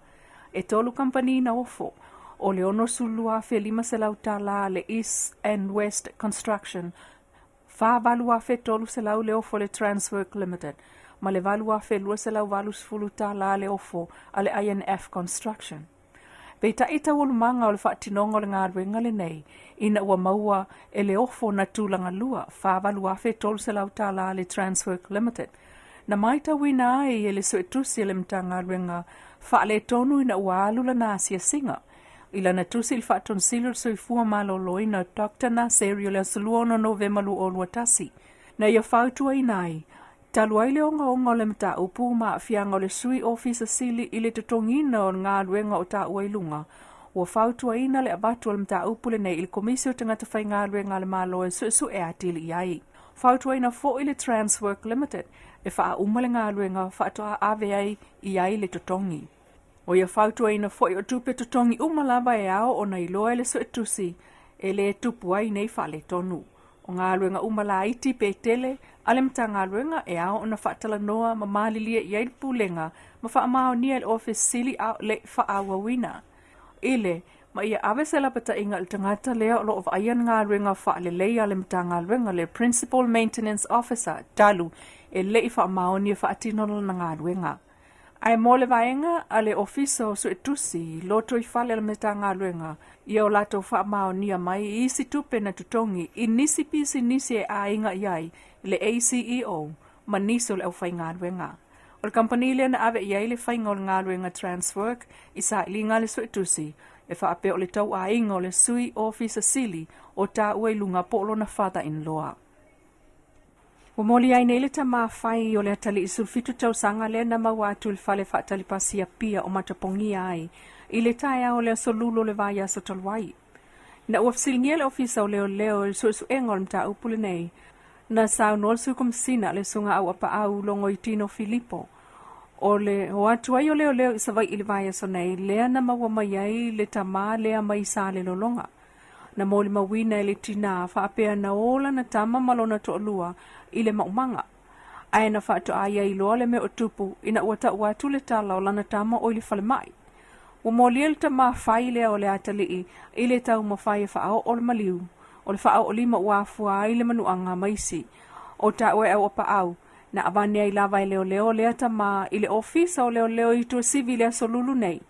E tolu kamupani na ofo, o le $62,500 tala a le East and West Construction, $48,300 le ofo a le Transwork Limited, ma le $8,280 tala le ofo a le INF Construction. Peitai taualumaga o le faatinoga o le galuega lenei ina ua maua e le ofo na tulaga lua $48,300 tala a le Transwork Limited, na matauina ai e le Suetusi a le Matagaluega faaletonu ina ua alu lana asiasiga i lana tusi i le Faatonesili o le Soifua Maloloina Dr. Naseri o le aso 26 Novema 2021, na ia fautuaina ai talu ai le ogaoga o le mataupu ma aafiaga o le Sui Ofisa Sili i le totogiina o le galuega o taua i luga, ua fautuaina le avatu o le mataupu lenei i le Komisi o Tagata Faigaluega a le Malo e suesue atili i ai. Fautuaina fo'i le Transwork Limited e faauma le galuega faatoa ave ai i ai le totogi. O ia fautuaina fo'i o tupe totogi uma lava e ao ona iloa e le Suetusi e lē tupu ai nei faaletonu. O galuega uma laiti pe tele a le Matagaluega e ao ona faatalanoa ma malilie i ai le Pulega ma faamaonia e le Ofisa Sili a o le faaauauina i le ma ia ave se lapataiga i le tagata lea o loo vaaia le galuega faalelei a le Matagaluega le Principal Maintenance Officer talu e le'i faamaoni e faatino lana galuega. Ae mo le vaega a le Ofisa o Suetusi Lotoifale a le Matagaluega, ia o latou faamaonia mai i isi tupe na totogi i nisi pisinisi e aiga i ai le ACEO ma nisi o le aufaigaluega. O le kamupani lea na ave i ai le faiga o le galuega Transwork i sailiga a le Suetusi e faapea o le tauaiga o le Sui Ofisa Sili o taua i luga po o lona father-in-law. Ua moli ai nei le tamā fai o le atalii 17 tausaga lea na maua atu i le fale faatalipasi Apia o matapogia ai i le taeao o le aso Lulu o le vaiaso talu ai. Ina ua fesiligia le Ofisa o Leoleo i le suesuega o le mataupu lenei, na saunoa le Sui Komesina le Susuga Auapaau Logoitino Filipo, o le o atu ai o leoleo i Savaii i le vaiaso nei lea na maua mai ai le tamā lea mai Salelologa. Na molimauina e le tinā faapea na ō lana tama ma lona toalua i le maumaga. Ae na faatoa ia iloa le mea o tupu ina ua tau atu le tala o lana tama o i le falemai. Ua molia le tamā fai lea o le atalii i le taumafai e faaoo le maliu o le faaoolima ua afua ai le manuaga ma isi o taua e auapaau na avane ai lava e leoleo lea tamā i le ofisa o leoleo i Tuasivi i le aso Lulu nei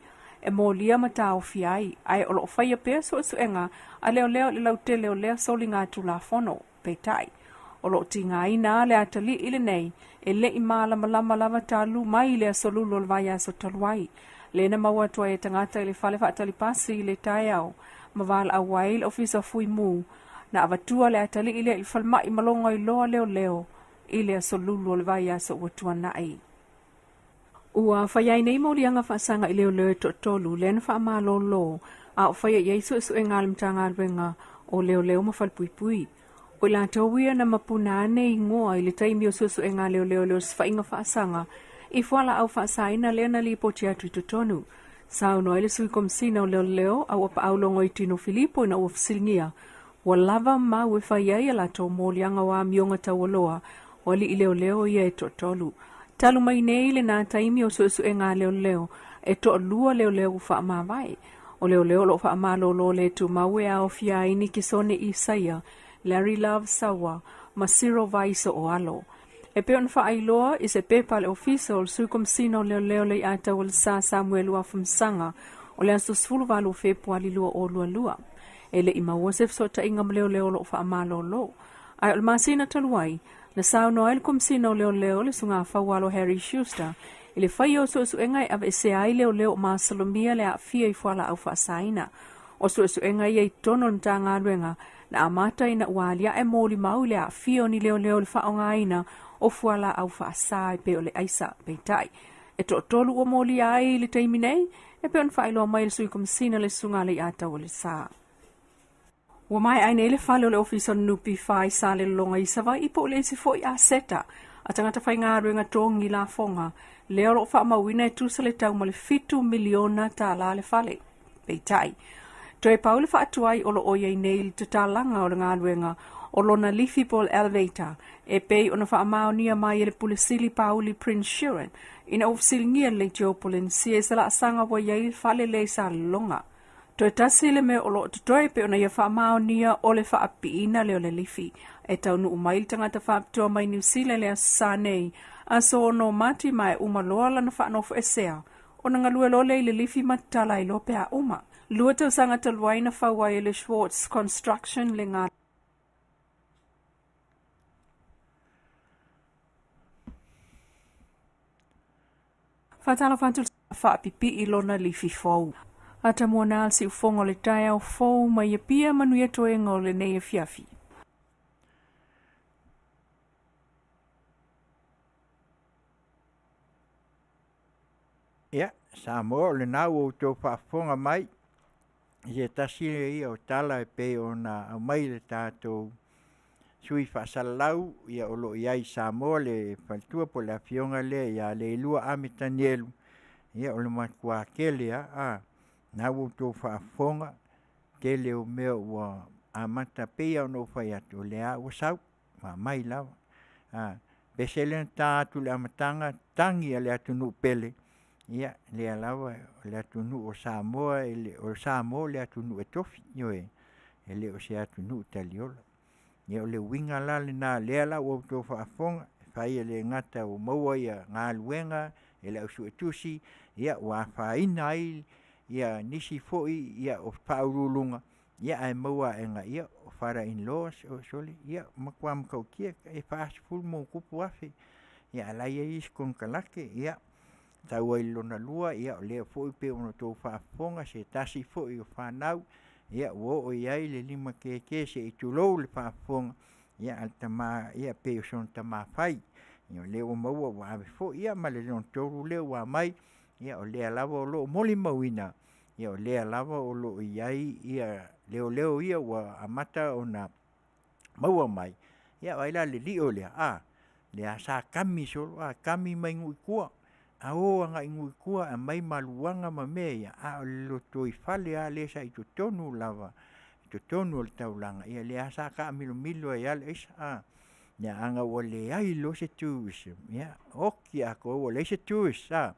e molia ma taofia ai, ae o loo faia pea suesuega a leoleo i le lautele o lea soliga Tulafono. Peitai, o loo tigaina a le atalii lenei e le'i malamalama lava talu mai le aso Lulu o le vaiaso talu ai, lea na maua atu ai e tagata i le fale faatalipasi i le taeao ma valaau ai le Ofisa o Fuimu na avatua le atalii lea i le falemai ma logo ai loa leoleo i le aso Lulu o le vaiaso ua tuana'i. Ua fai ai nei moliaga faasaga i leoleo e toatolu lea na faamalolo a o faia i ai suesuega a le Matagaluega o Leoleo ma Falepuipui. O i latou ia na mapuna ane igoa i le taimi o suesuega a leoleo i le osofaiga faasaga i fualaau faasaina lea na lipoti atu i totonu. Saunoa ai le Sui Komesina o Leoleo a ua paau Logoitino Filipo ina ua fesiligia ua lava mau e fai ai a latou moliaga o amioga taualoa o alii leoleo ia e toatolu. Talu mai nei lena taimi o suesuega a leoleo, e toalua leoleo ua faamavae. O leoleo o lo o faamalolo le tumau e aofia ai Nikisone Isaia, Larry Love Sawa ma Cyril Vaiso o Alo. E pei ona faailoa i se pepa a le Ofisa o le Sui Komesina o Leoleo Leiataua-le-Sa Samuelu Afamasaga o le aso 18 o Fepuali 2022. E le i maua se fesootaiga ma leoleo o lo o faamalolo. Ae o le masina talu ai, na saunoa ai le Komesina o Leoleo le Susuga Faualo Harry Schuster i le faia o suesuega e aveesea ai leoleo o masalomia le aafia i fualaau faasaina. O suesuega ia i totonu o le Matagaluega na amata ina ua aliae molimau i le aafia o ni leoleo i le faaaogaina o fualaau faasa e pei o le aisa. Peitai, e toatolu ua molia ai i le taimi nei, e pei ona faailoa mai e le Sui Komesina le Susuga Leiataua-le-Sa. Ua maea ai nei le fale o le Ofisa o le NPF i Salelologa i Savaii po o le isi foi aseta a tagata faigaluega togi lafoga lea o lo o faamauina e tusa le tau ma le $7 miliona tala le fale. Peitai, toe pau le faatuai o lo o i ai nei le tatalaga o le galuega o lona lifi po o le elevator e pei ona faamaonia mai e le Pule Sili Pauli Prince Sheeran ina ua fesiligia le Leitio Polenisia i se laasaga ua i ai le fale lea i Salelologa. Toe tasi le mea o lo o totoe pei ona ia faamaonia o le faapipiina lea o le lifi. E taunuu mai le tagata faapitoa mai Niu Sila i le Aso Sa nei, aso 6 Mati ma e uma loa lana faanofoesea ona galue loa lea i le lifi ma tatala ai loa pe a uma. Lua tausaga talu ai na fau ai e le Schwartz Construction le ga. Faatalofa atu faapipii lona lifi fou. Atamua na le siufoga o le taeao fou mai Apia manuia toega o lenei afiafi. Ia, Samoa o lena ua outou faafofoga mai i se tasi ia o tala e pei ona aumai le tatou sui faasalalau ia o lo o i ai i Samoa le faletua po o le afioga lea ia Leilua Ame Tanielu, ia o le matua tele lava a na ua outou faafofoga tele o mea ua amata pei lava ona ou fai atu o lea ua sau ua aumai lava. A pese lea na ta atu i le amataga tagi a le atunuu pele, ia lea lava o le atunuu o Samoa e le o Samoa o le atunuu e tofi, ioe, e le o se atunuu taliola. Ia o le uiga la lena lea la ua outou faafofoga, e fai e le gata ua maua ia galuega e le au suetusi, ia ua afaina ai ia nisi foi ia o faauluuluga, ia ae maua aega ia o father in law sole ia matua matautia e 40+ afe ia ae la e i ai isi konekarate ia tau ai lona lua ia o lea foi pei ona outou faafofoga se tasi foi o fanau ia ua oo i ai le limakeke se i tulou le faafofoga ia a le tama ia pei o sona tama fai ia o lea ua maua ua ave foi ia ma le lona tolu lea ua aumai ia o lea lava o lo o molimauina ia o lea lava o lo o i ai ia leoleo ia ua amata ona maua mai, ia vaai la le lio lea, a, lea sa kami solo, a kami mai nuu i tua, a o agai nuu i tua e aumai maluaga ma mea ia, a o le lotoifale lava lea sa i totonu lava, i totonu o le taulaga, ia lea sa taamilomilo ai lava le aisa, a. Ia ana ua leai loa se tourism, ia oti atoa ua leai se tourist, a,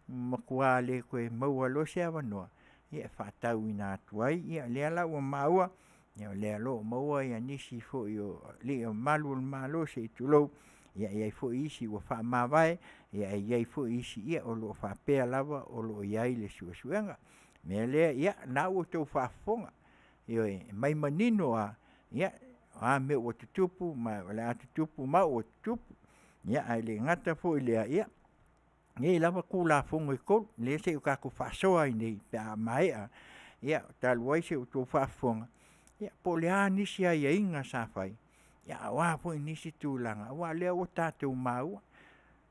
matua le toe maua loa se avanoa e faatauina atu ai. Ia lea la ua maua, ia o lea o lo o maua ia nisi foi o alii o malu o le Malo se i tulou, ia e i ai foi isi ua faamavae, ia e i ai foi isi ia o lo o faapea lava o lo o i ai le suesuega. O le mea lea, ia lena ua outou faafofoga, ioe, mai manino lava, ia o a mea ua tutupu ma o le a tutupu ma ua tutupu. Ia ae le gata foi i lea, ia nei lava Tulafono e 3, lea se i o tatou faasoa ai nei pe a maea. Ia talu ai si o outou faafofoga, ia po o le a nisi aiaiga sa fai, ia a o a foi nisi tulaga, aua o lea ua tatou maua,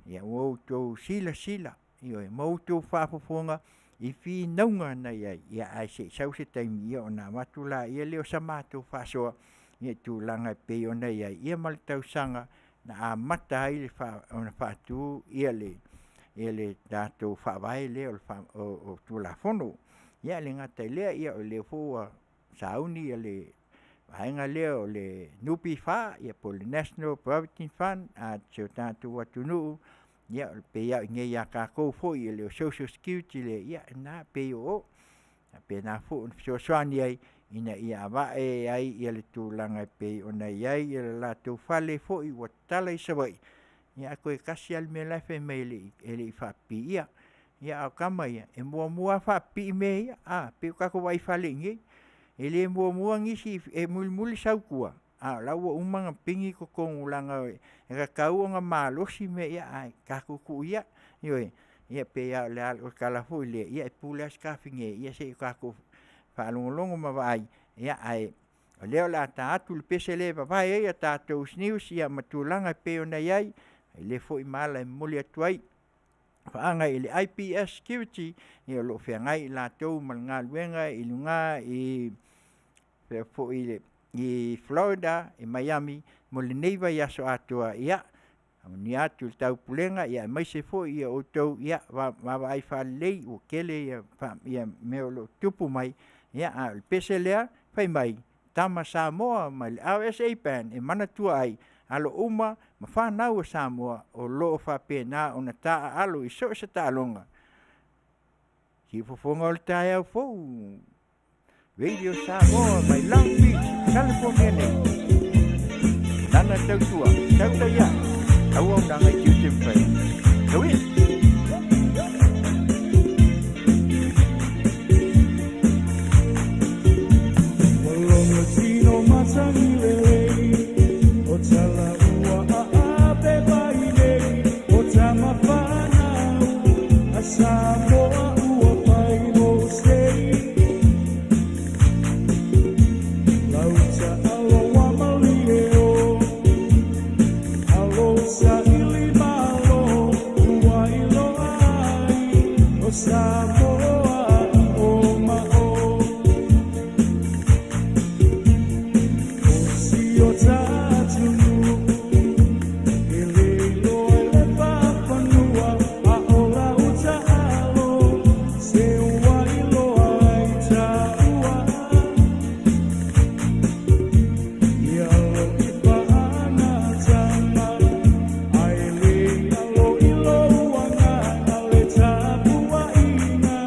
ia ua outou silasila, ioe, ma outou faafofoga i finauga na i ai, ia ae se i sau se taimi ia ona avatu laia lea o sa matou faasoa i tulaga e pei ona i ai, ia ma le tausaga na amata ai ona faatu ia le ia le tatou faavae lea o le o Tulafono. Ia e le gata i lea, ia o lea foi ua sauni le vaega lea o le NPF, ia po o le National Provident Fund a si o tatou atunuu, ia e pei lava o i inei ia tatou foi e le o Social Security lea, ia o lena e pei o o. E faapena foi ona fesoasoani ai ina ia ava'e ai le tulaga e pei ona i ai le latou fale foi ua tatala i Savaii, ae toe tasi lava le mea la e fai mai e le i faapipiia. Ia a o tama ia, e muamua lava faapipii mea ia, a, pei ua tatou vaai i fale i inei, e le muamua nisi, e mulimuli sau i tua, a o la e ua uma ona pigi totonu leaga e tatau ona malosi mea ia, ae tatou tuu ia. Ioe. Ia pei lava o le tala foi lea, ia e pule lava Sitafune ia se i tatou faalogologo ma vaai, ae o lea o le a ta atu le pese lea e vavae ai a tatou news ma tulaga e pei ona i ai lea foi ma ala e momoli atu ai paaga i le IPS Security, o lo o feagai i latou ma le galuega i luga i Florida i Miami mo lenei vaiaso atoa. Ia faamanuia atu i le taupulega aemaise foi outou ia vaavaai faalelei ua tele mea o lo o tutupu mai, a o le pese lea, fai mai, Tama Samoa ma le RSA Band e manatua ai alo uma ma fanau a Samoa o lo o faapena ona taaalo i so o se taaloga. Siufofoga o le taeao fou, Radio Samoa mai Long Beach, California nei. Lana tautua, tautai ae, auaunaga i tiute ma faiva. Tauia! Ua logo tino matagi lelei o tala ua aape mai nei o tama fanau a Samoa ua pai mo sei lauta alo wa malie o alo saili malo ua iloa ai o Samoa i o ma o. O si o tātunu e le iloa i le papanua a o lau taalo se ua iloa ai tāua ia alo i paana tama ae le alo i lou agaga le tapuaiga.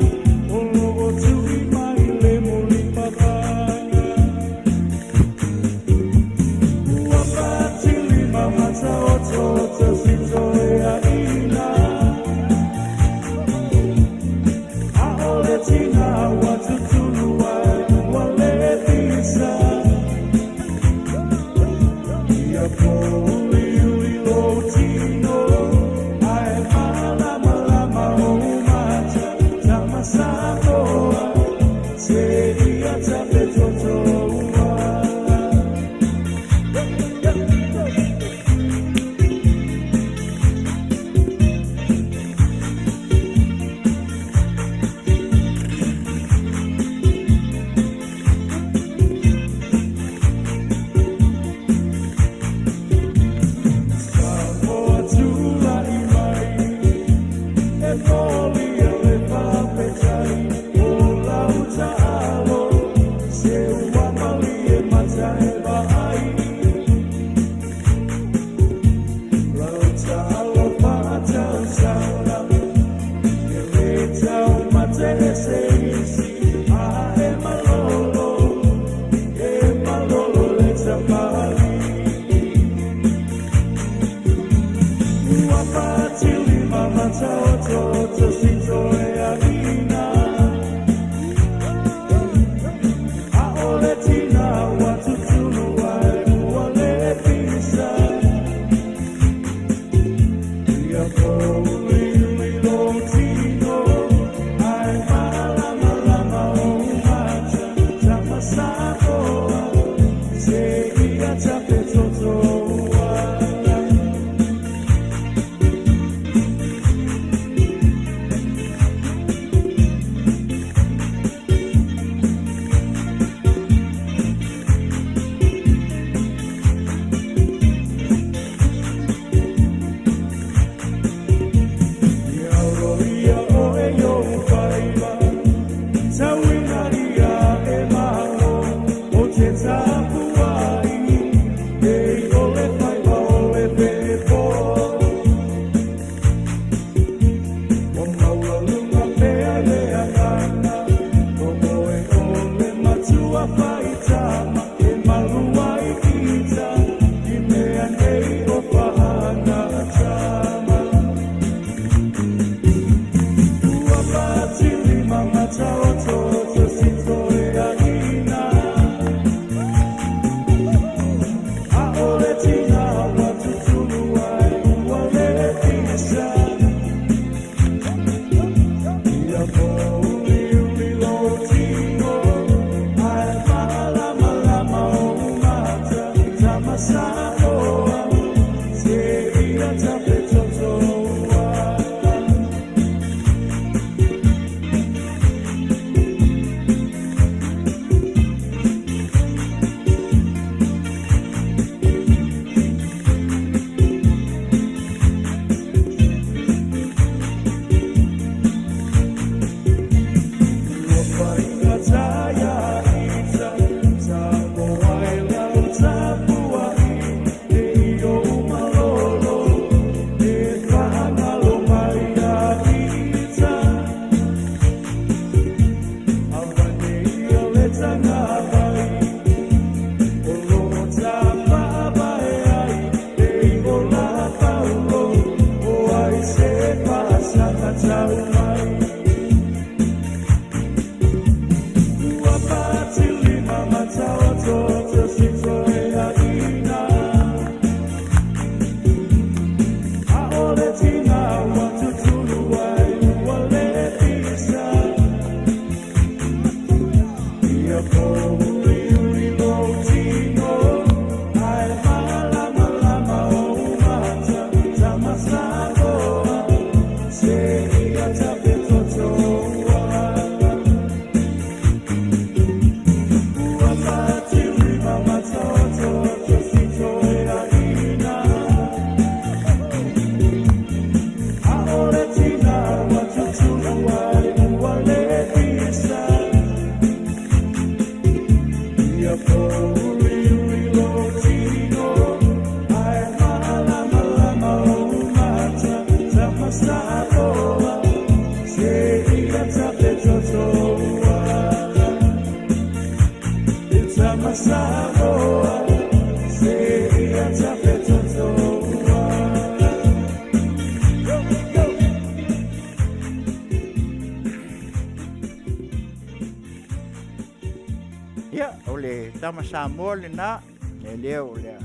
Ia, o le tama Samoa lena, e lea o le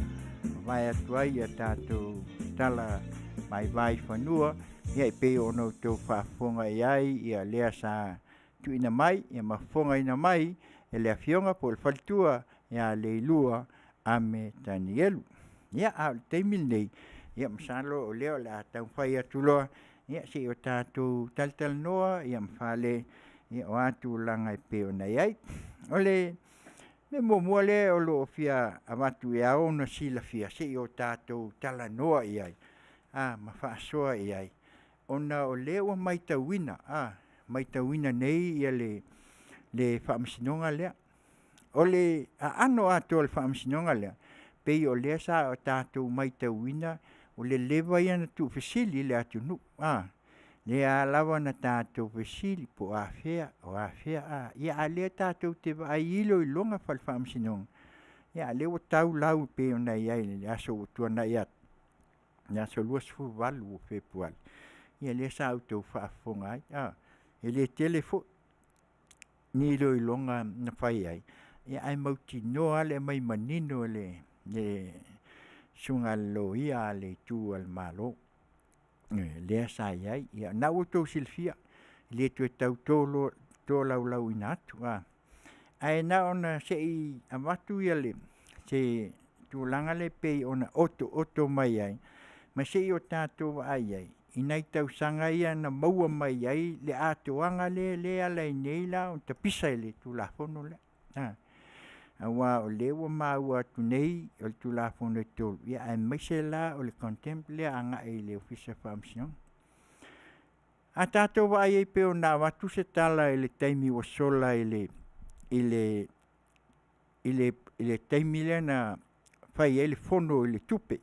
mavae atu ai ia tatou tala vaivai fanua, ia e pei ona outou faafofoga i ai ia lea sa tuuina mai ia ma fofogaina mai e le Afioga po o le faletua ia Leilua Ame Tanielu. Ia, a o le taimi lenei, ia masalo o lea o le a taumafai atu loa ia se i o tatou talatalanoa ia ma fale ia o a tulaga e pei ona i ai. O le mea muamua lea o lo o fia avatu e ao ona silafia se i o tatou talanoa i ai ma faasoa i ai, ona o lea ua matauina, matauina nei ia le faamasinoga lea. O le aano atoa o le faamasinoga lea, pei o lea sa o tatou matauina o le leva ia ona tuufesili le atunuu, lea lava na tatou fesili po o afea, o afea, ia a o lea tatou te vaai i iloiloga faale-faamasinoga, a o lea ua tau lau e pei ona i ai i le aso ua tuanai atu, le aso 28 o Fepuari, ia lea sa outou faafofoga ai, e le tele foi ni iloiloga na fai ai, ae mautinoa lava le aumai manino e le susuga i le Loia a le Itu a le Malo, lea sa i ai. Ia o lena ua outou silafia, e le toe tau tolaulauina atu, ae na ona se i avatu se tulaga lea pei ona otooto mai ai, ma se i o tatou vaai ai i nai tausaga ia na maua mai ai le atoaga lea e ala ai nei la ona tapisa i le Tulafono lea. Aua o lea ua maua atu nei o le Tulafono e 3, aemaise la o le contempt lea agai i le Ofisa o Faamasinoga. A tatou vaai ai pei ona avatu se tala i le taimi ua sola i le taimi lea na fai ai le fono i le tupe,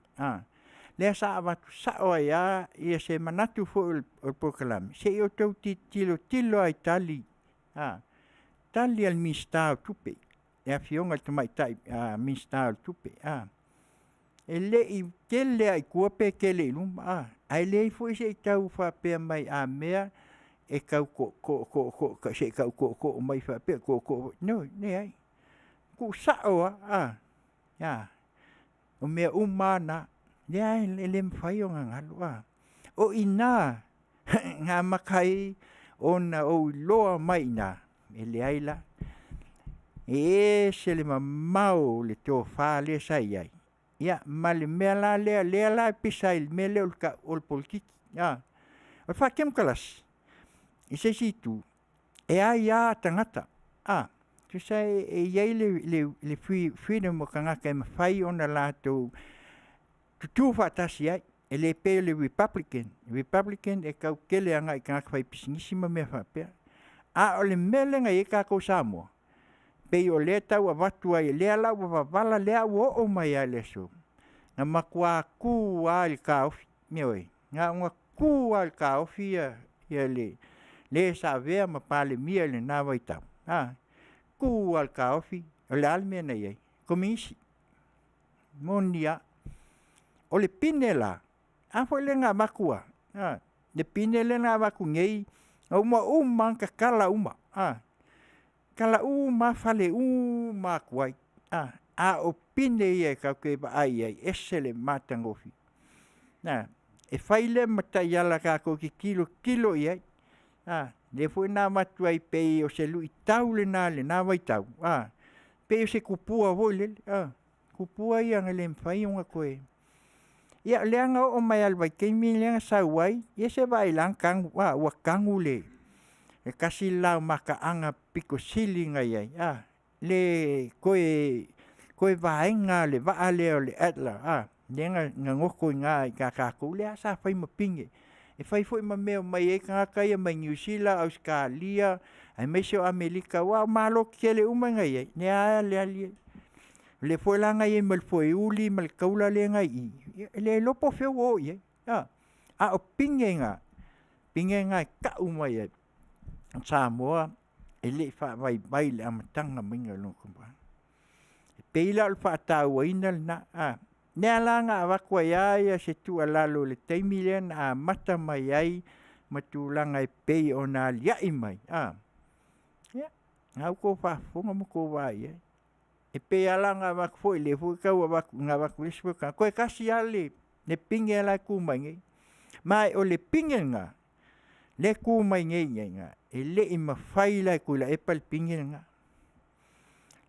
lea sa avatu sao ai lava se manatu foi o le polokalame, se i outou tilotilo lava i tali, tali a le Minisita o Tupe, le Afioga i le Tamaitai Minisita o Tupe, e le i tele lava i tua pe tele i luma, ae leai foi se i tau faapea mai a mea e tau se i tau tootoo mai faapea, tootoo mai, leai. Tuusao lava, a, o mea uma lava na, leai e le mafai ona galo. O i ina na amata ai ona ou iloa mai i ina, e leai la, e ese le mamao o le tofa lea sa i ai, ia ma le mea la lea la e pisa ai i le mea lea o le polokiki. O le faatemokarasi i se isi itu, e aia tagata, tusa e i ai le freedom o tagata e mafai ona latou tutu faatasi ai, e le pei o le Republican. O le Republican e tau tele agai i tagata faipisinisi ma mea faapea. A o le mea lea na i ai tatou i Samoa, pei o lea e tau avatu ai, lea la ua mavala, lea ua oo mai lava i le aso, na matua tu lava i le taofi, ioe, na ona tu lava i le taofi le sa avea ma Palemia i lena vaitau, tu lava i le taofi, o le a le mea na i ai? Komeinisi. E moni lava. O le pine la, a foi lea na avatu lava, le pine lea na avatu nei, na uma uma lava ona tatala uma, tatala uma lava fale uma atu ai, a o pine ia tatou te vaai i ai, e ese le matagofie. E fai lea ma taiala tatou te tilotilo i ai, lea foi na avatu ai pei o se luitau lena i lena vaitau, pei o se tupua foi lele, tupua ia na le mafai ona toe… Ia lea na oo mai lava i le vaitaimi lea na sau ai, ia se i vaai la na tanu, ua tanu le tasi le la o mataaga pito sili ona i ai le toe vaega o le vaa lea o le Adler lea na goto i ina ia tatou, lea sa fai ma pine. E fai foi ma mea e omai ai tagata ia mai Niu Sila, Ausetalia aemaise o Amerika aua o Malo tetele uma na i ai, lea lava e aliali ai. O lea foi la na i ai ma le foeuli ma le taula lea na i i, e le iloa po o fea ua o i ai, a o pine na, pine na e tau mai ai, o Samoa e le i faavaivai i le amataga mai o lona tamaoaiga. E pei la o le faatauaina lena, lea la na avatu ai lava se tuualalo i le taimi lea na amata mai ai ma tulaga e pei ona aliai mai, ia lena ua outou faafofoga ma outou vaai i ai. E pei lava la ona avatu foi o lea foi e tau avatu na avatu e le isi foi tagata, toe tasi lava le pine la e tu mai nei, ma o le pine lena lea e tu mai nei i ina, e le i mafai la e Tuilaepa le pine lena,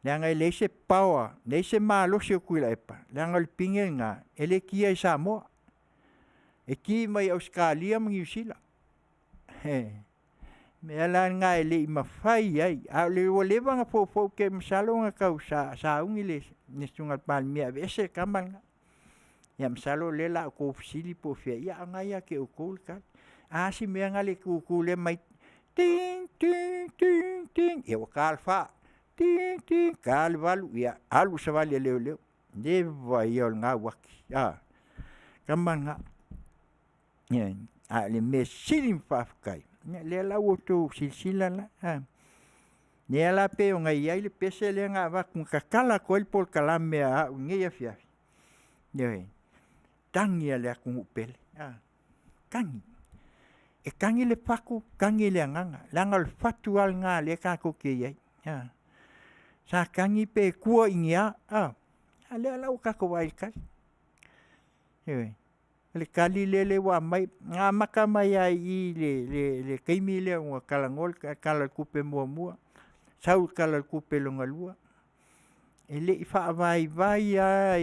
leaga e leai se power, leai se malosi o Tuilaepa, leaga o le pine lena, e le kiaina i Samoa, e ki mai Ausetalia ma Niu Sila. O le mea la lena e le i mafai ai, a ua leva ona foufou, ou te masalo na tau sauni le Susuga i le Palemia e aveese le tama lena. Ia masalo o lea o le a outou fesili po o fea, ia a o lena e ia te outou le tali. A si mea lena e tutu lea ma fai mai, ting, ting, ting, ting, ia ua ta le 4, ting, ting, ta le 8, ia alu i le savali a leoleo. O le leva ia o lena uati, a, o le tama lena. Ioe. A o le mea sili ona faafetai, o lea la ua outou silasila la, lea la e pei ona i ai le pese lea na avatu na tatala atu ai le polokalame a au i lenei afiafi, ioe, tagi lava i le atunuu pele, tagi. E tagi le fatu, tagi le agaga, leaga o le fatu lava lena o lea tatou te i ai. Sa tagi pe tua i ni a, a lea la ua tatou vaai i le tali. Ioe. O le tali lea ua aumai, na amata mai lava i i le taimi lea na talanoa le Tala o le Tupe muamua, sau le Tala o le Tupe lona lua, e le i faavaivai lava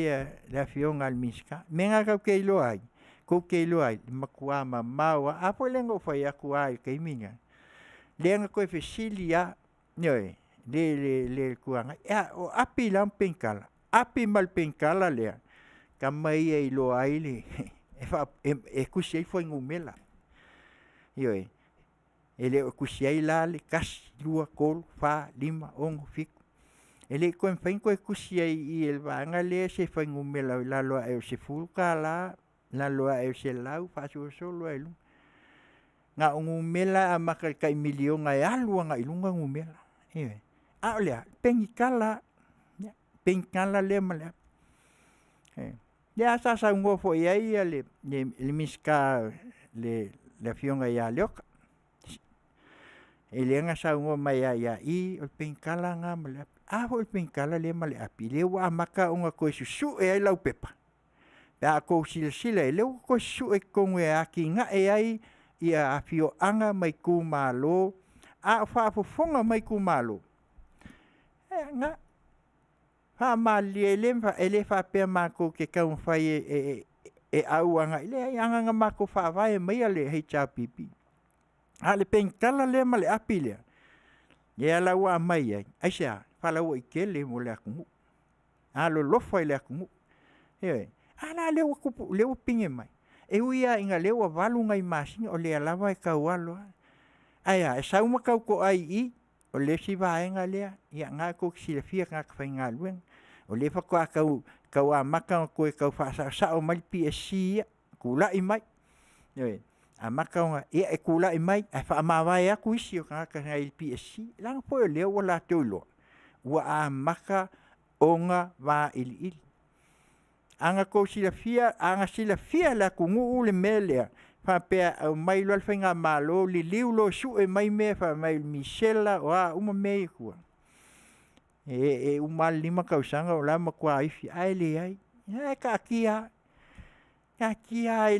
le Afioga i le Minisita. O le mea lena tou te iloa ai, tou te iloa ai, e matua mamao lava. A foi lea na ou fai atu lava i le taimi lena, lea na toe fesili lava, ioe, le Itu Agai, o api la ma penitala? Api ma le penitala lea tama ia e iloa ai e tusi ai fuainumera. Ioe. E le o tusi ai la le 1, 2, 3, 4, 5, 6, 7. E le i toe mafai ona toe tusi ai i i e le vaega lea se fuainumera i lalo ae o le $10, lalo ae o le 100 faasolosolo ai i luga. Na o numera e amata i le tai $1miliona e alu agai i luga numera. Ioe. A o le a? Penitala lava. Penitala lea ma le api. Lea lava sa saunoa foi i ai le Minisita le Afioga ia Leota, lea na saunoa mai ai ia i, o le penitala lena ma le api. A foi o le penitala lea ma le api lea ua amata ona toe susue ai laupepa? Pe a outou silasila i ai, o lea ua toe susue i totonu e atinae ai afioaga ma itumalo, a o faafofoga mai itumalo, e na faamalilie e le faapea matou te taumafai e au agai, e leai, leaga na matou faavae maia le HRPP. A o le penitala lea ma le api lea, lea la ua aumai ai, aisea? Faalauaitele mo le atunuu, alolofa i le atunuu. Ioe. A la lea ua tupu, lea ua pine mai? E ui lava ina o lea ua 8 nai masina, o lea lava e tau alo lava. Ae a? E sau ma tau toai i i, o le isi vaega lea, ia o lena tou te silafia tagata faigaluega. O lea faatoa tau amata ona toe tau faasaosao mai le PSC ia, tulai mai. Ioe. Amata ona, ia e tulai mai ae faamavae atu isi o tagata sa i le PSC, leaga foi o lea ua latou iloa ua amata ona vailiili. A na silafia e le atunuu le mea lea, faapea e omai loa le faigamalo liliu loa e sue mai mea fai mai o le misela o a uma mea ia e i tua, e uma lava le 5 tausaga o la e matua ifi, ae leai, o la e taatia lava, taatia lava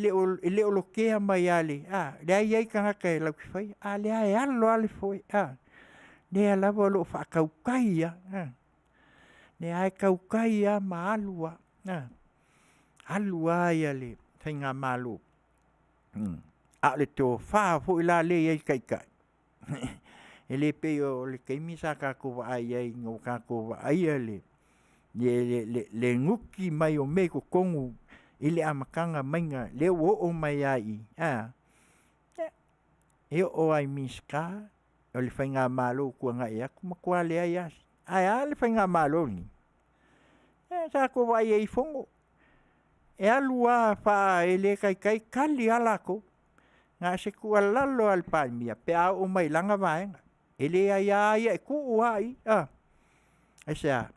e le o lotea mai lava, o lea e i ai tagata e latou te faia, a o lea e alo lava le foe, o lea lava o lo o faatautai lava, o lea lava e tautai lava ma alu lava, alu lava Faigamalo. A o le tofa foi la lea e i ai le Taitai, e le pei o le taimi sa tatou vaai ai ina ua tatou vaaia le nuti mai o mea i totonu i le amataga maiga lea ua oo mai lava i i, ae a? Ia, e oo lava i Minisita o le faigamalo ua tuanai atu, matua leai lava se… Ae a le faigamalo lenei? Ia sa tou vaai ai i Fono, e alu lava e le taitai tali lava latou. Na o se tuualalo lava i le Palemia pe a oo mai i lana vaega, e le aia ia e tuu lava i i. Aisea?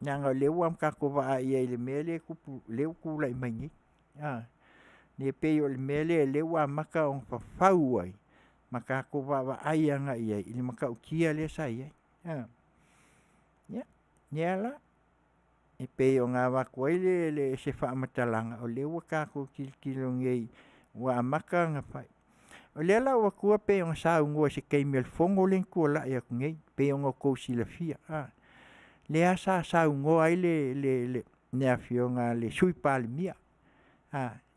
Leaga o lea ua tatou vaai i ai i le mea lea e tupu lea ua tulai mai nei. E pei o le mea lea o lea ua amata ona fafau ai ma tatou vaavaai agai i ai i le matautia lea sa i ai. Ia, lea la, e pei ona avatu ai se faamatalaga, o lea ua tatou tilotilo nei ua amata ona fai. O lea la ua ou avatua pei ona saunoa i se taimi o le Fono lea na tuanai atu nei pei ona outou silafia, lea sa saunoa ai le Afioga i le Sui Palemia,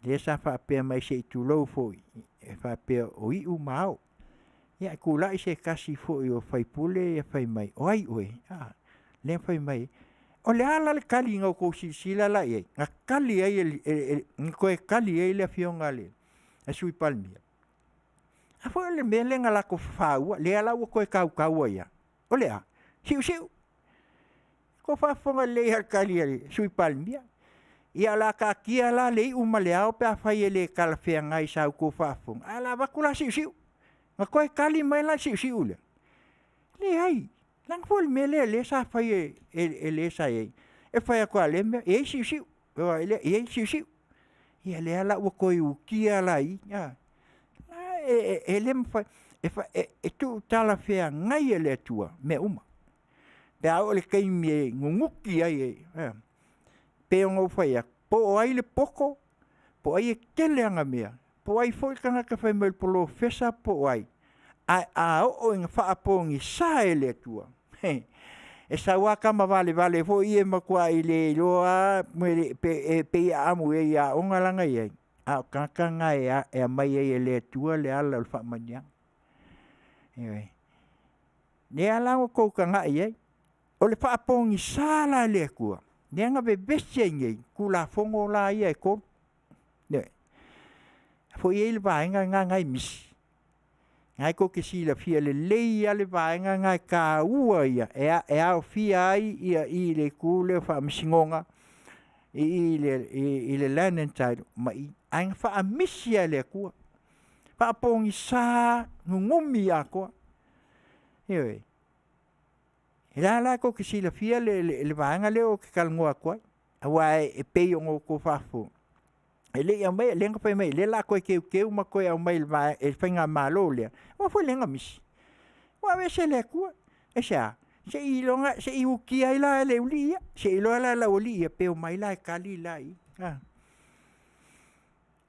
lea sa faapea mai se i tulou foi, e faapea o iu ma ao. Ia ae tulai se tasi foi o sui usufono fai mai, o ai oe? Lea na fai mai ai. O le a la le tali na outou silasila la i ai na tali ai na toe tali ai le Afioga i le Sui Palemia? A foi o le mea lea na latou fafaua lea la ua toe tautau ai lava. O le a? Siusiu. Ua outou faafofoga lelei lava i le tali a le Sui Palemia. Ia o le a taatia la le iu ma le ao pe afai e le talafeagai i sa outou faafofoga, ae o le a avatu la siusiu. Na toe tali mai la le siusiu lea? Leai, leaga foi le mea lea sa fai e le sa i ai, e fai atu lava o lea mea, e i ai siusiu, e i ai siusiu. Ia lea la ua toe utia la i i, a, e le mafai, e tuutalafeagai e le Atua mea uma pe a oo i le taimi e nunuti ai, e pei ona ou fai atu, po o ai le poto, po o ai e tele ana mea, po o ai foi le tagata e fai mai o le polofesa po o ai, ae a oo ina faapogisa e le Atua, he, e sau lava tama valevale foi ia e matua le iloa lava e pei e amu i ai i aoga la na i ai, a o tagata na e aumai ai e le Atua le ala o le faamanuiaga. Ioe. O lea la ua outou tagai i ai, o le faapogisa la e le Atua, lea na vevesi ai nei Tulafono la ia e 3. Ioe. Foi e i ai le vaega lena e misi, lena tou te silafia lelei lava le vaega lena e taua ia, e aofia ai i le itu lea o Faamasinoga, i le Land and Title ma i, ae na faamisi lava e le Atua, faapogisa, nunumi atoa. Ioe. O lea la tou te silafia le vaega lea ou te talanoa atu ai, aua e pei ona outou faafofoga, e le i aumaia, lea na fai mai o lea o le a toe teuteu ma toe aumai e le faigamalo lea, aua foi lea na misi, ua aveese e le Atua. Aisea? Se i utia ai la e le aualii ia, se i iloa la e le aualii ia pe omai la e tali la i i.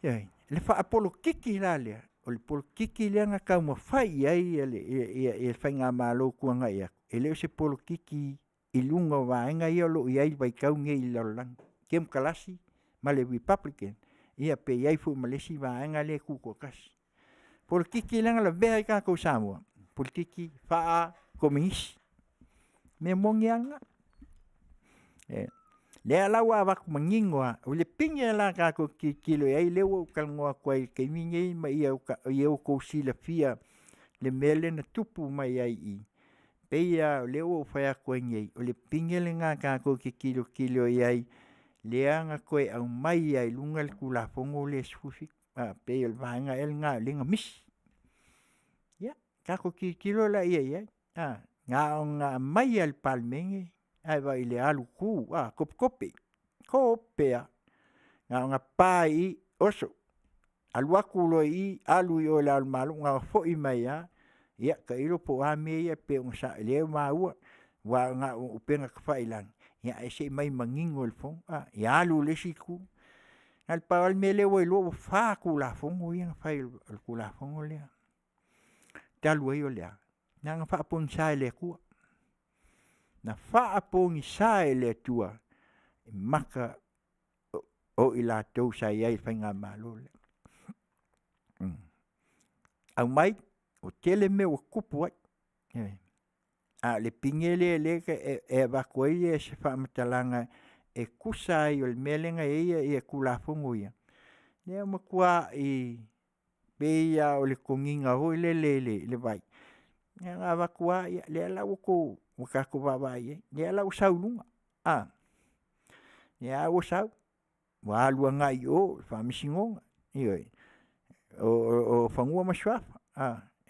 Ioe. Le faapolokiki la lea, o le polokiki lea na taumafai i ai le faigamalo ua tuanai atu, e le o se polokiki i luga o vaega ia o lo o i ai i le vaitau lenei i le lalolagi, Temokarasi ma le Republican, ia pe i ai foi ma le isi vaega lea e tutoatasi. O le polokiki lea na lavea ai tatou i Samoa, polokiki faakomunisi. O le mea moni lava lena. O lea la ua avatu manino lava, o le pine la tatou te tilotilo i ai lea ua ou talanoa atu ai i le taimi lenei ma ia outou silafia le mea lea na tupu mai ai i i, pei lava o lea ua ou fai atu ai nei, o le pine lena tatou te tilotilo i ai, lea na toe aumai ai i luga le Tulafono lea 17, e pei o le vaega ea lena lea na misi. Ia, tatou tilotilo laia i ai, na ona aumai lava i le Palemene ae vaai i le alu tu topetope, tope lava. Na ona pa i i, oso, alu atu loa i i alu i o i Le Ao o le Malo, na ona foi mai lava, ia tailo po o a mea ia pei ona lea ua maua, aua na o upega tafailagi, ae se i aumai manino i le Fono. Ia alu i le isi itu. Na o le pau lava le mea lea ua iloa ua 4 Tulafono ia na fai o le Tulafono lea. Talu ai o le a? Leaga na faapogisa e le Atua. Na faapogisa e le Atua maka. o i latou sa i ai i le faigamalo lea. Aumai, ua tele mea ua tutupu ai, ioe. A o le pine lea e avatu ai se faamatalaga e tusa ai o le mea lea na i ai Tulafono ia, lea ua matuai pei lava o le toniga foi lele i le vai, na ona avatu lava, ia lea la ua tatou vaavaai i ai, lea la ua sau i luga, a lea lava ua sau, ua alu agai i o i le Faamasinoga, ioe, o Fanua ma Suafa.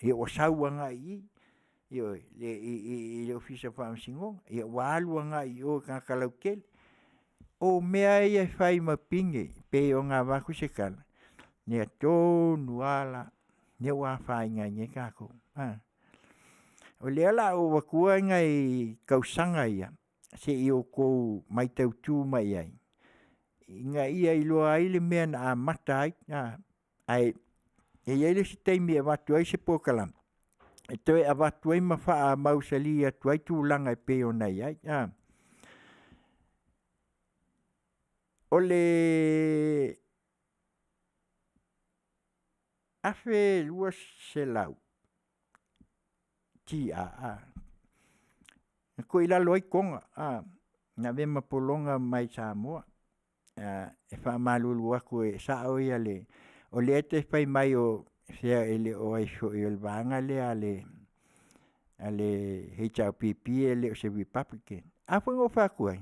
Ia ua sau agai i i, ioe, i le Ofisa o Faamasinoga, ua alu agai i o i tagata lautele. O mea ia e fai ma pine e pei ona avatu se tala, o lea tonu lava la lea ua afaina ai nei tatou. O lea o le a ou avatua nai tausaga ia se i outou matautu mai ai, ina ia iloa ai le mea na amata ai, ae e i ai le isi taimi e avatu ai se polokalame e toe avatu ai ma faamausali atu ai tulaga e pei ona i ai. O le 1200 TR na tuu i lalo ai Toga na avea ma pologa mai Samoa. E faamalulu atu e sao le… o lea e te fai mai e le o ai foi o le vaega lea a le HRPP e le o se Republican. A foi na ou fai atu ai,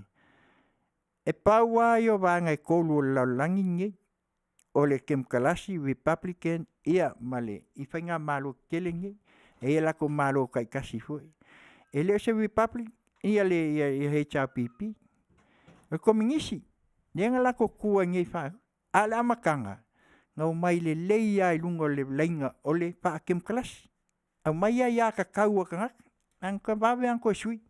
e pau lava ia o vaega e 3 o le lalolagi lenei, o le Kemokarasi, Republican ia ma le… i faigamalo tetele nei. E i ai latou malo taitasi foi. E le o se Republican le HRPP, o le Komenisi lea na latou tutu ai nei, a o le amataga, na omai lelei lava i luga o le laina o le faakemokarasi, aumai aiatatau a tagata, ae na vave lava ona toe sui.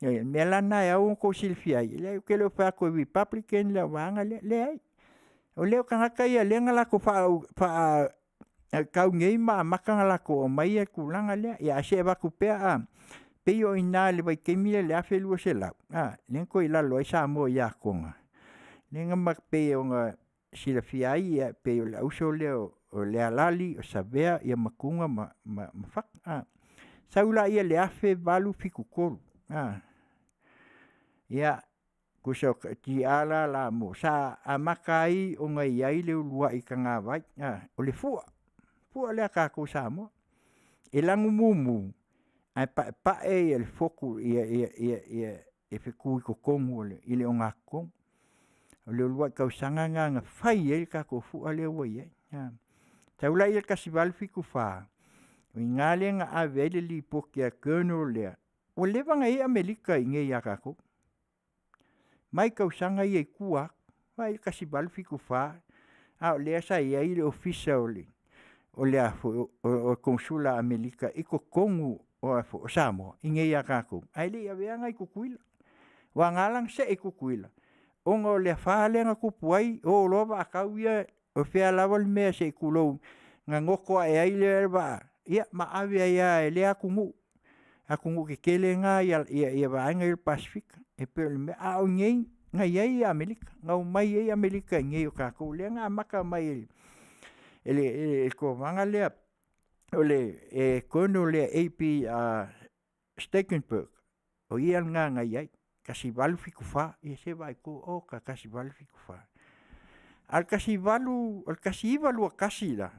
O le mea la lena e ao ona outou silafia ai, leai ou te le fai atu e Republican le vaega lea, leai. O lea o tagata ia o lea na latou faatau nei ma amata ona latou aumaia le tulaga lea. Ae se i avatu pea, e pei o i ina i le vaitaimi lea i le 1200 lea na tuu i lalo ai Samoa ia Toga, lea na pei ona silafia ai e pei o le auso lea o Lealali o Savea ia ma Tuna ma Fata. Sau lea i le 1873, ia, tusa o TR la sa amata ai ona i ai le uluai tagavai, o le fua, fua lea a tatou Samoa. E lanu mumu ae paepae le fotu ia fetu i totonu i le ogatotonu. O le uluai tausaga lena na fai ai le tatou fua lea ua i ai. Sau lea i le 1874, o i ina lea na ave ai le lipoti a le Colonel lea, ua leva ona i ai Amerika i inei ia tatou, mai tausaga ia i tua atu, mai le 1874, a o lea sa i ai le Ofisa o le Konesula a Amerika i totonu o Samoa i inei ia tatou, ae le i avea agai i Tutuila. Aua na ala ona see i Tutuila, ona o le afa lea na tupu ai, o loa vaa tau ia, o fea lava le mea se i tulou, na goto ae ai le vaa, ia ma ave ai lava e lea atunuu, atunuu tetele na ia vaega ia o le Pasefika. E pei o le mea, a o i inei na i ai Amerika, na omai ai Amerika i inei o tatou, lea na amata mai e le Kovana lea, o le Colonel lea AP Steinberg, o ia lena na i ai 1874, ia se i vaai atu, oka 1874. A o le 1921 la,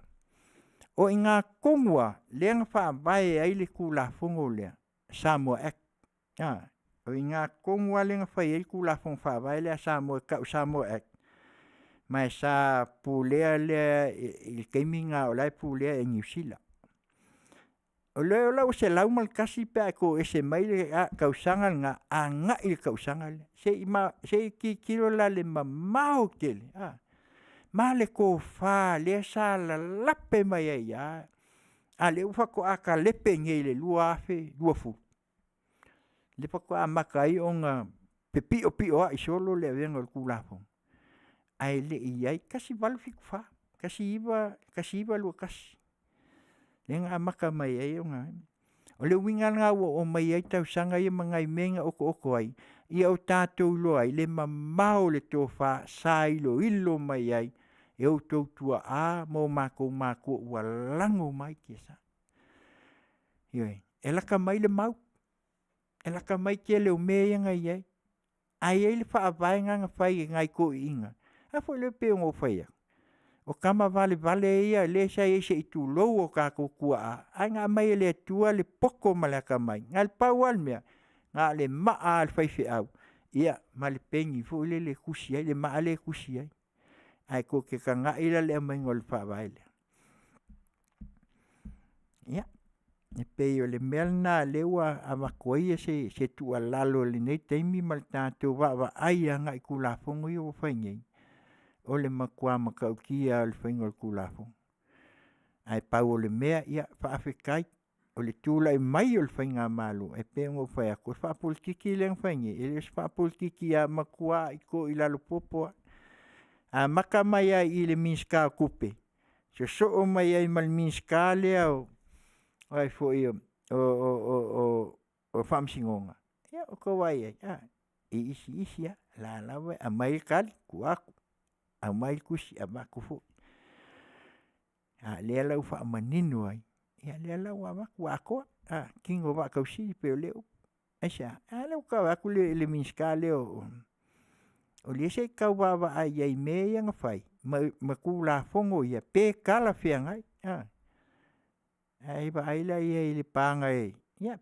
o i ina tonu lava lea na faavae ai le Tulafono lea Samoa Act. O i ina tonu lava lea na fai ai le Tulafono Faavae lea a Samoa e tau o le Samoa Act, ma sa pulea lea i le taimi lena o la e pulea e Niu Sila. O lea la ua 101 pe a e toese mai le tausaga lena agai i le tausaga lea. Se i tilotilo la i le mamao tele ma le tofa lea sa lalape mai ai lava, a o lea faatoa talepe nei i le 2020, lea faatoa amata ai ona fepiopioai solo le avega o le Tulafono, ae le i i ai, 1874, 1921, lea na amata mai ai ona… O le uiga lena ua ou aumaia ai tausaga ia ma nai mea ia na okooko ai, ia o tatou iloa ai le mamao o le tofa sa iloilo mai ai e outou tuaa ma o matou matua ua lago mai tiasa. Ioe, e lata mai le mau, e lata mai le tele o mea ia na i ai, ae i ai le faavae lena na fai e nai toeaiina. A foi lea pei ona ou fai atu, o tama valevale ia lea sa i ai se i tulou o tatou tuaa, ae na aumai e le Atua le poto ma le atamai. Na o le pau lava le mea, na o le maa lava o le faifeau ia ma le peni foi lele e tusi ai, le maa lea e tusi ai. Ae tou te tagai la i le aumaiga o le Faavae lea? Ia, e pei o le mea lena lea ua avatu ai se tuualalo i lenei taimi ma le tatou vaavaai agai i Tulafono ia ua fai nei, o le matua matautia lava o le faiga o le Tulafono. Ae pau o le mea, ia faafetai o le tulai mai o le faigamalo, e pei ona ou fai atu, o le faapolokiki lea na fai nei, e le o se faapolokiki e matua toilalo popo lava. E amata mai lava i le Minisita o Tupe, sosoo mai ai ma le Minisita lea o Faamasinoga, ia ua outou vaai i ai, a, e isiisi lava, o la e lava e aumai le tali tuu atu, aumai le tusi, avatu foi. A o lea la ua faamanino ai, ia lea la ua avatu ua atoa, tino o Vaa Tausili pei o lea upu. Aisea? A lea faatoa ou vaai atu le Minisita lea o lea se i tau vaavaai i ai i mea ia na fai ma Tulafono ia pe talafeagai. Ae vaai la i ai i le pa na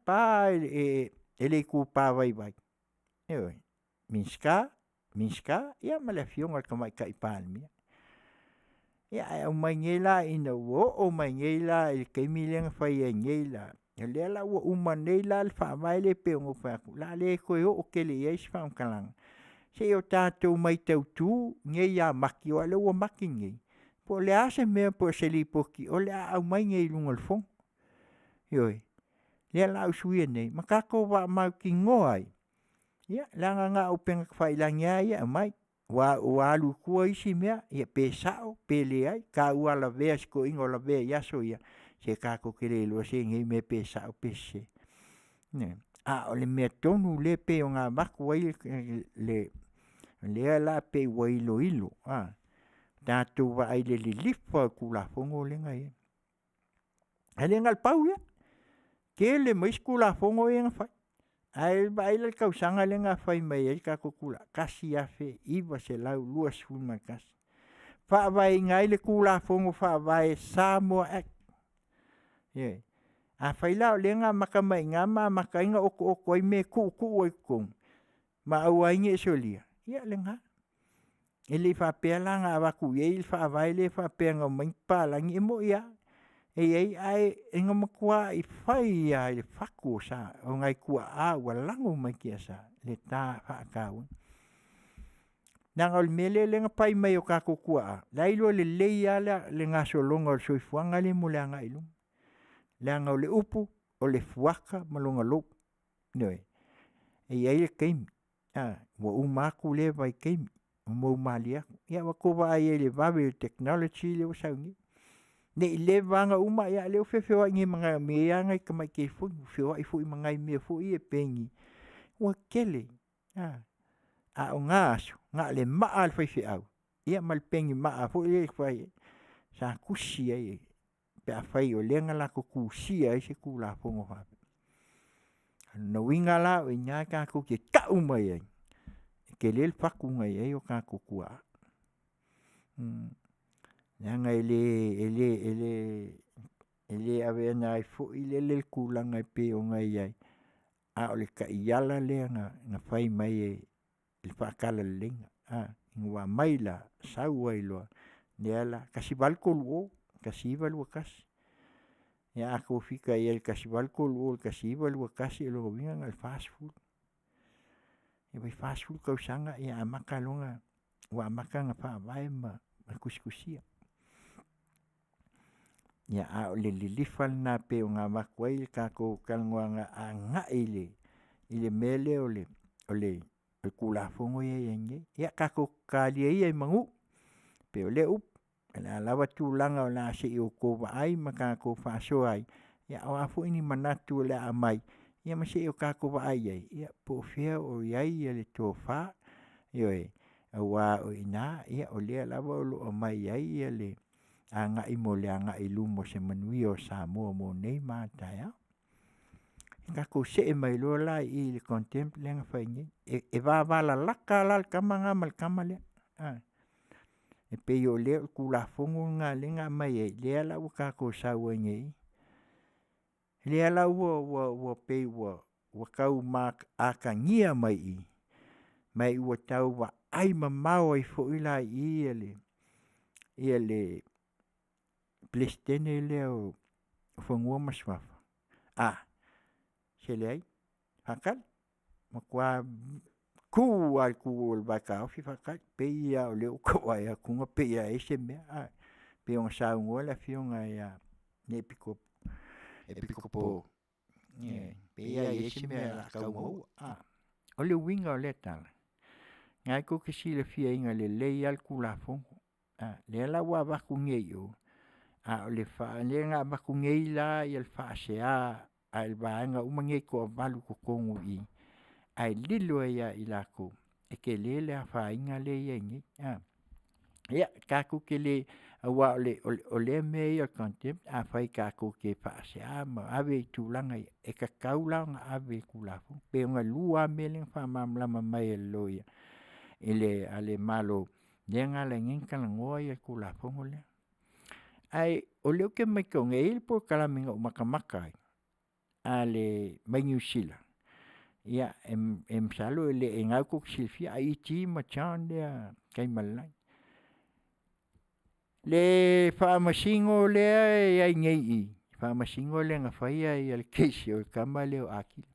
pa e le itupa vaivai, ioe, Minisita, Minisita ia ma le Afioga i le Tamaitai Palemia. Ia ae aumai nei la ina ua oo mai nei la i le taimi lea na fai ai nei la, o lea la ua uma nei la le Faavae lea pei ona ou fai atu, o le a le toe oo tele i ai se faamatalaga, se i o tatou matautu nei ia Mati aua o lea ua mati nei, po o le a se mea po o se lipoti o le a aumai nei i luga o le Fono. Ioe. O lea o le a usuia nei ma tatou faamautinoa ai, ia leaga na o upegatafailagi lava ia e aumai, ua alu i tua isi mea, ia pe sao pe leai, taualavea e si toeaina o lavea i aso ia, se tatou te le iloa se mea pe sao pe sese. A o le mea tonu lea pei ona avatu ai lea la pei ua iloilo, tatou vaai i le lilifa o le Tulafono lea na i ai. Ae le na o le pau ia, tele ma isi Tulafono ia na fai. Ae vaai la i le tausaga lea na fai mai ai le tatou Tulafono 1921, faavaeina ai le Tulafono Faavae Samoa Act. Ioe. Afai la o lea na amata mai i ina ma amata ai ona otooto ai mea e tuutuu ai i totonu ma aua ai ne i solia, ia o lena. E le i faapea la na avatu i ai le Faavae lea faapea na omai papalagi, e moni lava, e i ai, ae na matuai fai lava i le fatu o nai tuaa ua lago mai tiasa le ta faatauaina. Leaga o le mea lea na pai mai e o tatou tuaa, la e iloa lelei lava le gasologa o le soifuaga lenei mo le agai i luma. Leaga o le upu, o le fuata ma lona lou. Ioe. E i ai le taimi, ua uma atu lea vaitaimi ua moumalie atu. Ia ua outou vaai i ai i le vave o le technology lea ua sau nei. Ne i leva lava ona uma, a o lea ua feofeoai nei ma nai tamai telefoni, feoai foi ma nai mea foi ia e pei ua tele, a o na aso, na o le maa lava o le faifeau ia ma le peni maa foi lea sa tusi ai pe afai o lea na latou tusia ai se Tulafono faapea. O lona uiga la o i ina tatou te tau mai ai, e tele le fatu na i ai o tatou tuaa. Leaga e le aveana ai foi lele le tulaga e pei ona i ai, a o le taiala lea na fai mai i le faatalaleleiga ina ua aumai la, sau ai loa, lea la, 1830, 1921. Ia a outou fika i ai i le 1830 i le 1921, o lona uiga na o le 40, tai 40 tausaga amata loa ua amata ona faavae ma tusitusia. Ia, a o le lilifa lena pei ona avatu ai le tatou talanoaga agai i le mea lea o le Tulafono lea e i ai nei. Ia tatou talia ia i manu, pei o lea upu, o le a lava tulaga o le a se i outou vaai ma tatou faasoa ai, Ia o a foi ni manatu o le a aumai, ia ma se i o tatou vaai i ai, ia po o fea o i ai le tofa, ioe, aua o i ina o lea lava o lo o aumai ai le agai mo le agai i luma o se manuia o Samoa mo nei ma a taeao. Tatou see mai loa la i i le contempt lea na fai nei. E vavalalata la le tama lena ma le tama lea, e pei o le Tulafono lena lea na aumai ai, lea la ua tatou sau ai nei, lea la ua pei ua tau atagia mai i i, ma ua tau vaai mamao ai foi la i i le Peresetene lea o Fanua ma Suafa, a, se leai, faatali, matua tu lava i le tu o le vaetaofi faatali, pei lava o lea ou te vaai atu pei lava e i ai se mea a, pei ona saunoa le Afioga ia Epikopo, pei lava e i ai se mea o le a tau maua. O le uiga o lea tala, o lena tou te silafia lelei lava le Tulafono, lea la ua avatu nei i o, a o le lea na avatu nei la le faasea a le vaega uma nei e toavalu i totonu i i, ae lilo ai ia i latou, e tele le afaina lea e i ai nei. Ia, tatou te le, aua o lea mea ia o le contempt afai tatou te faasea ma ave i tulaga ia, e tatau la ona ave i Tulafono. Pe lua lava mea ia na faamalamalama mai e le Loia a le Malo, lea na ala ai nei ona talanoa le Tulafono lea. Ae o lea ou te matauina, e i ai le polokalame na ou matamata ai mai Niu Sila, ia e masalo o lena tou te silafia ET ma John lea Taimalelagi. Le Faamasino lea e i ai nei i i, le Faamasino lea na faia le case o le tama lea o Atili,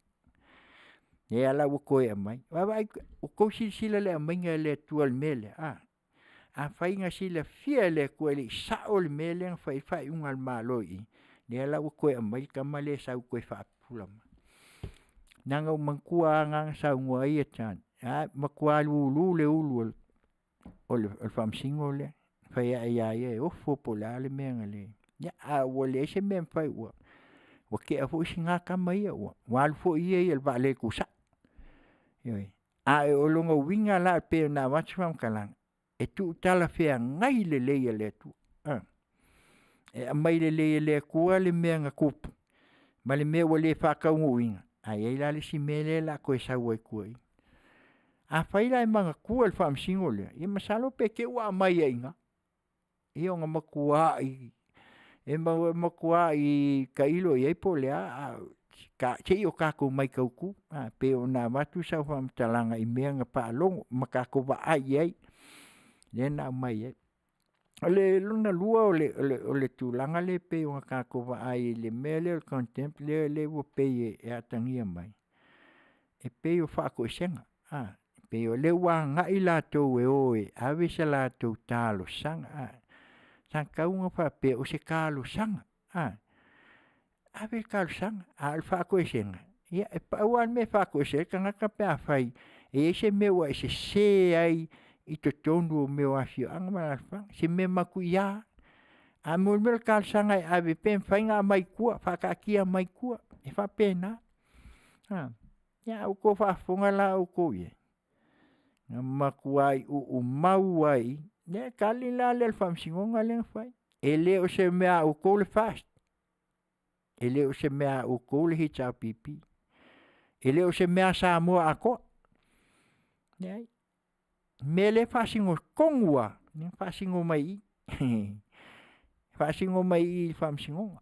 lea la ua toe aumai. Vaavaai, ua outou silasila i le aumaiga e le Atua o le mea lea? Afai na silafia e le Atua e le i sao le mea lea na fai ai le faaiuga a le Malo i i, lea la ua toe aumai le tama lea e sau e toe faapupula mai. Leaga ua ou manatua lava na na saunoa ai John, e matua lulu le ulu o le Faamasino lea, fai ane ia ia e ofo po o le a le mea na le… Ia ae ua leai se mea e mafai ua tea foi si na tama ia ua alu foi ia i le vaaletuusao. Ioe, ae o lona uiga la e pei ona avatu se faamatalaga, e tuutalafeagai lelei e le Atua, e aumai lelei e le Atua le mea na tupu ma le mea ua le faataunuuina, ae i ai la le isi mea lea o le a toe sau ai i tua i i. Afai la e mafatua le Faamasino lea, ia masalo pe te i ua aumai ai i ina, ia ona matuai tailo i ai po o le a, ae se i o tatou matau tu pei ona avatu sau faamatalaga i mea na faalogo ma tatou vaai i ai, lea na aumai ai. O le lona lua o le tulaga lea pei ona tatou vaai i le mea lea o le contempt lea ua pei e atagia mai, e pei o faatoesega. E pei o lea ua agai latou e o e ave se latou talosaga. Sa tatau ona faapea o se talosaga, ave le talosaga, a o le faatoesega, ia e pau lava le mea e faatoese ai le tagata pe afai e i ai se mea ua e sese ai i totonu o mea o afioaga ma alaalafaga, se mea matuia. Ae mo le mea o le talosaga e ave pe mafai ona aumai i tua, faataatia mai i tua, e faapena. A ua outou faafofoga la outou i ai, na matuai uumau ai i i. O le tali la lea a le Faamasinoga lea na fai, e le o se mea a outou le FAST, e le o se mea a outou le HRPP, e le o se mea a Samoa atoa, leai. O le mea lea e faasino tonu lava, lea na faasino mai i i, faasino mai i i i le Faamasinoga.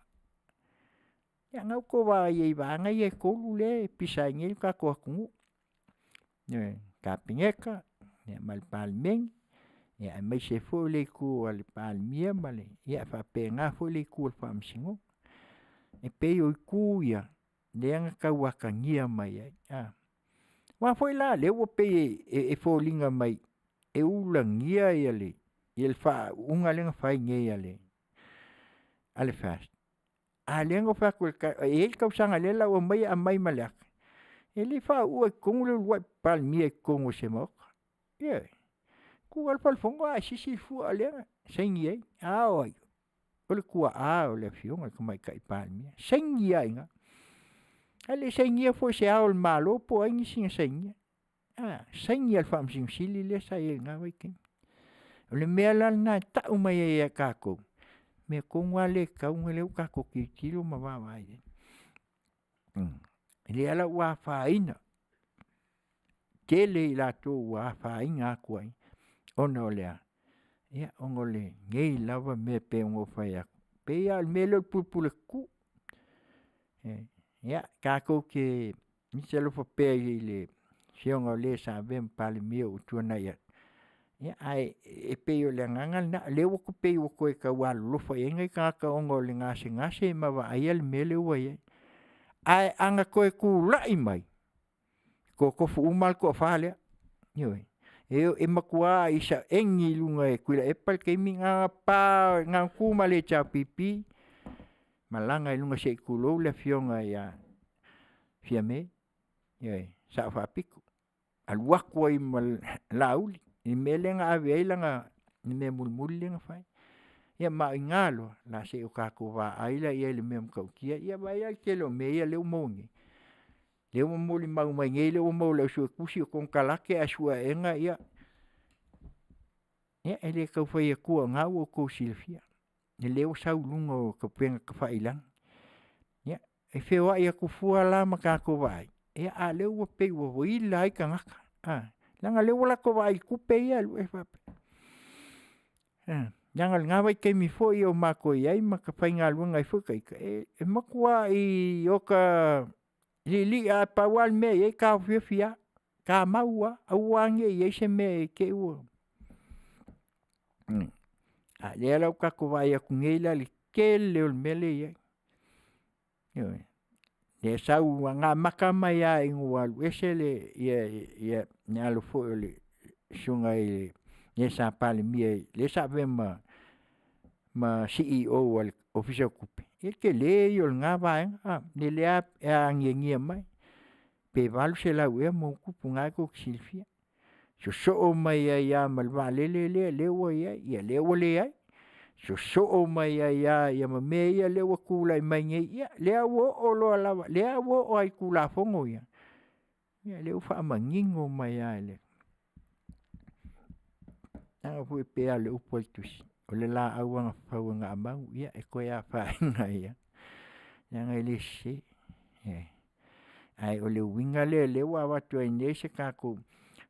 Ia o lena ua outou vaai ai i vaega ia e tolu lea e pisa ai nei le tatou atunuu, ioe, Kapeneta ma le Palemene, aemaise foi o le itu a le Palemia ma le… ia faapena foi le itu a le Faamasinoga. E pei o itu ia lea na tau atagia mai ai, aua foi la lea ua pei e foliga mai e ulagia le faauuga lea na fai nei a le FAST, a o lea na ou fai atu e i ai le tausaga o lea o le a ou aumaia e aumai ma le ata, e le i faauu i totonu le uluai Palemia i totonu o se Maota, ioe. E tu lava le fale fono ae sisi le fua lea na saini ai, a o ai? O le tuaa o le afioga i le Tamaitai Palemia, saini lava i ina. Ae le i sainia foi e se Ao o le Malo po o ai nisi na sainia, a, saini lava e le Faamasino Sili lea sa i ai i lena vaitaimi. O le mea la lena e tau mai ai ia tatou, o le mea tonu lava lea e tatau ona lea ua tatou tilotilo ma vaavaai i ai. O lea la ua afaina, tele i latou ua afaina atu ai, ona o le a? Ona o lenei lava mea e pei ona ou fai atu, e pei lava o le mea lea o le pulepuletutu. Ia, tatou te alofa pea i le afioga o le sa avea ma Palemia ua tuanai atu, ae e pei o le agaga lena, o lea ua pei ua toe tau alolofa i ai nai tagata ona o le gasegase ma vaaia le mea lea ua i ai. Ae ana toe tulai mai, e totofu uma lava le toafa lea, ioe. E matua saeni i luga e Tuilaepa le taimi lena, na ona tu mai lava i le HRPP malaga i luga se i tulou le afioga ia Fiame, ioe, le Sao Faapito, alu atu ai ma Laauli i le mea lea na ave ai lana mea mulimuli lea na fai. Ia ma o i ina loa, o le a se i o tatou vaai la i ai i le mea matautia. Ia vaai la i le tele o mea ia ua maua nei? Lea ua molimau mai nei lea ua maua e le au suetusi o konekarate ae sue aena ia e le tau fai atua o lena ua outou silafia, o lea ua sau i luga o upega tafailagi. Ia, e feoai atu fua la ma tatou vaai, a o lea ua pei ua ila ai tagata, leaga o lea ua latou vaai i tupe ia e alu e faapea. Leaga o lena vaitaimi foi o matou i ai ma faigaluega ai foi ita, e matuai ota liilii lava, pau lava le mea e i ai, taofiofi lava, tamau lava, aua ne i i ai se mea i te i ua… A o lea la ua tatou vaai atu nei la i le tele o le mea lea e i ai. Ioe. Lea e sau na amata mai lava ina ua alu ese le alo foi o le susuga i le sa Palemia lea sa avea ma CEO a le Ofisa o Tupe, ia o le tele ia o lena vaega, lea lava e agiagia mai, pe $800 ea ma ona tupu o lena tou te silafia. Sosoo mai ai lava ma le vaalele lea ua i ai, ia lea ua leai. Sosoo mai ai lava ma mea ia lea ua tulai mai nei, ia lea ua oo loa lava, lea ua oo lava i Tulafono ia, ia lea ua faamanino mai lava e le… Leaga foi e pei lava o le upu a le Tusi, o le laau agafafau e gamau, ia e toe afaina ai lava, leaga e le sese. Ae o le uiga lea o lea ua avatu ai nei se tatou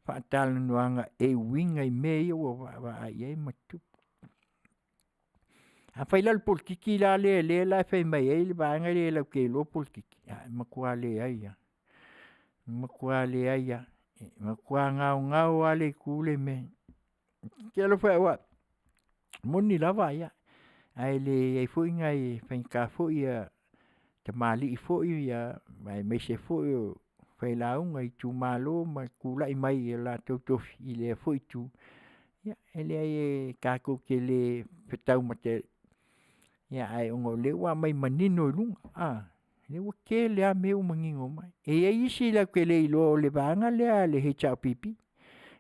faatalanoaga e uiga i mea ia ua vaavaai i ai ma tutupu. Afai la o le polokiki la lea la e fai mai ai le vaega lea latou te iloa polokiki, ia e matua leai lava, e matua leai lava. E matua gaogao lava le itu lea. Ou te alofa aua e moni lava ae leai foi nai, e faigata foi tamalii foi aemaise foi o failauga i itumalo ma tulai mai i o latou tofi i lea foi itu, ia e leai tatou te le fetau ma ae ona o lea ua aumai manino i luga, a, lea ua tele lava mea ua manino mai. E i ai isi latou te le iloa o le vaega lea a le HRPP,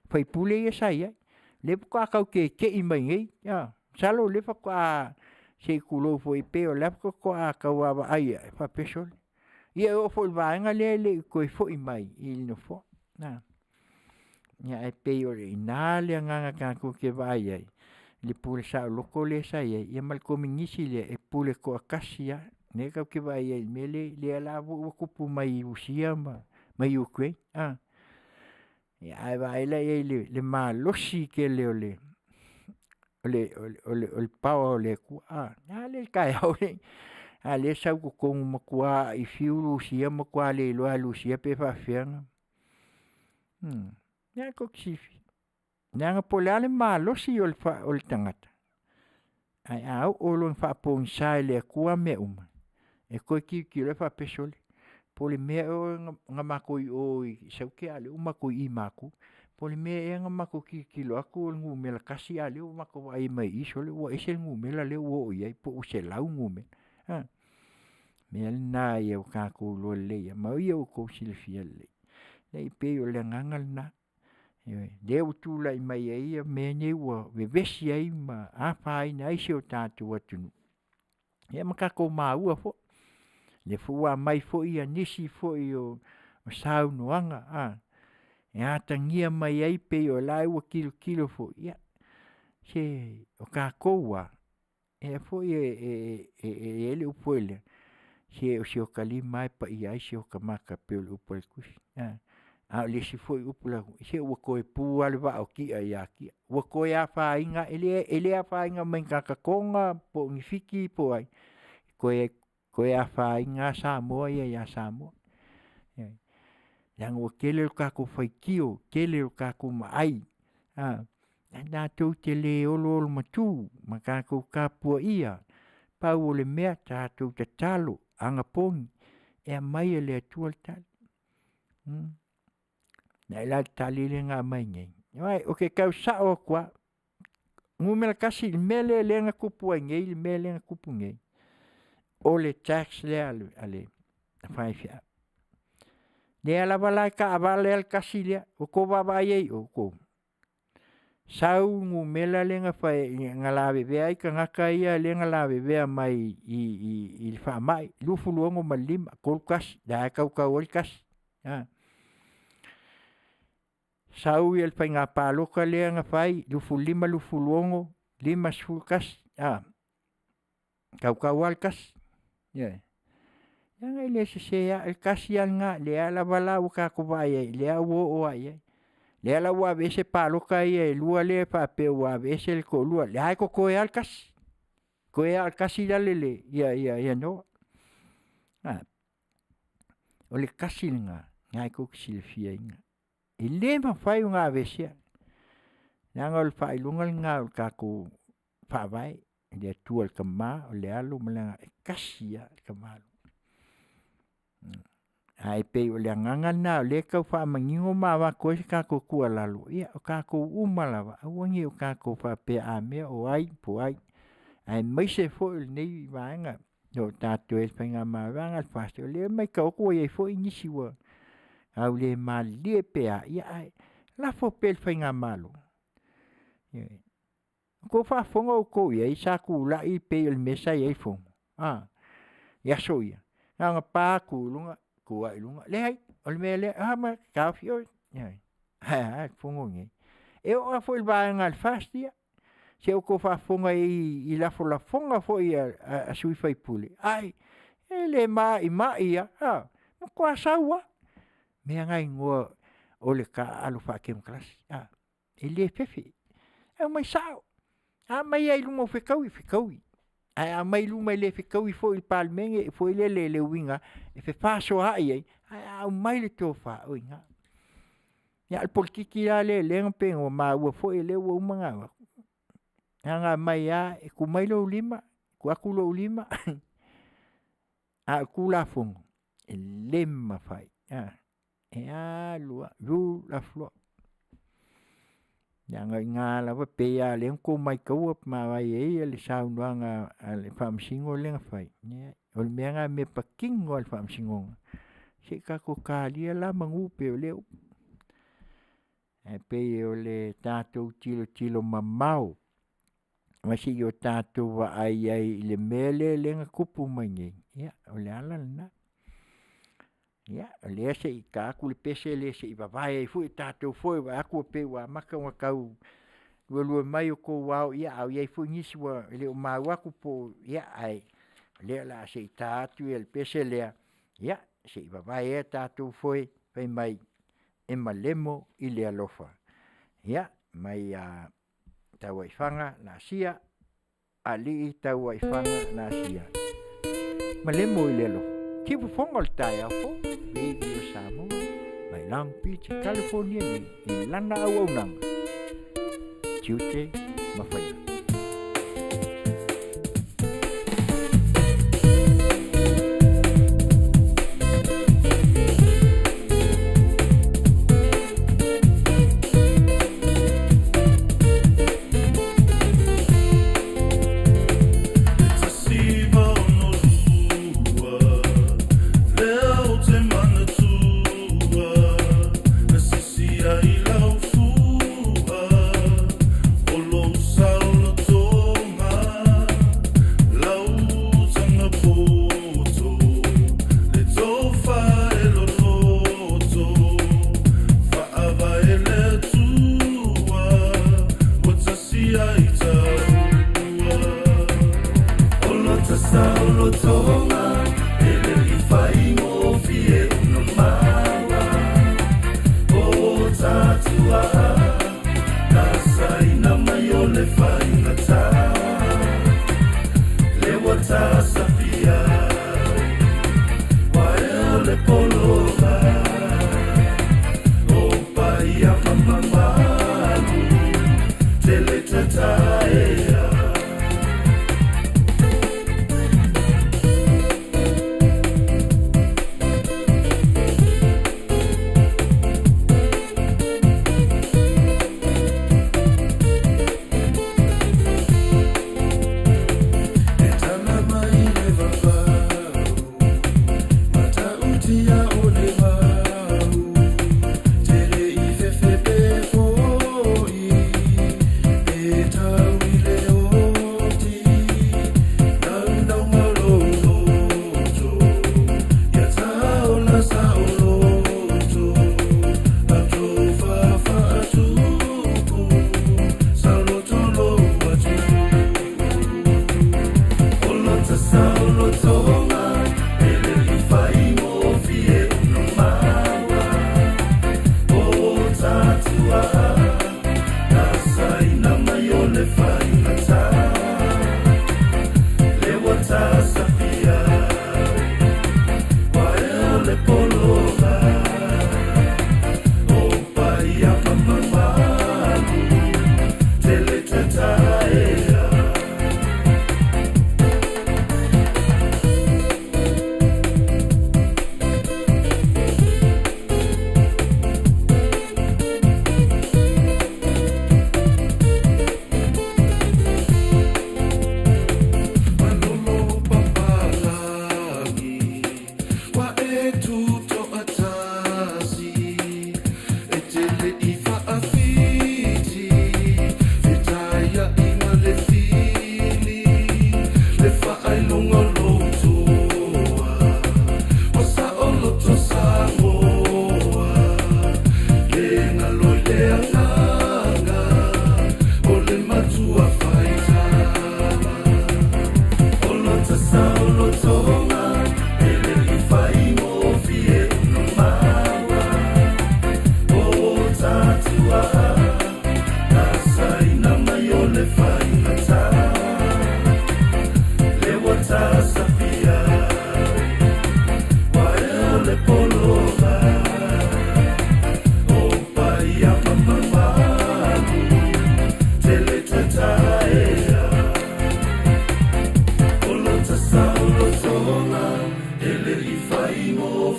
faipule ia sa i ai, lea faatoa tau tete'i mai nei, a. Masalo o lea faatoa se i tulou foi, pei o la e faatoa tau vaavaai ae faapea, sole, ia e oo foi i le vaega lea e le i toe foi mai i le Nofoa. Ae pei o i ina le agaga tatou te vaai ai i le pule saoloto lea sa i ai, ia ma le Komunisi lea e pule toatasi lava, lea tatou te vaai ai i le mea lea la ua tupu mai i Rusia ma Ukraine. Ae vaai la i ai i le malosi tele o le power o le Atua. A lea le taeao lenei, a o lea e sau i totonu, matua fiu Rusia matua le iloa lava e Rusia pe faapefea ona… O lena tou te silafia. Leaga po o le a le malosi o le tagata, ae a oo loa ina faapogisa e le Atua mea uma, e toe tilotilo loa faapea, sole, po o le mea ea na matou i o i Saute a o lea ua matou i i i Matu. Po o le mea ea na matou tilotilo atu o le numera tasi a o lea ua matou vaai mai i i, sole ua ese le numera lea ua oo i ai po ua 100 numera. O le mea lena ia tatou iloa lelei ai, ma o ia ua outou silafia lelei. E pei o le agaga lena, ioe, lea ua tulai mai ai mea nei ua vevesi ai ma afaina ai si o tatou atunuu. Ia ma tatou maua foi. Lea foi ua aumai foi ia nisi foi o saunoaga a e atagia mai ai pei o la ua tilotilo foi, ia se o tatou lava, e foi e i ai le upu foi lea, se o si ota lima lava e paia ai si ota mata e pei o le upu a le Tusi. A o le isi foi upu, se ua toe pu lava le vaa o Tia ia Tia, ua toe afaina, e le afaina ma ni tagata Toga po o ni Fiti po o ai, e toe afaina lava Samoa ia ia Samoa. Leaga ua tele lo tatou faitio, tele lo tatou maai, tatou te le oloolo matu ma tatou tapuaia, pau o le mea tatou tatalo anapogi e aumai e le Atua le tali. Ia la le tali lea na aumai nei, ou te tau sao atu lava, numera tasi i le mea lea na tupu ai nei le mea lea na tupu nei, o le tax lea a le faifeau. Lea lava la e taavale lava le tasi lea, ua outou vaavaai i ai i o outou? Sau le numera lea na fai ai na lavevea ai tagata ia lea na lavevea mai i le faamai, 25, 31, lea lava e tautau ai le tasi. Sau le faiga palota lea na fai 25, 26, 51, tautau lava le tasi. Ioe. Leaga e le sese lava, o le tasi lava lena, lea lava la ua tatou vaai ai, lea ua oo lava i ai. Lea la ua aveese palota ia e lua lea e faapea ua aveese le toalua, lea lava e totoe lava le tasi, toe lava o le tasi la Noa. O le tasi lena, lena tou te silafia, e le mafai ona aveesea, leaga o le faailoga lena o le tatou Faavae, i le Atua le Tama, o le Alo ma le Agaga, e tasi lava le tamaloa. Ae pei o le agaga lena o lea e tau faamanino ma avatu ai se tatou tuualalo, ia o tatou uma lava, aua ne i o tatou faapea a mea o ai po o ai, aemaise foi o lenei vaega o lo o tatou i ai i le faigamalo a le FAST, o lea e matau atu ua i ai foi nisi ua aulemalie pe a, ae lafo pea i le faigamalo. Ioe. Ua outou faafofoga outou i ai sa tulai pei o le mea sa i ai Fono a i aso ia, na ona pa atu i luga tu ae i luga, leai o le mea lea, a ma taofi oe. Ioe. Ae a le Fono lenei? E oo lava foi i le vaega a le FAST ia, se i outou faafofoga i ai i lafolafoga foi a sui usufono, ai e le maimai lava, a matua sau lava. O le mea lena e igoa o le taaalo faatemokarasi, e le fefe, e aumai sao. A aumai lava i luma ua fetaui, fetaui. Ae a aumai i luma e le fetaui foi i le Palemene foi lele i le uiga e fefaasoaai ai, ae a aumai le tofa, o i ina. Ia a o le polokiki la lea e pei ona maua foi o lea ua uma ona avatu, na ona aumai lava e tuu mai lou lima, tuu atu lou lima, a o le Tulafono, e le mafai, e alu lava, rule of law. Leaga o i ina lava, pei lava o lea na outou matauina ma vaai i ai le saunoaga a le Faamasino lea na fai, leai, o le mea lena o le mea patino lava i le Faamasinoga, se i tatou talia la manu pei o lea upu. Ae pei o le tatou tilotilo mamao ma se i o tatou vaai ai i le mea lea na tupu mai nei, ia o le ala lena. Ia, o lea se i ta atu le pese lea se i vavae ai foi tatou foe vaeatu pei ua amata ona tau luelue mai o outou ao, ia a o i ai foi nisi ua e le o maua atu po o, ia ae o lea o le a se i ta atu le pese lea, ia se i vavae ai tatou foe fai mai e malemo i le alofa. Ia, mai ia Tauaifaga Laasia, Alii Tauaifaga Laasia, malemo i le alofa. Siufofoga o le taeao fou, Radio Samoa, mai Long Beach, California nei, i lana auaunaga, tiute ma faiva. Lea ou te manatua, lea ou te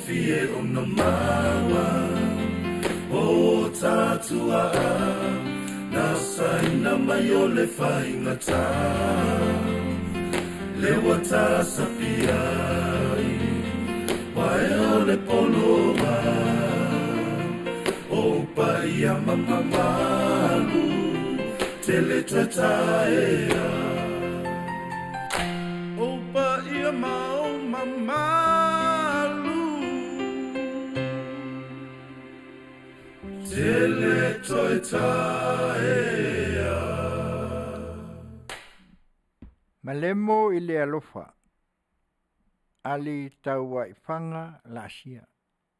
faigofie ona maua o tatua'a na saina mai o le faigatā le ua tasapiai wae o le poloa o paia ma mamalu tele toetaea o paia ma o mamalu tele toetaea. Malemo i le alofa, ali tauaifaga laasia,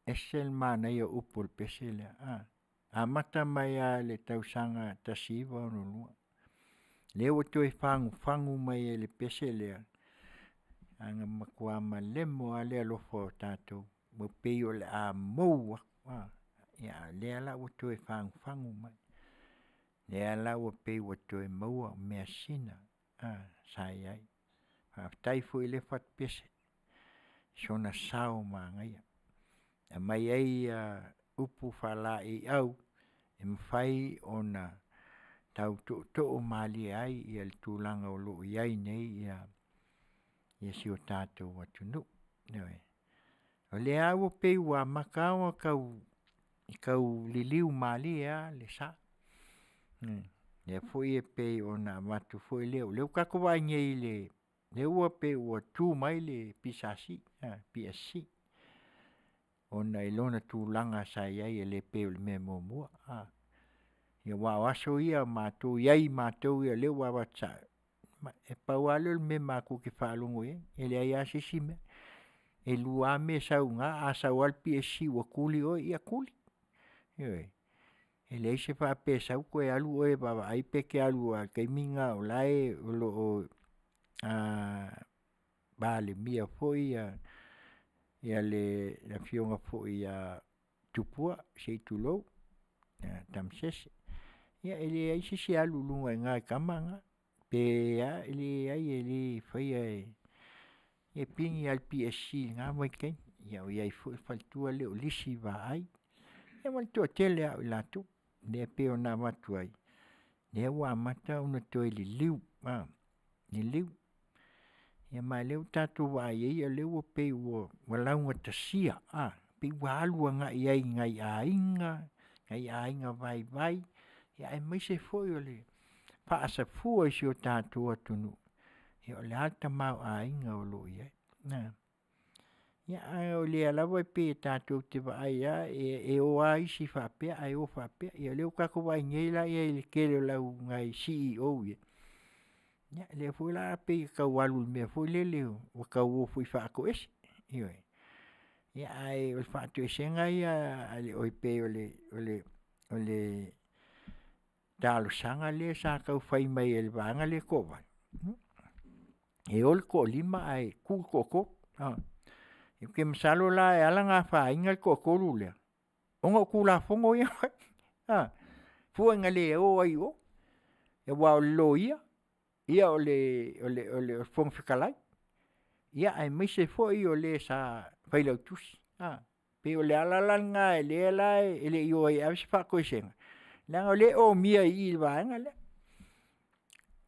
ese le manaia o upu o le pese lea a. Amata mai lava i le tausaga 1962, lea ua toe fagufagu mai ai e le pese lea, a na matua malemo lava le alofa o tatou, ua pei o le a mou atu a, a o lea la ua toe fagufagu mai. Lea la ua pei ua toe maua measina sa i ai. Faafetai foi i lea fatu pese i sona sao manaia, e aumai ai upu faalaeiau e mafai ona tau tootoo malie ai le tulaga o lo o i ai nei si o tatou atunuu, ioe. O lea lava ua pei ua amata ona tau liliu malie lava le sa. Lea foi e pei ona avatu foi lea, o lea ua tatou vaai nei i lea ua pei ua tu mai le PSC ona i lona tulaga sa i ai e le pei o le mea muamua. Aua o aso ia a o matou i ai matou ia lea ua avatu sao, e pau lava lea o le mea matou te faalogo i ai, e leai lava se isi mea. E lua lava mea e sau i ina, a sau lava le PSC ua tuli oe, ia tuli, ioe. E leai se faapea e sau toe alu oe e vaavaai pe te alu aua o le taimi lena o la e o lo o Palemia foi le Afioga foi ia Tupua se i tulou, Tamasese. Ia e leai se isi e alu i luga i ina i tama na, pe a, e leai e le faia e… e pigi lava i le PSC i lena vaitaimi, ia o i ai foi le faletua lea o Lisi Vaai, ia ma le toatele lava o i latou. Lea e pei ona avatu ai, lea ua amata ona toe liliu, liliu. Ia ma o lea ua tatou vaai i ai o lea ua pei ua laugatasia, pei ua alu agai i ai i nai aiga, nai aiga vaivai, aemaise foi o le faasafua i si o tatou atunuu, o le a le tamaoaiga o lo o i ai. Ia, a o lea lava e pei tatou te vaai lava e o lava isi faapea ae o faapea. Ia o lea ua tatou vaai nei la i le tele o nai CEO ia, ia lea foi la pei e tau alu i le mea foi lele ua tau o foi e faatoese, ioe. Ia, ae o le faatoesega ia pei o le talosaga lea sa tau fai mai e le vaega lea e toavalu, e o le toalima ae tuu le toatolu. Ou te masalo la e ala ona afaina le toatolu lea, ona o Tulafono ia na fai, a, fua ina le o ai i o, aua o le loia, o le Fofoga Fetalai, aemaise foi o le sa failautusi. E pei o le ala la lena o lea la e le i o ai e ave se faatoesega, leaga o lea e omia i i i le vaega lea.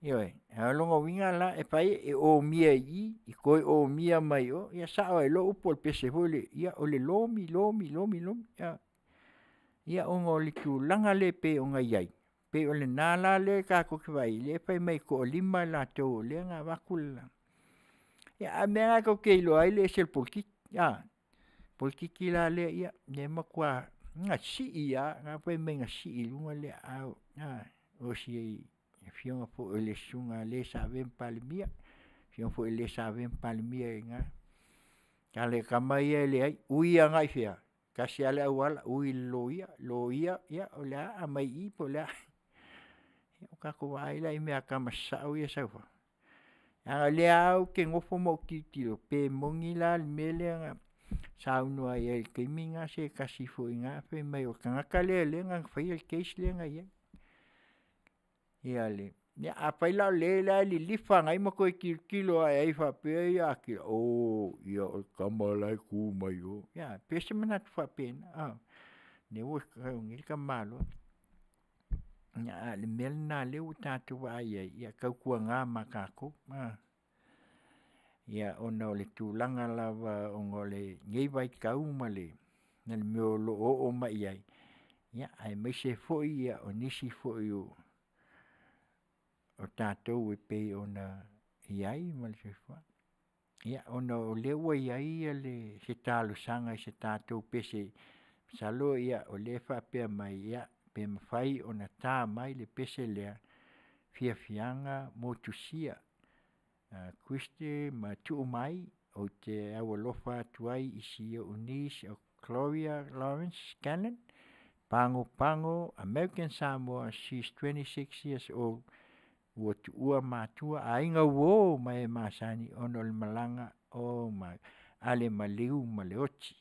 Ioe. A o lona uiga la e fai e omia i i, toe omia mai o, ia sao ai loa upu o le pese foi lea, ia o le lomi lomi lomi lomi, a. Ia ona o le tulaga lea pei ona i ai, pei o lena la lea tatou te vaai ai, lea e fai mai e toa-5 i latou o lea na avatu le… A o le mea lena tou te iloa ai le ese o le polokiki a, o le polokiki la lea, ia e matua na sii lava, fai mai na sii i luga le aao o si afioga foi o le susuga i le sa avea ma Palemia, le afioga foi i le sa avea ma Palemia i ina. O le tama ia e leai, ui agai i fea, tasi lava le auala, ui i le loia, loia, ia o le a, aumai i i po o le a. Ia ua tatou vaai la i mea a tama sasao ia e sau ai? Leaga o lea lava ou te nofo ma ou tilotilo, pe moni la le mea lea na saunoa ai i le taimi lena se tasi foi i ina fai mai o le tagata lea na faia le case lea na i ai. Ia afai la o le la e lilifa agai ma toe tilotilo ae ai faapea ia Akila, oh ia o le tama la e tu mai o. Ia e pei o se manatu faapena, lea ua saunia le tamaloa. Ia ae o le mea lena lea ua o tatou vaai ai, ia tautuana ma tatou, ia ona o le tulaga lava ona o lenei vaitau ma le mea o lo o oo mai i ai, ia aemaise foi ia o nisi foi o tatou e pei ona i ai ma le soifuaga. Ia ona o lea ua i ai le se talosaga i se tatou pese, masalo o lea e faapea mai ia, pe mafai ona ta mai le pese lea, fiafiaga motusia Christie ma tuu mai, ou te aualofa atu ai i si ou niece o Gloria Lawrence Scanlan, Pagopago American Samoa, she is 26 years old, ua tuua matua aiga uo ma e masani ona o le malaga oh my a le maliu ma le oti.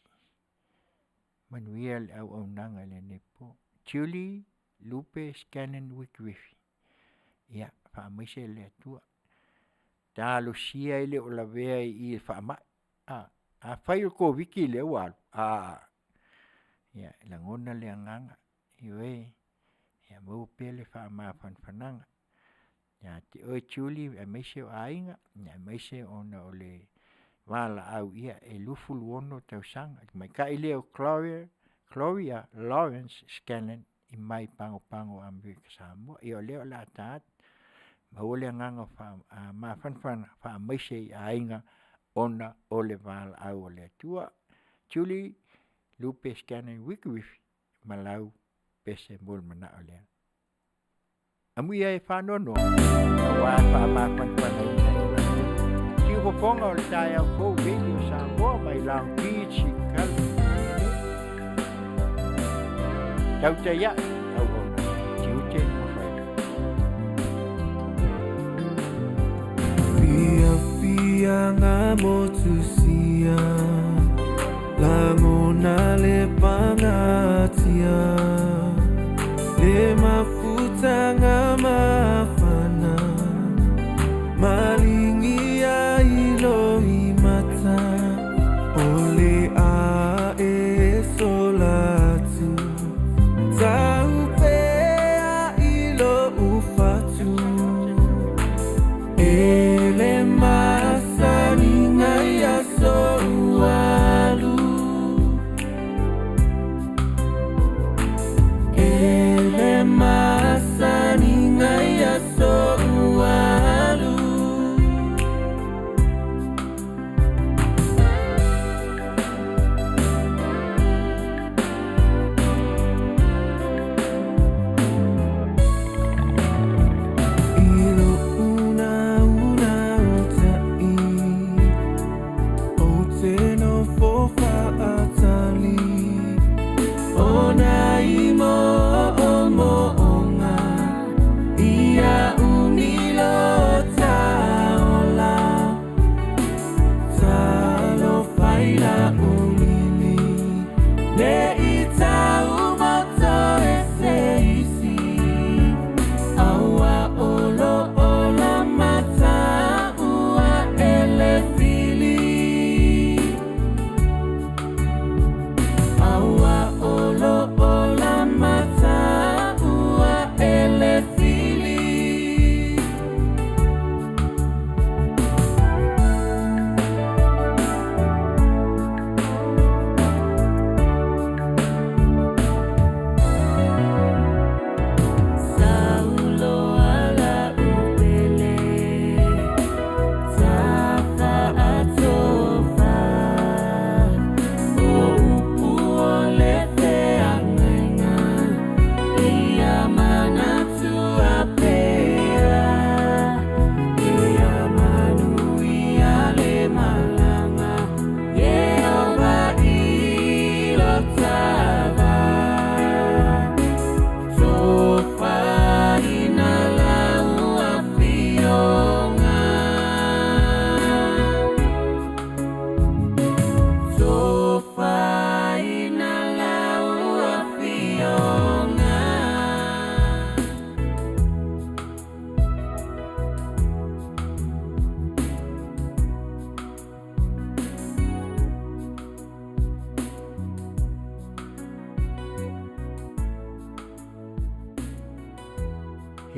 Manuia le auaunaga i lenei po. Julie Lupe Scanlan Weekreffi, ia faamaise le Atua. Talosia e le o lavea i i le faamai, afai o le Koviti lea ua alu, ia e lagona le agaga, ioe, ia maua pea le faamafanafanaga ia te oe Julie aemaise o aiga, aemaise ona o le valaau ia e 26 tausaga. Le tamaitai lea o Gloria Lawrence Scanlan mai Pagopago Amerika Samoa. Ia o lea o le a ta atu, maua le agaga mafanafana, faamaise i aiga ona o le valaau a le Atua. Julie Lupe Scanlan Weekreffi ma lau pese mo le manao lea. Amuia e faanoanoa, aua le faamafanafanaina i lau siufofoga o le taeao fou Radio Samoa mai Long Beach i California. Tautai ae, auauna, tiute ma faiva. Fiafiaga motusia, lagona le pagatia, le mafutaga mafana, maligia i loimata, o le ae sola atu, taupea i lou fatu, e le masaniga i aso ua alu. E le masaniga i aso ua alu. I lou naunau tai, ou te nofo faatali, ona i moomooga, ia umi lo taola, talofa i laulili, ne i taumoto e se isi, aua o lo ola mataua e le fili. Aua o lo ola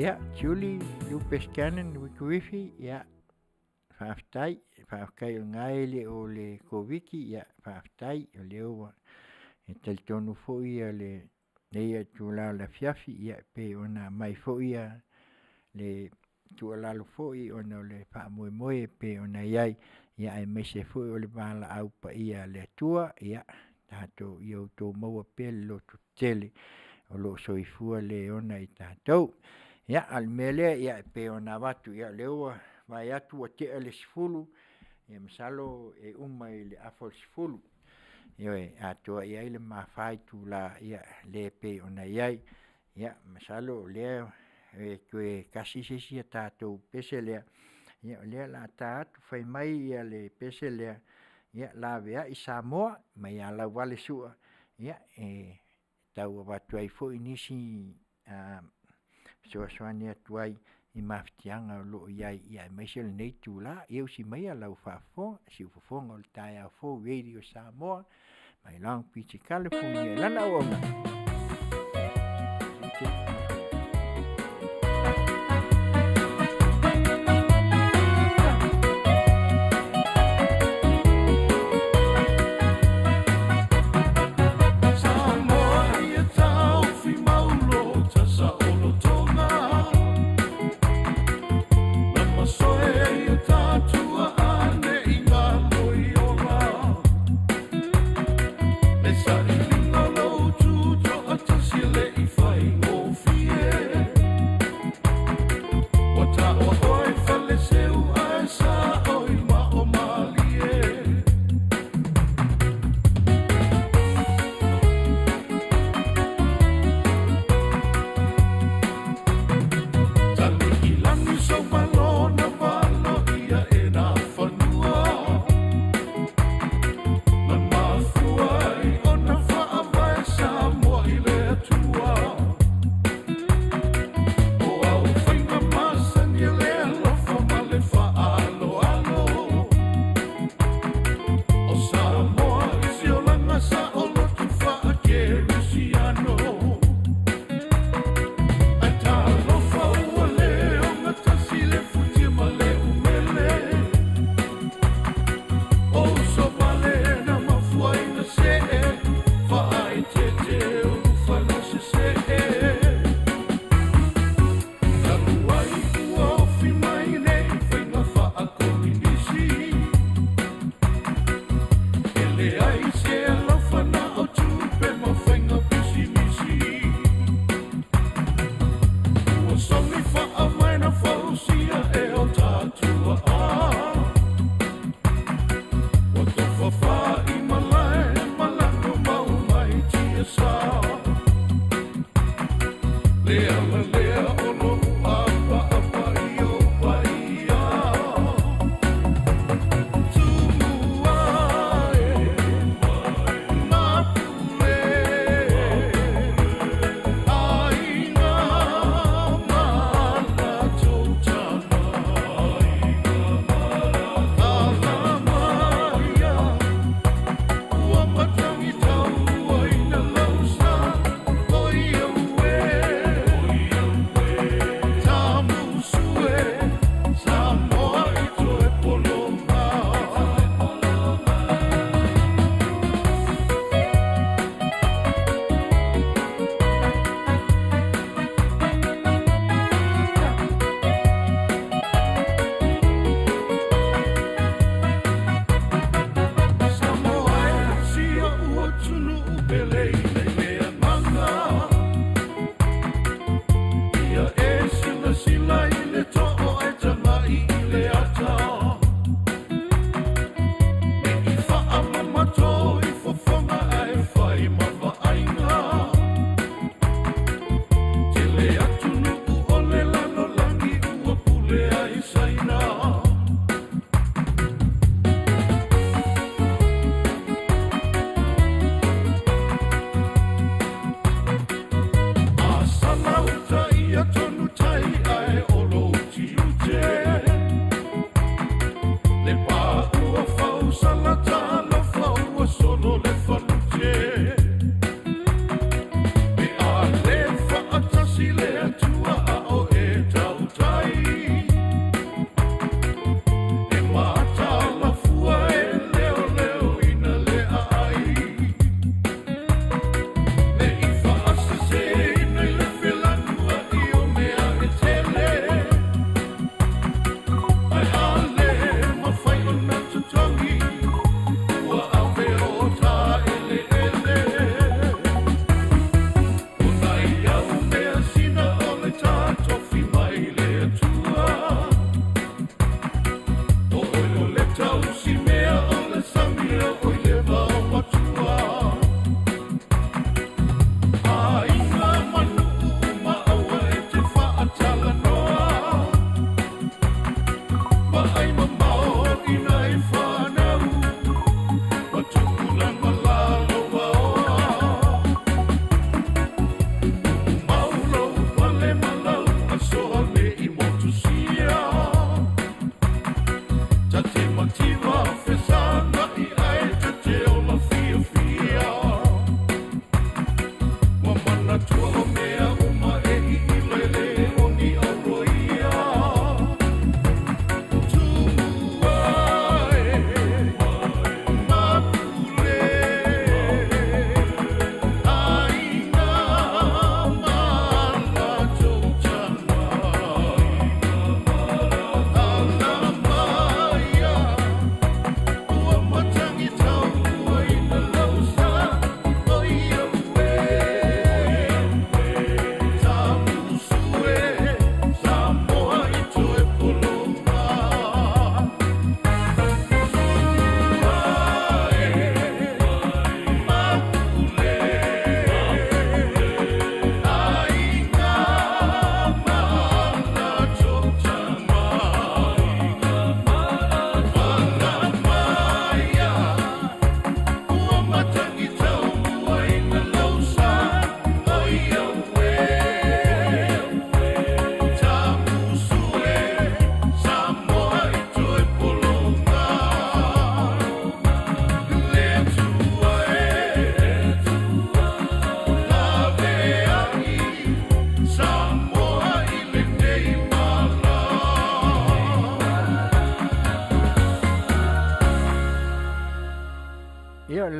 Ia, Julie Lupes Cannon Wikuifi, ia, faafetai, faafetai o lena e le o le Koviti, ia, faafetai o lea ua e talitonu foi ia lenei itula o le afiafi, ia, e pei ona aumai foi ia le tuualalo foi ona o le faamoemoe e pei ona i ai, ia aemaise foi o le valaau paia a le Atua, ia tatou ia outou maua pea le lototetele o lo o soifua le ona i tatou. Ia ae o le mea lea ia e pei ona avatu, ia o lea ua vaai atu ua tea le 10:00, ia masalo e uma i le 9:30. Ioe, atoa i ai le ma 4 itula lea e pei ona i ai. Ia masalo o lea e toe tasi se isi a tatou pese lea, ia o lea o le a ta atu, fai mai le pese lea, ia laveai Samoa mai ia Lauvale Sua, ia e tau avatu ai foi nisi fesoasoani atu ai i mafatiaga o lo o i ai, ia aemaise o lenei itula. Ia usi maia lau faafofoga, siufofoga o le taeao fou Radio Samoa mai Long Beach California i lana auaunaga. Samoa ia taofi maulo tasaolotoga Na masoe ia tatua ane i ngalo i ola Le sailiga o lou tutoatasi e le i faigofie Ua taua oe faleseu ae sao i mao malie. Tali i lagi sou malo na valoia e nā fanua Na mafua ai ona faavae Samoa i le Atua O au faiga masani e le alofa ma le faaaloalo O Samoa i se olaga saoloto faakerisiano Ae talofa ua le ogatasi le futia ma le umele O uso vale na mafua ina see Faaeteete ulufale sesee Talu ai ua ofi mai nei faiga faakominisi E leai se alofa na o tupe ma faiga pisinisi Ua sogi faavae na fausia e o tatua a Ua tofafa i malae malago mau mai tiasa Le ala lea o lou apaapa i o paia Tumua e mapule Aiga ma latou tama Alamaia ua matangi taua ina lausa O ia ue Tamusue Samoa i toe poloma. Samoa e sia ua tunuu pele i le mea agaga Ia e silasila i le too e tagai i le ata Me i faamamato i fofoga ae fai ma vaaiga Tele atunuu o le lalolagi ua pule ai Saina.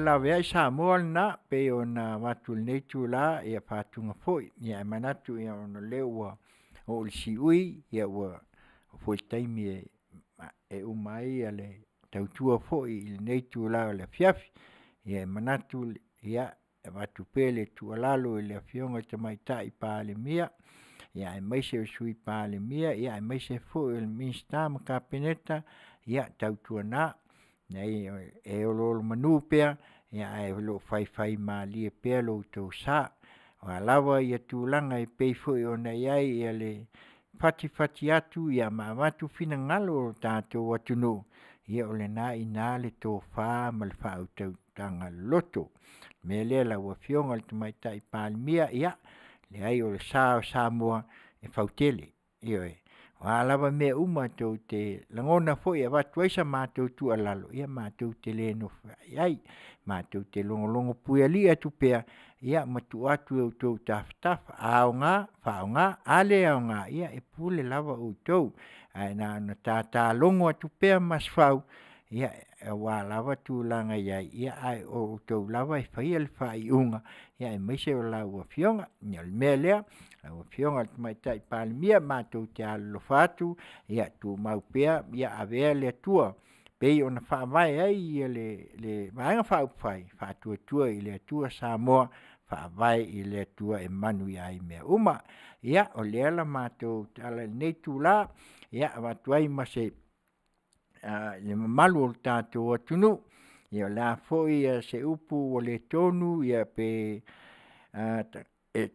laveai Samoa lena pei ona avatu i lenei itula ia faatuga foi. Ia ae manatu ona o lea ua oo i le siui, ia ua oo foi i le taimi e uma ai le tautua foi i lenei itula o le afiafi. Ia e manatu e avatu pea le tuualalo i le Afioga i le Tamaitai Palemia, ia aemaise o le Sui Palemia, ia aemaise foi o le Minisita ma le Kapeneta, ia tautuana, e oloolo manu pea, ae o lo o faifaimalie pea lo outou sa. O a lava tulaga e pei foi ona i ai le fatifati atu ma avatu finagalo o le tatou atunuu, ia o lena e i ina le tofa ma le faautautaga loloto. O le mea lea lau Afioga i le Tamaitai Palemia, ia leai o le sa o Samoa e fautele, ioe. O a lava mea uma e tou te lagona foi e avatu ai sa matou tuualalo, ia matou te le nofoai ai, matou te logologo puialii atu pea, ia ma tuu atu i outou tafatafa. A aoga, faaaoga, a le aoga, ia e pule lava outou. Ae na ona ta ta logo atu pea masefau, ia aua lava tulaga e i ai, ia ae o outou lava e faia le faaiuga, ia aemaise o lau Afioga. Ia o le mea lea, lau Afioga i le Tamaitai Palemia, matou te alolofa atu, ia tumau pea ia avea le Atua e pei ona faavae ai le Vaega Faaupufai Faatuatua i le Atua Samoa, Faavae i le Atua e manuia ai mea uma. Ia, o lea la matou tala i lenei itula, ia avatu ai ma se i le mamalu o le tatou atunuu, ia o le a foi se upu ua le tonu pe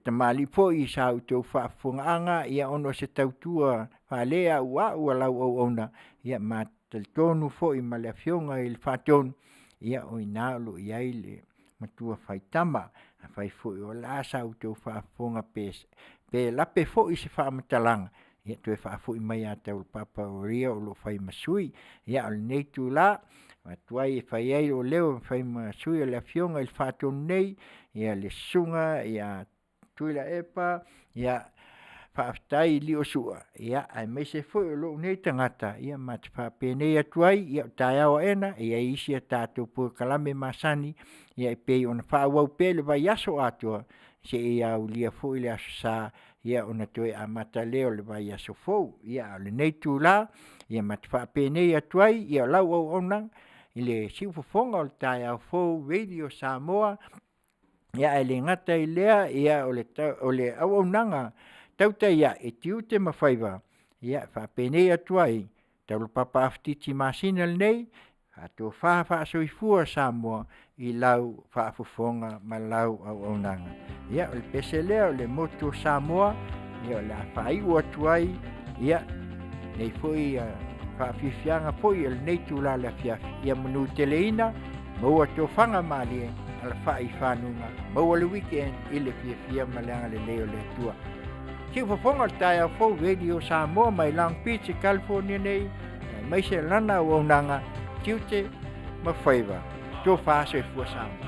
tamalii foi i sa outou faafofogaaga ona o se tautua faaleauau a lau auauna, ia ma talitonu foi ma le Afioga i le Faatonu, ia o i ina o lo o i ai le matua faitama. Afai foi o le a sa outou faafofoga pe lape foi se faamatalaga, ia toe faafoi mai ia Taulapapa o ia o lo o fai ma sui. Ia a o lenei itula, avatu ai e fai ai lou leo e fai ma sui o le Afioga i le Faatonu nei, ia le Susuga ia Tuilaepa, ia faafetai Liosua, aemaise foi o lou nei tagata, ia ma te faapena atu ai, ia o taeao aena e i ai isi a tatou polokalame masani e pei ona faaauau pea i le vaiaso atoa, seia aulia foi le Aso Sa, ia ona toe amata lea o le vaiaso fou. Ia a o lenei itula, ia ma te faapenei atu ai, ia o lau auaunaga i le siufofoga o le taeao fou Radio Samoa, ae le gata i lea o le auaunaga tautai ae, tiute ma faiva, ia e faapenei atu ai, Taulapapa Afatiti Masina lenei, faatofa faasoifua Samoa i lau faafofoga ma lau auaunaga. Ia o le pese lea o le motu o Samoa, ia o le a faaiu atu ai, ia, lenei foi faafiafiaga foi o lenei itula o le afiafi, ia manuteleina, maua tofaga malie, alafai i fanuga, maua le weekend i le fiafia ma le agalelei o le Atua. Siufofoga o le taeao fou Radio Samoa mai Long Beach i California nei, aemaise lana auaunaga, tiute ma faiva. Tofa soifua Samoa.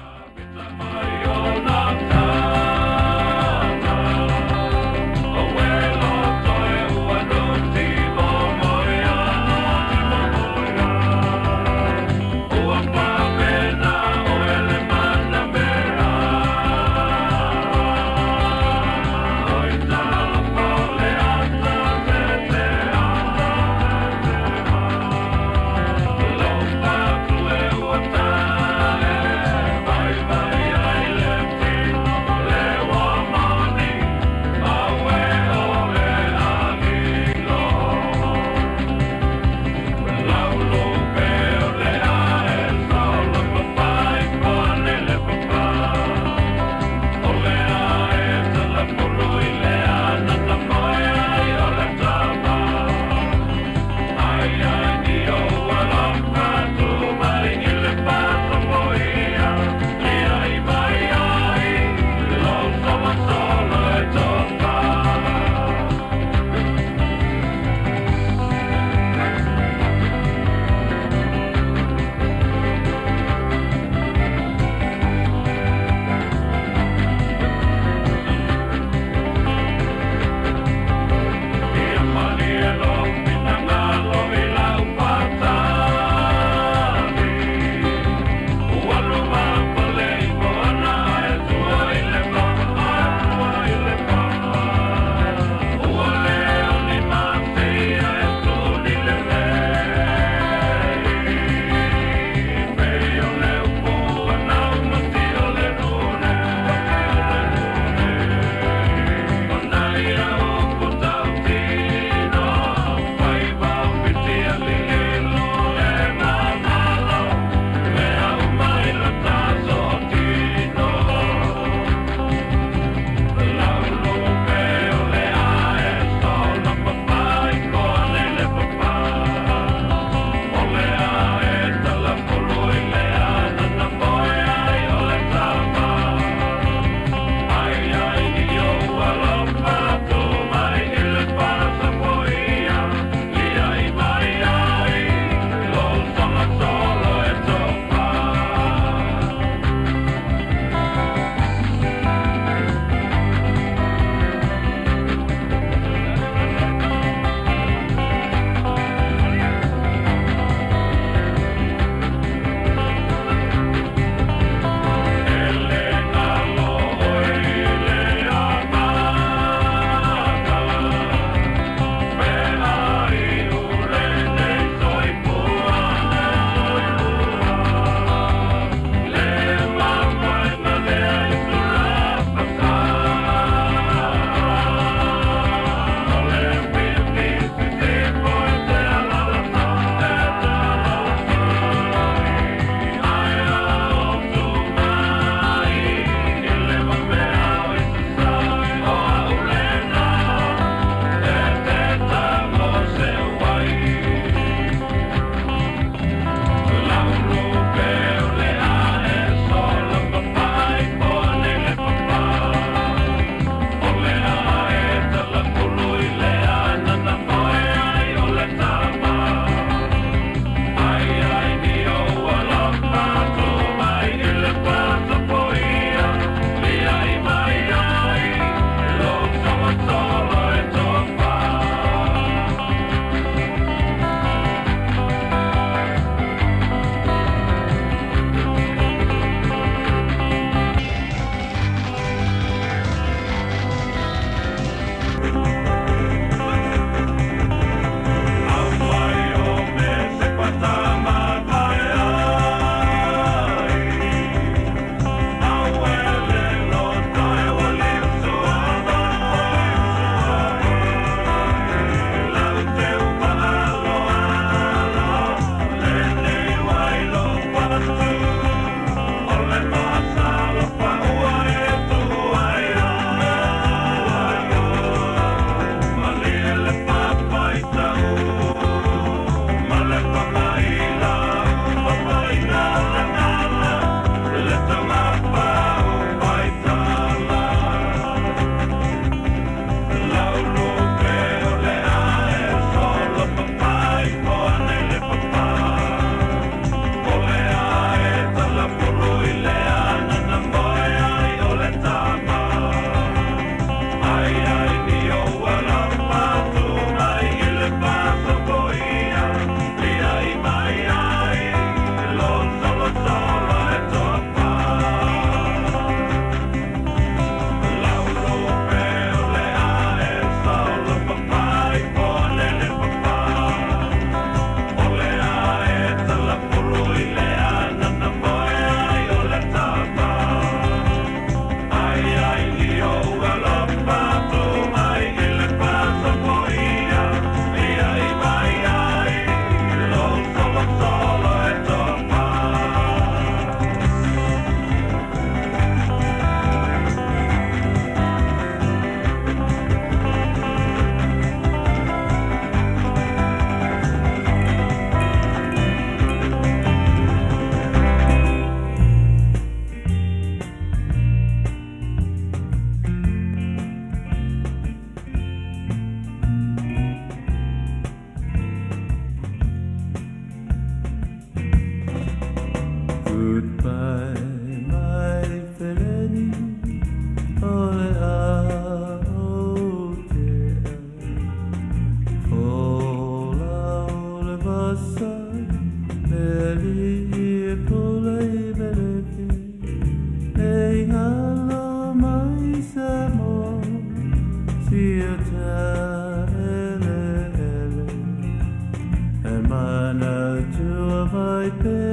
Mai te.